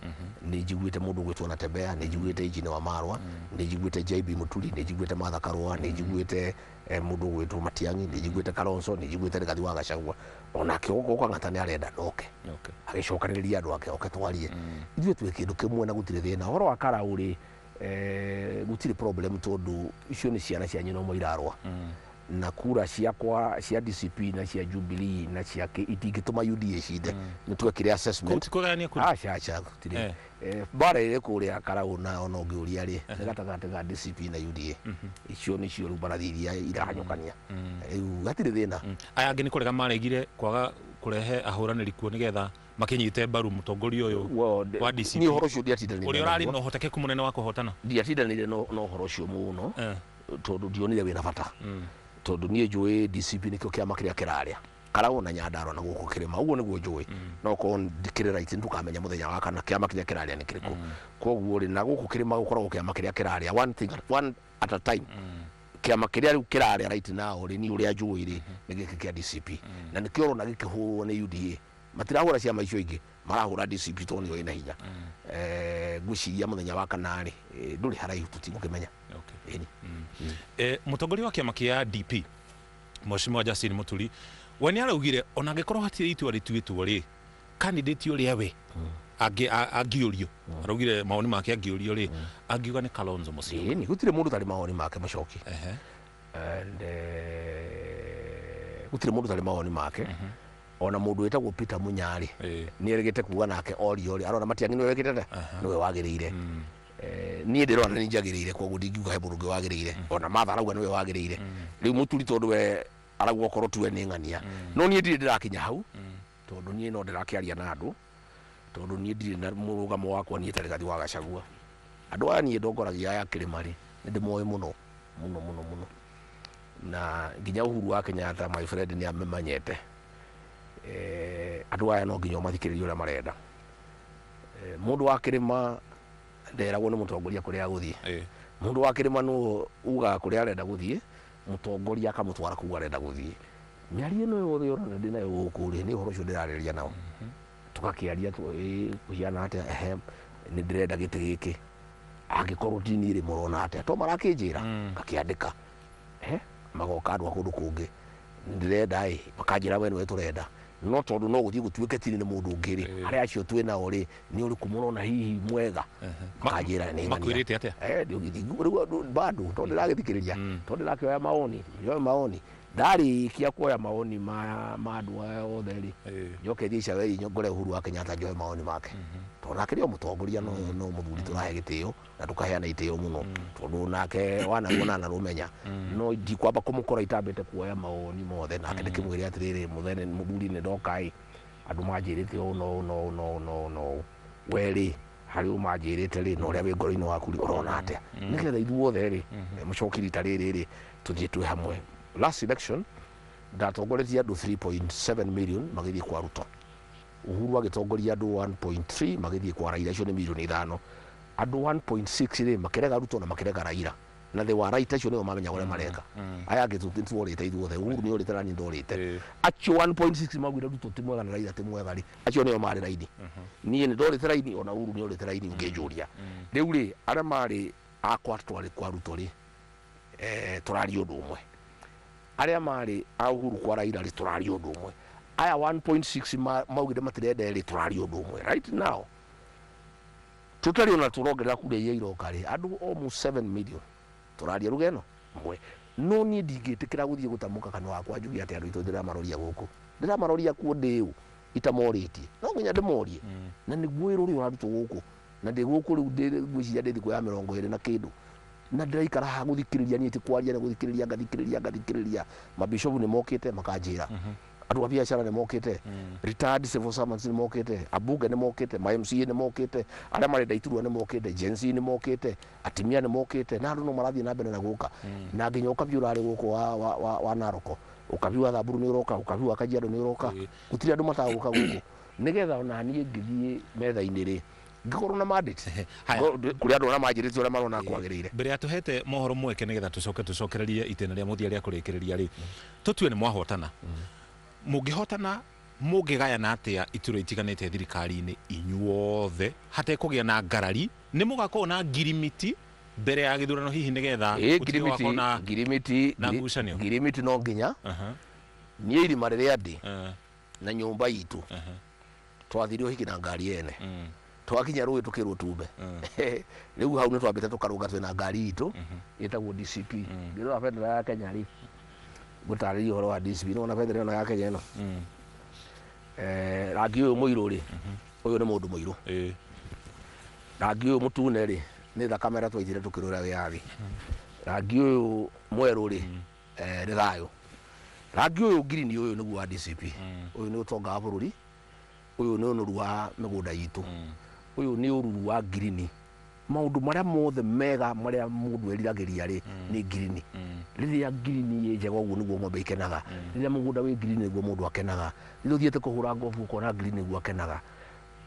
Speaker 2: nĩ njiguĩte mũndũ ũgwĩtwo Natembeya, nĩ njiguĩte Engineer Wamarwa, nĩ njiguĩte JB Muturi, nĩ njiguĩte Martha Karũa, nĩ njiguĩte mũndũ ũgwĩtwo Matiang'i, nĩ njiguĩte Kalonzo, nĩ njiguĩte Rigathi wa Gachagua. Onake okorwo Kang'ata nĩ arenda, noke agĩcokanĩrĩria andũ ake, oke twarie. Ithuĩ twĩ kĩndũ kĩmwe na gũtirĩ thĩna. Ũhoro wa Karau rĩ, gũtirĩ problem, tondũ icio nĩ ciana cia nyina ũmwe irarũa, na kura ciakwa cia DCP na cia Jubilee na cia itingĩtũma UDA cinde. Nĩ twekire assessment.
Speaker 1: Kũu ti kũgayania kura?
Speaker 2: Aca, aca, gũtirĩ. Mbara ĩrĩ kũrĩa Karau, na ona ũngĩũria rĩ, nĩ gatagatĩ ga DCP na UDA. Icio nĩcio rĩu mbarathi iria irahanyũkania. Rĩu hatirĩ thĩna.
Speaker 1: Aya angĩ nĩ kũrega maregire kwaga kũrehe ahũranĩri kuo nĩgetha makĩnyite mbaru mũtongoria ũyũ wa DCP,
Speaker 2: Niĩ ũhoro ũcio ndiatindanĩire
Speaker 1: ũrĩa ũrarĩ
Speaker 2: naguo.
Speaker 1: na ũhotekeku mũnene wa kũhotana.
Speaker 2: Ndiatindanĩire na ũhoro ũcio mũno, tondũ ndionire wĩna bata, tondũ niĩ njũĩ DCP nĩkĩo kĩama kĩrĩa kĩrarĩa Karau na Nyandarua na gũkũ kĩrĩma. Ũguo nĩguo njũĩ. No korwo ndikĩrĩ right, nĩtũkamenya mũthenya wa kana kĩama kĩrĩa kĩrarĩa nĩ kĩrĩkũ. Koguo rĩ, na gũkũ kĩrĩma gũkoragwo kĩama kĩrĩa kĩrarĩa, one thing one at a time. Kĩama kĩrĩa rĩu kĩrarĩa right now rĩ, niĩ ũrĩa njũĩ rĩ, nĩ gĩkĩ kĩa DCP, na nĩkĩo ũrona gĩkĩhũrwo nĩ UDA. Matirahũra ciama icio ingĩ, marahũra DCP tondũ nĩyo ĩna hinya. Ngwĩciria mũthenya wa kana rĩ, ndũrĩ haraihu, tũtigũkĩmenya. Ĩni.
Speaker 1: Mũtongoria wa kĩama kĩa DP, Mheshimiwa Justin Muturi, we nĩ araugire ona angĩkorwo hatirĩ itua rĩtuĩtwo rĩ, candidate ũrĩa we angĩũrio, araugire mawoni make angĩũrio rĩ, angiuga nĩ Kalonzo Musyoka.
Speaker 2: Ĩni, gũtirĩ mũndũ ũtarĩ mawoni make, Mũcoki. And gũtirĩ mũndũ ũtarĩ mawoni make. Ona mũndũ wĩtagwo Peter Munyarĩ nĩ erĩgĩte kuga nake orio rĩ, arona Matiang'i nĩwe wĩkĩte atĩa, nĩwe wagĩrĩire. Niĩ ndĩrona nĩ njagĩrĩire, koguo ndingiuga he mũndũ ũngĩ wagĩrĩire. Ona Martha arauga nĩwe wagĩrĩire. Rĩu Mũturi, tondũ we Arauga okorwo tuwe nĩ ng'ania, no niĩ ndirĩ ndĩrakinya hau, tondũ niĩ no ndĩrakĩaria na andũ, tondũ niĩ ndirĩ na mũrũgamo wakwa. Niĩ ta Rigathi wa Gachagua, andũ aya niĩ ndongoragia aya kĩrĩma rĩ, nĩ ndĩmoĩ mũno mũno mũno mũno, na nginya Uhuru wa Kenyatta, my friend, nĩ amemanyete. Andũ aya no nginya ũmathikĩrĩrie ũrĩa marenda. Mũndũ wa kĩrĩma nderagwo nĩ mũtongoria kũrĩa agũthiĩ. Mũndũ wa kĩrĩma nĩwe ugaga kũrĩa arenda gũthiĩ, mũtongoria akamũtwara kũu arenda gũthiĩ. Mĩario ĩno yothe ũrona ndĩ nayo gũkũ rĩ, nĩ ũhoro ũcio ndĩrarĩrĩria nao, tũgakĩaria kũhiana atĩa. Ehe, nĩ ndĩrenda gĩtĩ gĩkĩ, angĩkorwo ti niĩ rĩ, mũrona atĩa? To marakĩnjĩra, ngakĩandĩka. Magoka andũ a kũndũ kũngĩ, ndĩrenda ĩ, makanjĩra we nĩwe tũrenda, no tondũ no gũthiĩ gũtuĩke tiri nĩ mũndũ ũngĩ rĩ, harĩa acio twĩ nao rĩ, nĩ ũrĩkũ mũrona hihi mwega? Makanjĩra nĩ ng'ania.
Speaker 1: Makwĩrĩte atĩa?
Speaker 2: Rĩu andũ bado tondũ ndĩragĩthikĩrĩria, tondũ ndĩrakĩoya maoni, njoe maoni. Ndarĩkia kuoya maoni ma andũ aya othe rĩ, njoke thiĩ Icaweri ngore Uhuru wa Kenyatta, njoe maoni make, tondũ nake nĩo mũtongoria, no mũthuri tũrahe gĩtĩo na tũkaheana itĩo mũno, tondũ nake wanaruona na rũmenya. No ndikwamba kũmũkora itambĩte kuoya maoni mothe nake, ndĩkĩmwĩre atĩrĩrĩ, mũthene mũthuri, nĩ ndoka ĩ, andũ manjĩrĩte ũũ na ũũ na ũũ na ũũ na ũũ na ũũ, we rĩ, harĩ ũũ manjĩrĩte rĩ, na ũrĩa wĩ ngoro-inĩ waku rĩ, ũrona atĩa? Nĩgetha ithuothe rĩ, mũcoki rita rĩrĩ rĩ, tũthiĩ twĩ hamwe. Last election ndatongoretie andũ 3.7 million magĩthiĩ kwa Ruto, Uhuru agĩtongoria andũ 1.3 magĩthiĩ kwa Raila. Acio nĩ milioni 5. Andũ 1.6 rĩ, makĩrega Ruto na makĩrega Raila, na they were right. Acio nĩo mamenya ũrĩa mareka. Aya angĩ tũtworĩte ithuothe, Uhuru nĩ orĩte na niĩ ndorĩte. Acio 1.6 maugire Ruto ti mwega na Raila ti mwega rĩ, acio nĩo marĩ raini. Niĩ nĩ ndorĩte raini, ona Uhuru nĩ orĩte raini. Ũngĩnjũria rĩu rĩ, arĩa marĩ akwa twarĩ kwa Ruto rĩ, tũraria ũndũ ũmwe. Arĩa marĩ a Uhuru kwa Raila rĩ, tũraria ũndũ ũmwe. Aya 1.6 maugire matirenda rĩ, tũraria ũndũ ũmwe. Right now tũtarĩ ona tũrongerera kura iria iroka rĩ, andũ almost 7 million tũraria ruga ĩno mwe. No niĩ ndingĩtĩkĩra gũthiĩ gũtamũka kanua wakwa njuge atĩ andũ aitũ ndĩramaroria gũkũ, ndĩramaroria kuo ndĩũ itamorĩtie. No nginya ndĩmorie, na nĩguo wĩra ũrĩa ũrarutwo gũkũ, na ndĩ gũkũ rĩu ngwĩciria ndĩ thikũ ya 20 na kĩndũ, na ndĩraikara haha gũthikĩrĩria. Niĩ ti kwaria, nĩ gũthikĩrĩria, ngathikĩrĩria, ngathikĩrĩria. Mabishopu nĩ mokĩte makanjĩra, andũ a biacara nĩ mokĩte, retired civil servants nĩ mokĩte, abunge nĩ mokĩte, ma MCA nĩ mokĩte, arĩa marenda iturwa nĩ mokĩte, Gen Z nĩ mokĩte, atimia nĩ mokĩte, na andũ no marathiĩ na mbere na gũka, na nginya ũkabi ũrarĩ gũkũ wa Naroko, ũkabi wa Thamburu nĩ ũroka, ũkabi wa Kajiado nĩ ũroka. Gũtirĩ andũ matagũka gũkũ, nĩgetha ona niĩ ngĩthiĩ metha-inĩ rĩ, ngĩkorwo na mandate kũrĩ andũ arĩa manjĩrĩte ũrĩa marona kwagĩrĩire.
Speaker 1: Mbere ya tũhete mohoro mweke nĩgetha tũcoke tũcokererie itĩna rĩa mũthia rĩa kũrĩkĩrĩria rĩ, tũtue nĩ mwahotana, mũngĩhotana mũngĩgayana atĩa iturwa itiganĩte thirikari-inĩ inyuothe hatekũgĩa na ngarari? Nĩ mũgakorwo na ngirimiti mbere ya gĩthurano hihi, nĩgetha gũtige
Speaker 2: ngirimiti
Speaker 1: gũgakorwo na
Speaker 2: ngirimiti
Speaker 1: na ngucanio?
Speaker 2: Ngirimiti no nginya. Niĩ irima rĩrĩa ndĩ na nyũmba itũ, twathire ũhiki na ngari ene, twakinya rũĩ tũkĩrwo tumbe. Rĩu hau nĩ twambĩte tũkarũga twĩna ngari itũ ĩtagwo DCP. Ngĩrora bendera ya Kenya rĩ, ngũtarĩria ũhoro wa DCP. Nĩwona bendera ĩno ya Kenya ĩno, rangi ũyũ mũirũ rĩ, ũyũ nĩ mũndũ mũirũ. Rangi ũyũ mũtune rĩ, nĩ thakame ĩrĩa twaitire tũkĩrũra wĩyathi. Rangi ũyũ mwerũ rĩ, nĩ thayũ. Rangi ũyũ ngirini, ũyũ nĩguo wa DCP. Ũyũ nĩ ũtonga wa bũrũri, ũyũ nĩ ũnoru wa mĩgũnda itũ, ũyũ nĩ ũruru wa ngirini. Maũndũ marĩa mothe mega marĩa mũndũ eriragĩria rĩ, nĩ ngirini. Rĩrĩa ngirini ĩ njega ũguo, nĩguo ng'ombe ikenaga. Rĩrĩa mũgũnda wĩ ngirini, nĩguo mũndũ akenaga. Rĩrĩa ũthiĩte kũhũra ngobu ũkona ngirini, nĩguo akenaga.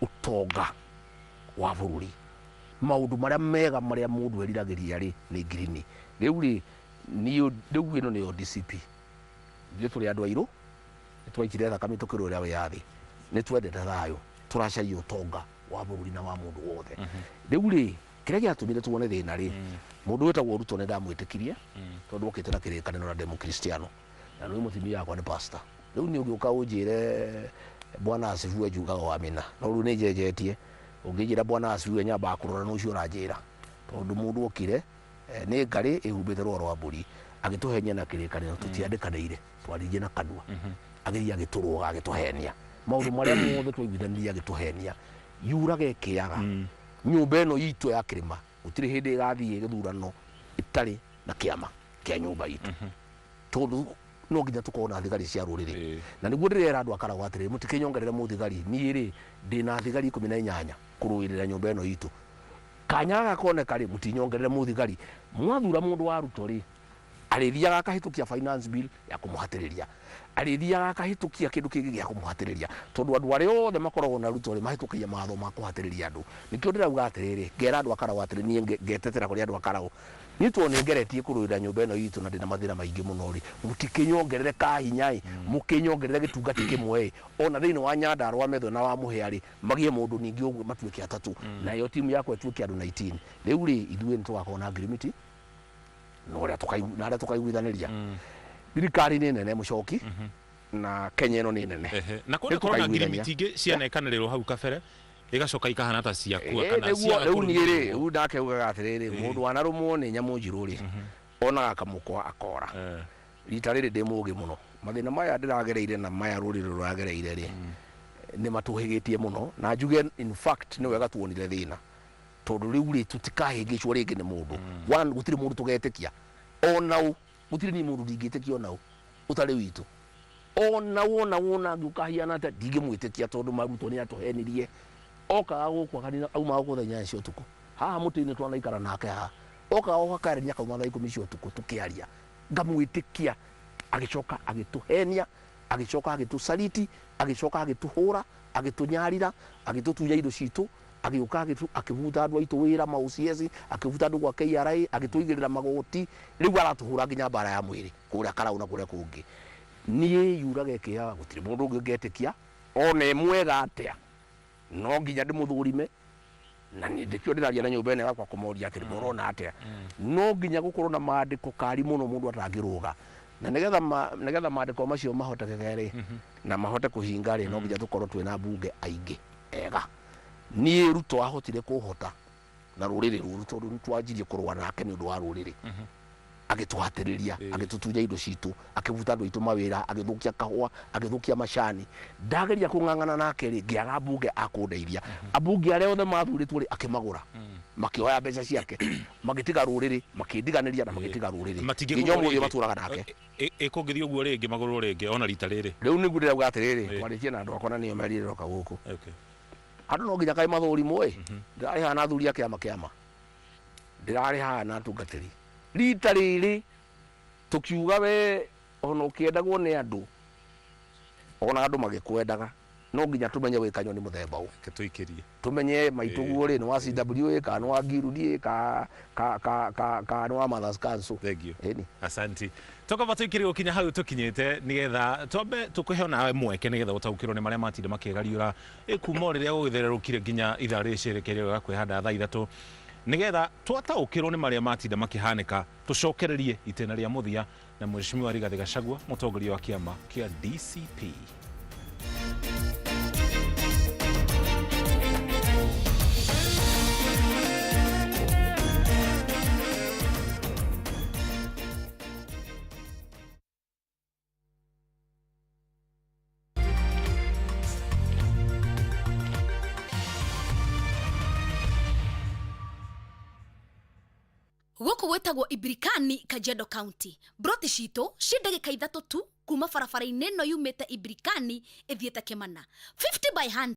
Speaker 2: Ũtonga wa bũrũri, maũndũ marĩa mega marĩa mũndũ eriragĩria rĩ, nĩ ngirini. Rĩu rĩ, niĩ rĩu ĩno nĩyo DCP. Ithuĩ tũrĩ andũ airũ, nĩ twaitire thakame tũkĩrũĩra wĩyathi, nĩ twendete thayũ, tũracaria ũtonga wa bũrũri na wa mũndũ wothe. Rĩu rĩ, kĩrĩa gĩatũmire tuone thĩna rĩ, mũndũ wĩtagwo Ruto nĩ ndamwĩtĩkirie, tondũ okĩte na kĩrĩkanĩro na ndĩ mũkristiano, na nĩ mũtumia wakwa nĩ pastor. Rĩu nĩ ũgĩũka ũnjĩre bwana asifiwe, njugaga wamina. No rĩu nĩ njenjetie. Ũngĩnjĩra bwana asifiwe, nyambaga kũrora nũ ũcio ũranjĩra, tondũ mũndũ okire nĩ ngarĩ ĩhumbĩte rũa rwa mbũri, agĩtũhenia na kĩrĩkanĩro tũtiandĩkanĩire, twaririe na kanua. Agĩthiĩ agĩtũrũga, agĩtũhenia maũndũ marĩa mothe twaiguithanirie, agĩtũhenia yuraga ĩkĩaga. Nyũmba ĩno itũ ya kĩrĩma gũtirĩ hĩndĩ ĩgathiĩ gĩthurano ĩtarĩ na kĩama kĩa nyũmba itũ, tondũ No nginya tũkorwo na thigari cia rũrĩrĩ, na nĩguo ndĩrera andũ a Karagũ atĩrĩrĩ, mũtikĩnyongerere mũthigari. Niĩ rĩ, ndĩna thigari 18 kũrũĩrĩra nyũmba ĩno itũ. Kanya gaka koneka rĩ, mũtinyongerere mũthigari. Mwathura mũndũ wa Ruto rĩ, arĩthiaga akahĩtũkia finance bill ya kũmũhatĩrĩria, arĩthiaga akahĩtũkia kĩndũ kĩngĩ gĩa kũmũhatĩrĩria, tondũ andũ arĩa othe makoragwo na Ruto rĩ, mahĩtũkagia mawatho ma kũhatĩrĩria andũ. Nĩkĩo ndĩrauga atĩrĩrĩ, ngera andũ a Karagũ atĩrĩ, niĩ ngetetera kũrĩ andũ a Karagũ, niĩ tondũ nĩ ngeretie kũrũĩrĩra nyũmba ĩno itũ na ndĩna mathĩna maingĩ mũno rĩ, mũtikĩnyongerere kahinya ĩ, mũkĩnyongerere gĩtungati kĩmwe ĩ, ona thĩinĩ wa Nyandarũa Metho na wa Mũhĩa rĩ, magĩe mũndũ ningĩ ũguo matuĩke atatũ, nayo timu yakwa ĩtuĩke andũ 19. Rĩu rĩ, ithuĩ nĩ tũgakorwo na ngirimiti na ũrĩa na arĩa tũkaiguithanĩria. Thirikari nĩ nene mũcoki, na Kenya ĩno nĩ nene.
Speaker 1: Na kũrĩ korwo na ngirimiti ingĩ cianekanĩrĩrwo hau kabere, igacoka ikahana ta ciakua kana
Speaker 2: nĩguo
Speaker 1: ciaga
Speaker 2: rĩu niĩ rĩ,
Speaker 1: kũrũmĩrĩrwo.
Speaker 2: Rĩu ndake ugaga atĩrĩrĩ, mũndũ wanarũmwo nĩ nyamũ njirũ rĩ, onaga kamũkwa akora. Rita rĩrĩ ndĩ mũgĩ mũno, mathĩna maya ndĩragereire na maya rũrĩrĩ rũragereire rĩ, nĩ matũhĩgĩtie mũno, na njuge in fact nĩ wega tuonire thĩna, tondũ rĩu rĩ, tũtikahĩngĩcwo rĩngĩ nĩ mũndũ. One, gũtirĩ mũndũ tũgetĩkia ona ũ, gũtirĩ niĩ mũndũ ndingĩtĩkia ona ũ ũtarĩ witũ, ona ũ, ona ũ, ona angĩũkahiana atĩa ndingĩmwĩtĩkia, tondũ Maruto nĩ atũhenirie. Okaga gũkũ akanina, aumaga gũkũ thaa 8 cia ũtukũ, haha mũtĩ-inĩ twanaikara nake haha, okaga gũka akarenia akauma thaa 10 cia ũtukũ tũkĩaria, ngamwĩtĩkia, agĩcoka agĩtũhenia, agĩcoka agĩtũcariti, agĩcoka agĩtũhũra, agĩtũnyarira, agĩtũtunya indo citũ, agĩũka akĩbuta andũ aitũ wĩra ma OCS, akĩbuta andũ gwa KRA, agĩtũigĩrĩra magoti, rĩu aratũhũra nginya mbara ya mwĩrĩ kũrĩa Karau na kũrĩa kũngĩ. Niĩ yuraga ĩkĩaga, gũtirĩ mũndũ ũngĩ ngetĩkia ona ĩ mwega atĩa, no nginya ndĩmũthũrime, na nĩ ndĩkĩo ndĩraria na nyũmba ĩno yakwa kũmoria atĩrĩ, mũrona atĩa? No nginya gũkorwo na mandĩko kari mũno mũndũ atangĩrũga, na nĩgetha mandĩko macio mahotekeke rĩ, na mahote kũhinga rĩ, no nginya tũkorwo twĩna mbunge aingĩ ega. Niĩ Ruto ahotire kũhota na rũrĩrĩ rũru, tondũ nĩ twanjirie kũrũa nake nĩ ũndũ wa rũrĩrĩ, agĩtũhatĩrĩria, agĩtũtunya indo citũ, akĩbuta andũ aitũ mawĩra, agĩthũkia kahũa, agĩthũkia macani. Ndageria kũng'ang'ana nake rĩ, ngĩaga mbunge akũndeithia. Ambunge arĩa othe mathurĩtwo rĩ, akĩmagũra, makĩoya mbeca ciake, magĩtiga rũrĩrĩ, makĩndiganĩria na magĩtiga rũrĩrĩ.
Speaker 1: Matingĩgũrwo
Speaker 2: Nginya ũmũthĩ
Speaker 1: rĩngĩ.
Speaker 2: matũraga nake.
Speaker 1: Ĩkũngĩthiĩ ũguo rĩngĩ, magũrwo rĩngĩ ona rita rĩrĩ.
Speaker 2: Rĩu nĩguo ndĩrauga atĩrĩrĩ, twarĩtie na andũ akwa na nĩo merire roka gũkũ. Andũ no nginya kaĩ mathũrimwo ĩ, ndĩrarĩ haha na athuri a kĩama kĩama, ndĩrarĩ haha na atungatĩri. Rita rĩrĩ tũkiuga we ona ũkĩendagwo nĩ andũ, ona andũ magĩkwendaga, no nginya tũmenye wĩ kanyoni mũthemba ũ.
Speaker 1: Reke tũikĩrie.
Speaker 2: Tũmenye maitũ guo rĩ, nĩ wa CWA kana nĩ wa Guild ĩ, ka nĩ wa Mothers Council.
Speaker 1: Thank you.
Speaker 2: Ĩni.
Speaker 1: Asanti. Tokaba tũikĩrie gũkinya hau tũkinyĩte, nĩgetha twambe tũkũhe nawe mweke, nĩgetha ũtaũkĩrwo nĩ marĩa matinda makĩgariũra kuma o rĩrĩa gũgĩthererũkire nginya ithaa rĩrĩ ciĩrĩkeire wega kwĩhanda thaa 3, nĩgetha twataũkĩrwo nĩ marĩa matinda makĩhanĩka, tũcokererie itĩna rĩa mũthia na Mheshimiwa Rigathĩ Gachagua, mũtongoria wa kĩama kĩa DCP.
Speaker 19: Gũkũ gwĩtagwo Ibirikani, Kajiado County. Broti citũ ci ndagĩka 3 tu kuma barabara-inĩ ĩno yumĩte Ibirikani ĩthiĩte Kĩmana. 50 by 100.